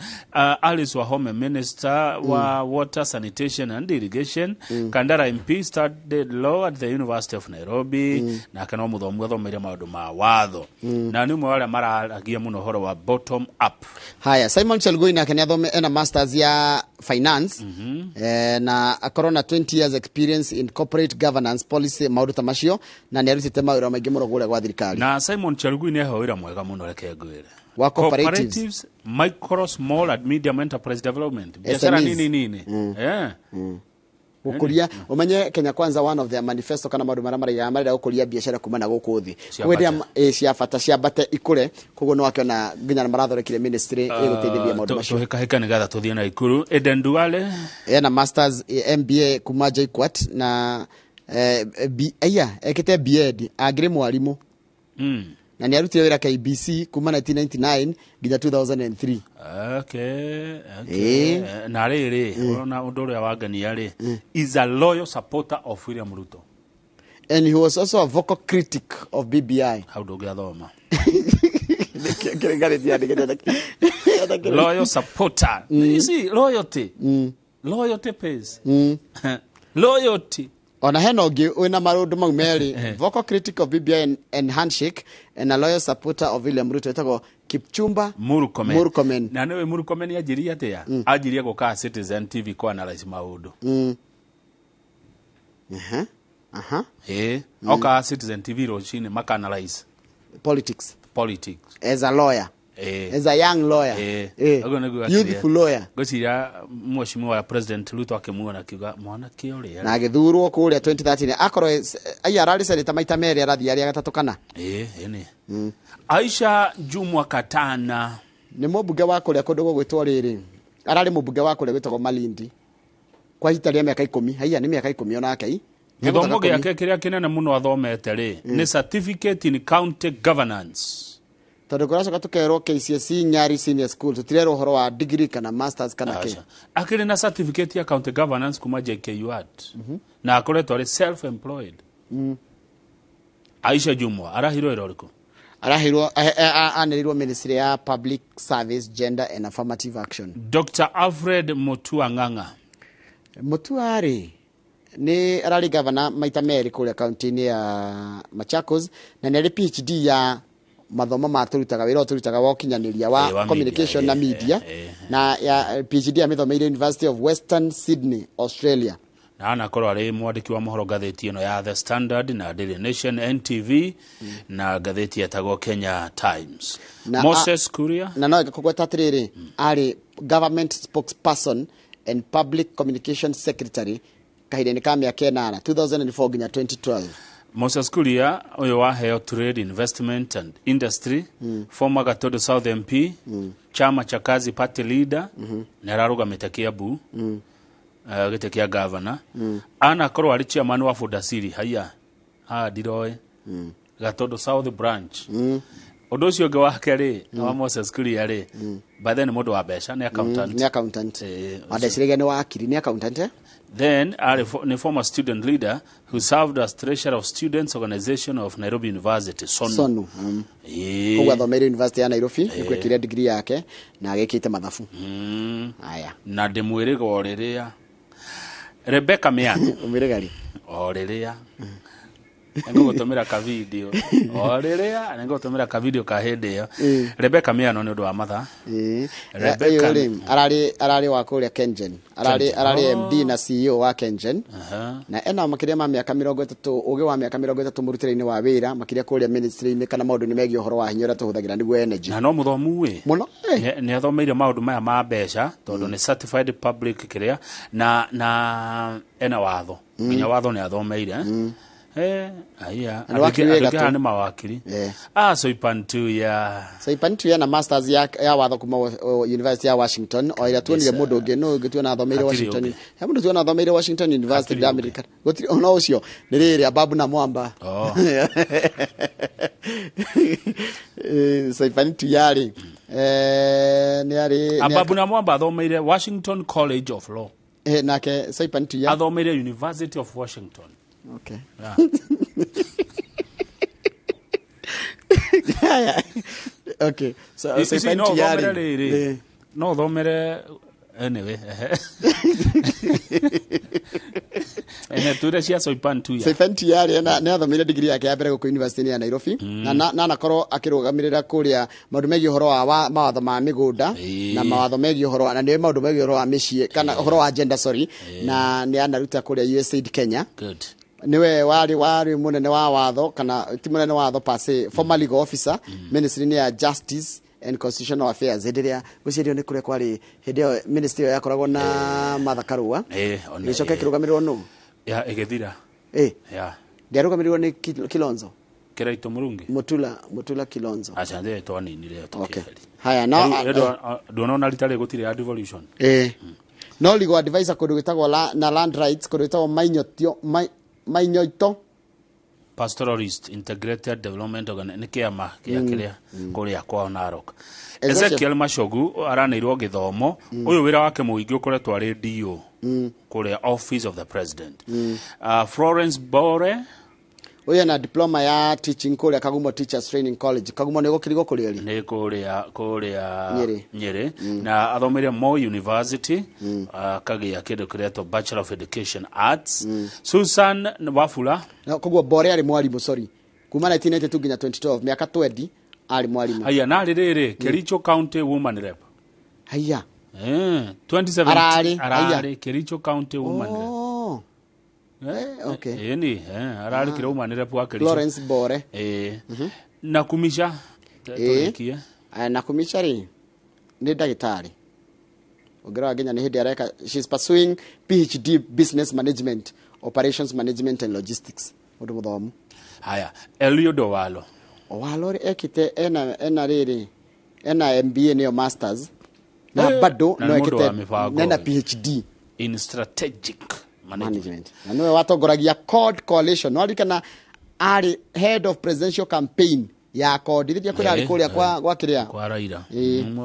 [SPEAKER 2] Alice Wahome, minister wa water, sanitation and irrigation. Kandara MP, studied law at the University of Nairobi. Nake no mũthomu, athomeire maũndũ ma watho. Na nĩ ũmwe wa arĩa mararagia mũno ũhoro wa bottom up.
[SPEAKER 3] Haya, Simon Chelugui nake nĩ athome ena masters ya finance, na akorwo na 20 years experience in corporate governance, policy, maũndũ ta macio, na nĩ arutĩte mawĩra maingĩ mũno kũrĩa gwa thirikari.
[SPEAKER 2] Na Simon Chelugui nĩ aheo wĩra mwega mũno, reke ngwĩre.
[SPEAKER 3] Wa cooperatives.
[SPEAKER 2] Cooperatives, micro, small and medium enterprise development. Biashara
[SPEAKER 3] SMEs.
[SPEAKER 2] nini nini.
[SPEAKER 3] Gũkũria, ũmenye Kenya Kwanza, one of their manifesto kana maũndũ marĩa maraigaga, marenda gũkũria biacara kuma na gũkũ thĩ.
[SPEAKER 2] Ciambate.
[SPEAKER 3] Koguo hĩndĩ ĩrĩa, cia bata ciambate ikũre, koguo nĩ wakĩona nginya marathondekire ministry ĩgũteithĩrĩria maũndũ macio.
[SPEAKER 2] Tũhĩkahĩka nĩgetha tũthiĩ na Ikuru. Eden Duale.
[SPEAKER 3] Ena masters, MBA kuma JKUAT na aya ekĩte BEd, angĩrĩ mwarimũ. Na nĩ arutire wĩra KBC kuma 1999 nginya 2003.
[SPEAKER 2] Okay. Na rĩrĩ, ũrona ũndũ ũrĩa wangenia rĩ, is a loyal supporter of William Ruto.
[SPEAKER 3] And he was also a vocal critic of BBI.
[SPEAKER 2] Hau ndũngĩathoma.
[SPEAKER 3] Kĩrĩa
[SPEAKER 2] Loyal supporter. You see, loyalty. Loyalty pays. Loyalty.
[SPEAKER 3] Ona hena ũngĩ wĩna maũndũ mau merĩ, vocal critic of BBI and handshake and a loyal supporter of William Ruto, etagwo Kipchumba
[SPEAKER 2] Murkomen.
[SPEAKER 3] Murkomen.
[SPEAKER 2] Na nĩwe Murkomen anjirie atĩa? Anjirie gũka Citizen TV kũ analyze maũndũ.
[SPEAKER 3] Aha. Aha.
[SPEAKER 2] Ĩĩ, oka Citizen TV rũcinĩ maka analyze
[SPEAKER 3] politics.
[SPEAKER 2] Politics.
[SPEAKER 3] As a lawyer. As a young lawyer.
[SPEAKER 2] Ũguo nĩguo akĩria.
[SPEAKER 3] Youthful lawyer.
[SPEAKER 2] Ngwĩciria mheshimiwa President Ruto akĩmuona akiuga mwanake ũrĩa.
[SPEAKER 3] Na agĩthurwo kũrĩa 2013, akorwo ai ararĩ senator maita merĩ, arathiĩ arĩa gatatũ kana.
[SPEAKER 2] Ĩĩ, ĩni. Aisha Jumwa Katana.
[SPEAKER 3] Nĩ mũmbunge wa kũrĩa kũndũ gũgwĩtwo rĩrĩ, ararĩ mũmbunge wa kũrĩa gwĩtagwo Malindi kwa ihinda rĩa mĩaka 10. Haiya, nĩ mĩaka 10 onake i.
[SPEAKER 2] Gĩthomo gĩake kĩrĩa kĩnene mũno athomete rĩ, nĩ certificate in county governance.
[SPEAKER 3] Tondũ kũracoka tũkerwo KCSE Nyari Senior School, tũtirerwo ũhoro wa degree kana masters kana kĩ.
[SPEAKER 2] Aca. Akĩrĩ na certificate ya county governance kuma JKUAT na akoretwo arĩ self employed. Aisha Jumwa arahirwo wĩra ũrĩkũ?
[SPEAKER 3] Arahirwo, anĩrĩirwo ministry ya Public Service, Gender and Affirmative Action.
[SPEAKER 2] Dr. Alfred Mutua Ng'ang'a.
[SPEAKER 3] Mutua rĩ, Nĩ ararĩ gavana maita merĩ kũrĩa kaunti-inĩ ya Machakos, na nĩ arĩ PhD ya mathomo ma tũrutaga wĩra ũyũ tũrutaga wa ũkinyanĩria wa
[SPEAKER 2] Wa media,
[SPEAKER 3] communication na media, na ya PhD amĩthomeire University of Western Sydney, Australia.
[SPEAKER 2] Na anakorwo arĩ mwandĩki wa mohoro ngathĩti ĩno ya The Standard na Daily Nation, NTV na ngathĩti yetagwo Kenya Times.
[SPEAKER 3] Na
[SPEAKER 2] Moses Kuria.
[SPEAKER 3] Na no kũgweta atĩrĩrĩ, arĩ government spokesperson and public communication secretary kahinda-inĩ ka mĩaka 8, 2004 nginya 2012.
[SPEAKER 2] Moses Kuria ũyũ waheo Trade, Investment and Industry, former Gatodo South MP, chama cha Kazi Party leader, nĩ ararũgamĩte Kiambu gĩtĩ kĩa gavana. Anakorwo arĩ chairman wa Fudasiri, haiya haha ndiroĩ, Gatodo South branch. Ũndũ ũcio ũngĩ wake rĩ, wa Moses Kuria rĩ, by then nĩ mũndũ wa mbeca, nĩ accountant.
[SPEAKER 3] Nĩ accountant. Wandeciragia nĩ wakiri, nĩ accountant, eh?
[SPEAKER 2] Then arĩ nĩ former student leader who served as treasurer of Students Organization of Nairobi University, SONU.
[SPEAKER 3] SONU. Koguo athomeire University ya Nairobi, nĩkuo ekire degree yake na agĩkĩte mathabu. Aya.
[SPEAKER 2] Na ndĩmwĩrĩga o rĩrĩa Rebecca Miano.
[SPEAKER 3] Ũmwĩrĩga rĩ?
[SPEAKER 2] O rĩrĩa nĩngũgũtũmĩra ka video, o rĩrĩa nĩngũgũtũmĩra ka video ka hĩndĩ ĩyo. Rebecca Miano, nĩ ũndũ wa mathaa. Rebecca.
[SPEAKER 3] Ũyũ rĩ, ararĩ wa kũrĩa Kengen, ararĩ
[SPEAKER 2] Kengen.
[SPEAKER 3] ararĩ MD na CEO wa Kengen,
[SPEAKER 2] Aha.
[SPEAKER 3] na ena makĩria ma mĩaka 30, ũgĩ wa mĩaka 30 mũrutĩre-inĩ wa wĩra, makĩria kũrĩa ministry-inĩ kana maũndũ-inĩ megiĩ ũhoro wa hinya ũrĩa tũhũthagĩra nĩguo energy.
[SPEAKER 2] Na no mũthomu ĩ.
[SPEAKER 3] Mũno.
[SPEAKER 2] Nĩ athomeire maũndũ maya ma mbeca tondũ nĩ certified public kĩrĩa na ena watho, nginya watho nĩ athomeire. Aya.
[SPEAKER 3] Na nĩ wakiri wĩ
[SPEAKER 2] Andũ aingĩ
[SPEAKER 3] gatũ.
[SPEAKER 2] haha nĩ mawakiri. Ah, Soipantuya.
[SPEAKER 3] Soipantuya na masters ya watho kuma University ya Washington, o ĩrĩa tuonire mũndũ ũngĩ nũ ũngĩ tuona athomeire
[SPEAKER 2] Hatirĩ
[SPEAKER 3] Washington.
[SPEAKER 2] ũngĩ.
[SPEAKER 3] He mũndũ tuona athomeire Washington University
[SPEAKER 2] Hatirĩ
[SPEAKER 3] ndamirikana gũtirĩ ona ũcio nĩ rĩrĩ Ababu na Mwamba.
[SPEAKER 2] Oh.
[SPEAKER 3] Soipantuya rĩ, nĩ arĩ
[SPEAKER 2] Ababu na Mwamba athomeire Washington College of Law.
[SPEAKER 3] Nake Soipantuya
[SPEAKER 2] athomeire University of Washington.
[SPEAKER 3] Okay.
[SPEAKER 2] Yeah.
[SPEAKER 3] Haya. Okay. So
[SPEAKER 2] Ici no
[SPEAKER 3] Soipantuya
[SPEAKER 2] ũthomere
[SPEAKER 3] rĩ,
[SPEAKER 2] rĩrĩ, no ũthomere anyway, ehe, twĩre cia Soipantuya.
[SPEAKER 3] Soipantuya rĩ, nĩ athomeire degree yake ya mbere gũkũ University ya Nairobi, na anakorwo akĩrũgamĩrĩra kũrĩa maũndũ megiĩ ũhoro wa mawatho ma mĩgũnda na mawatho megiĩ ũhoro na nĩ maũndũ megiĩ ũhoro wa mĩciĩ kana ũhoro wa gender, sorry, na nĩ anaruta kũrĩa USAID Kenya.
[SPEAKER 2] Good.
[SPEAKER 3] Niwe warĩ mũnene wa watho, kana ti mũnene wa watho per se, former legal officer ministry ya Justice and Constitutional Affairs, hĩndĩ ĩrĩa gwĩcirio nĩ kũrĩa kwarĩ hĩndĩ ĩyo ministry ĩyo yakoragwo na Martha Karua.
[SPEAKER 2] Ona
[SPEAKER 3] ĩgĩcoka ĩkĩrũgamĩrĩrwo nũ?
[SPEAKER 2] Ya ĩgĩthira. Ya.
[SPEAKER 3] Ndĩarũgamĩrĩrwo nĩ Kilonzo.
[SPEAKER 2] Kĩraitũ Mũrungi.
[SPEAKER 3] Mutula Kilonzo.
[SPEAKER 2] Aca ndĩ twaninire ĩyo.
[SPEAKER 3] Okay. Haya, no
[SPEAKER 2] Nduona ona rita rĩ gũtirĩ ya devolution.
[SPEAKER 3] No legal advisor kũndũ gwĩtagwo na land rights kũndũ gwĩtagwo Mainyotio Mainyoito
[SPEAKER 2] Pastoralist Integrated Development Organ nĩ kĩama kĩa kĩrĩa kũrĩa kwao Narok.
[SPEAKER 3] Ezekiel.
[SPEAKER 2] Ezekiel Machogu aranĩirwo gĩthomo. Ũyũ wĩra wake mũingĩ ũkoretwo arĩ DO kũrĩa Office of the President. Florence Bore.
[SPEAKER 3] Ũyũ ena diploma ya teaching kũrĩa Kagumo Teachers Training College. Kagumo nĩ gũkĩrigwo kũrĩa rĩ?
[SPEAKER 2] Nĩ kũrĩa
[SPEAKER 3] Nyĩrĩ.
[SPEAKER 2] Nyĩrĩ, na athomeire Moi University, akagĩa kĩndũ kĩretwo Bachelor of Education Arts. Susan Wafula.
[SPEAKER 3] Na koguo Bore arĩ mwarimũ, sorry, kuma 1992 nginya 2012, mĩaka 20 arĩ mwarimũ.
[SPEAKER 2] Haya, na rĩrĩ, Kericho County Woman Rep.
[SPEAKER 3] Haya.
[SPEAKER 2] 2017.
[SPEAKER 3] Ararĩ, haya.
[SPEAKER 2] Ararĩ Kericho County Woman Rep.
[SPEAKER 3] Oh. Okay.
[SPEAKER 2] Ĩni, ararĩ kĩrĩa woman rep wa Kericho.
[SPEAKER 3] Florence Bore.
[SPEAKER 2] Na Kumisha. Tũrĩkie.
[SPEAKER 3] Aya, na Kumisha rĩ, nĩ ndagĩtarĩ, ũngĩrora nginya nĩ hĩndĩ areka, she's pursuing PhD business management, operations management and logistics, mũndũ mũthomu.
[SPEAKER 2] Haya, Eliud Owalo.
[SPEAKER 3] Owalo rĩ, ekĩte ena rĩrĩ, ena MBA nĩyo masters, na bado
[SPEAKER 2] Na
[SPEAKER 3] no
[SPEAKER 2] nĩ mũndũ wa
[SPEAKER 3] ekĩte
[SPEAKER 2] mĩbango.
[SPEAKER 3] na ena PhD
[SPEAKER 2] in strategic management.
[SPEAKER 3] Management, na nĩwe watongoragia CORD coalition. No aririkana arĩ head of presidential campaign ya CORD rĩrĩa kwĩra arĩ kũrĩa kwa kĩrĩa
[SPEAKER 2] kwa Raila.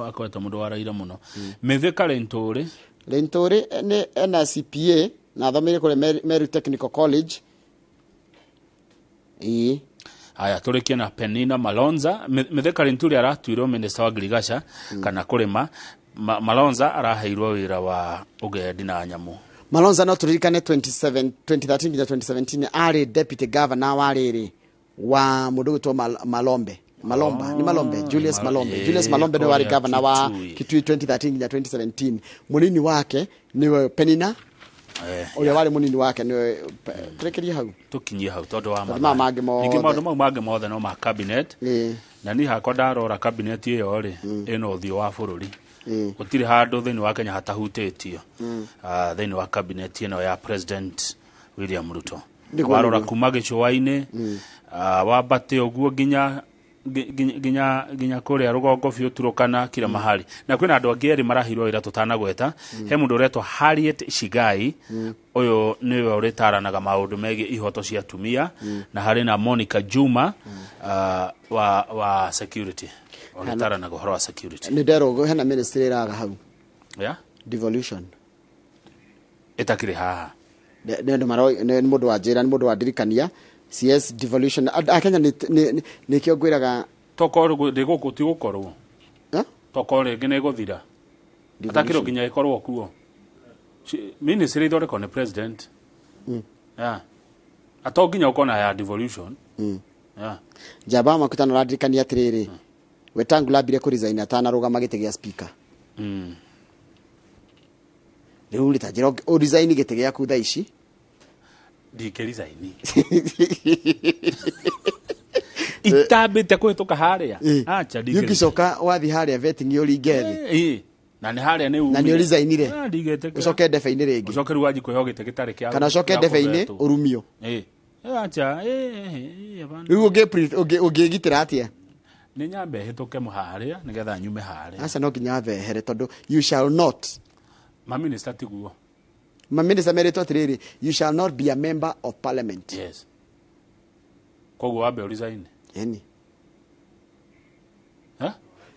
[SPEAKER 2] Akoretwo mũndũ wa Raila mũno. Mithika Linturi.
[SPEAKER 3] Linturi nĩ ena CPA na athomeire kũrĩa Meru Technical College. Ĩĩ.
[SPEAKER 2] Haya, tũrĩkie na Penina Malonza. Mithika Linturi aratuirwo minister wa ngirigaca kana kũrĩma. Malonza araheirwo wĩra wa ũgendi na nyamũ.
[SPEAKER 3] Malonza no turirikane 27 2013 nginya 2017 arĩ deputy governor wa rĩrĩ wa mũndũ ũgwĩtwo Malombe Malomba ni Malombe Julius Malombe Julius Malombe nĩwe warĩ governor wa Kitui 2013 nginya 2017. Mũnini wake nĩwe Penina, ũrĩa warĩ mũnini wake nĩwe. Tũrekerie hau.
[SPEAKER 2] Tukinyie hau tondu wa
[SPEAKER 3] Tondũ maya mangĩ mothe.
[SPEAKER 2] Ningĩ maũndũ mau mangĩ mothe no ma cabinet, na niĩ hakwa ndarora cabinet ĩyo rĩ, ĩna ũthiũ wa bũrũri. Gũtirĩ handũ thĩinĩ wa Kenya hatahutĩtio thĩinĩ wa cabinet ĩno ya President William Ruto. Warora kuma gĩcũa-inĩ, wambate ũguo nginya nginya nginya kũrĩa rũgongo biũ Turukana, kila mahali. Na kwĩna andũ angĩ erĩ marahirwo wĩra tũtanagweta. He mũndũ ũretwo Harriet Shigai, ũyũ nĩwe ũrĩtaranaga maũndũ megiĩ ihoto cia atumia, na harĩ na Monica Juma wa security, ũrĩtaranaga ũhoro wa security.
[SPEAKER 3] Nĩ nderwo hena ministry ĩraga hau.
[SPEAKER 2] Yeah?
[SPEAKER 3] Devolution.
[SPEAKER 2] Ĩtakĩrĩ haha.
[SPEAKER 3] Nĩ andũ maro nĩ mũndũ wa njĩra, nĩ mũndũ wa ndirikania CS devolution. Akenya nĩkĩo ngwĩraga.
[SPEAKER 2] Tokorwo ndĩgũkũ ti gũkorwo tokorwo rĩngĩ nĩ ĩgũthira, atakĩrĩ nginya ĩkorwo kuo. Ministry ithondekwo nĩ president. Yeah. Ato nginya ũkona ya devolution. Yeah.
[SPEAKER 3] Njamba makutano arandirikania atĩrĩrĩ, Wetangula ambire kũ resign atanarũgama gĩtĩ gĩa speaker. Rĩu rĩ, ta njĩra ũ resign gĩtĩ gĩaku thaa ici.
[SPEAKER 2] Ndingĩ resign itambĩte kũhĩtũka harĩa. Acha, ndingĩ.
[SPEAKER 3] Ũngĩcoka wathiĩ harĩa vetting ũringe thĩ.
[SPEAKER 2] Na nĩ harĩa nĩ
[SPEAKER 3] Na nĩ ũresignire.
[SPEAKER 2] Ah, ndigĩtĩkĩra.
[SPEAKER 3] Ũcoke ndebe-inĩ rĩngĩ.
[SPEAKER 2] Ũcoke rĩu wanji kwĩheo gĩtĩ gĩtarĩ kĩa
[SPEAKER 3] Kana ũcoke
[SPEAKER 2] kĩa
[SPEAKER 3] ndebe-inĩ
[SPEAKER 2] kũvetwo.
[SPEAKER 3] ũrumio.
[SPEAKER 2] Acha, hapana.
[SPEAKER 3] Rĩu ũngĩgitĩra atĩa?
[SPEAKER 2] Nĩ nyambe hĩtũke harĩa nĩgetha nyume harĩa.
[SPEAKER 3] Aca, no nginya wambe ehere tondũ you shall not.
[SPEAKER 2] Maminista tiguo.
[SPEAKER 3] Maminista merĩtwo atĩrĩrĩ, you shall not be a member of parliament.
[SPEAKER 2] Yes, koguo wambe ũresign.
[SPEAKER 3] Yani.
[SPEAKER 2] Eh?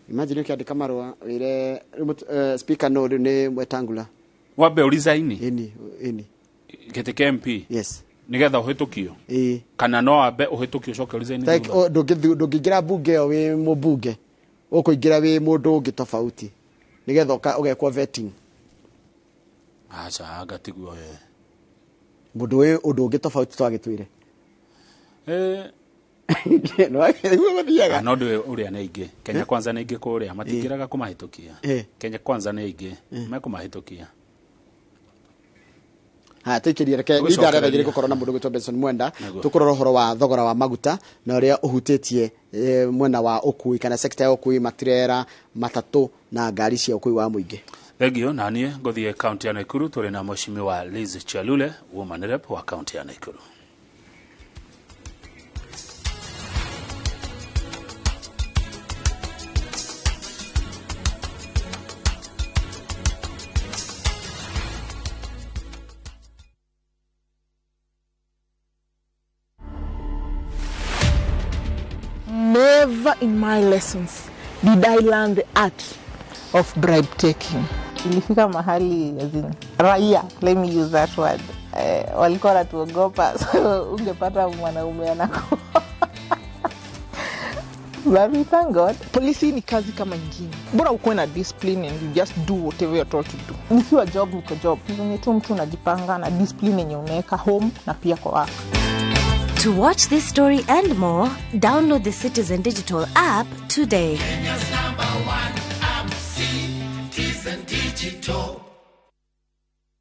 [SPEAKER 3] Imagine ũkĩandĩka marũa wĩre rĩu speaker no rĩu nĩ Wetangula.
[SPEAKER 2] Wambe ũresign.
[SPEAKER 3] Ĩni.
[SPEAKER 2] Gĩtĩ kĩa MP.
[SPEAKER 3] Yes.
[SPEAKER 2] Nĩgetha ũhĩtũkio.
[SPEAKER 3] Ĩĩ.
[SPEAKER 2] Kana no wambe ũhĩtũkio ũcoke ũresign
[SPEAKER 3] Like,
[SPEAKER 2] thutha?
[SPEAKER 3] ndũngĩingĩra mbunge ĩyo wĩ mũmbunge, ũkũingĩra wĩ mũndũ ũngĩ tofauti nĩgetha ũgekwo vetting.
[SPEAKER 2] Aca, anga tiguo we.
[SPEAKER 3] Mũndũ wĩ ũndũ ũngĩ tofauti twagĩtwĩre. Nĩguo gũthiaga.
[SPEAKER 2] Ah, no ndũ ũrĩa nĩ aingĩ Kenya Kwanza nĩ aingĩ kũrĩa, matingĩraga kũmahĩtũkia. Kenya Kwanza nĩ aingĩ, mekũmahĩtũkia.
[SPEAKER 3] Haya, tũikĩrie, reke
[SPEAKER 2] Tũgĩcokereria.
[SPEAKER 3] ithaa rĩa thaa 2 gũkorwo na mũndũ gwĩtwo Benson Mwenda.
[SPEAKER 2] Nĩguo.
[SPEAKER 3] Tũkũrora ũhoro wa thogora wa maguta na ũrĩa ũhutĩtie mwena wa ũkui kana sekta ya ũkui, matirera, matatũ na ngari cia ũkui wa mũingĩ.
[SPEAKER 2] Thengio. Na niĩ ngũthiĩ kaunti ya Nakuru, tũrĩ na mheshimiwa Liz Chelule, woman rep wa kaunti ya Nakuru.
[SPEAKER 9] Never in my lessons did I learn the art of bribe taking.
[SPEAKER 12] Ilifika mahali, as in, raia, let me use that word, walikuwa wanatuogopa, so ungepata mwanaume anakuwa. But we thank God.
[SPEAKER 9] Polisi ni kazi kama ingine, bora ukuwe na discipline and you just do whatever you're told to do.
[SPEAKER 12] Nikiwa job, niko job. Ni venye tu mtu unajipanga na discipline yenye unaweka home na pia kwa work.
[SPEAKER 10] To watch this story and more, download the Citizen Digital app today.
[SPEAKER 11] Kenya's number one app, Citizen Digital.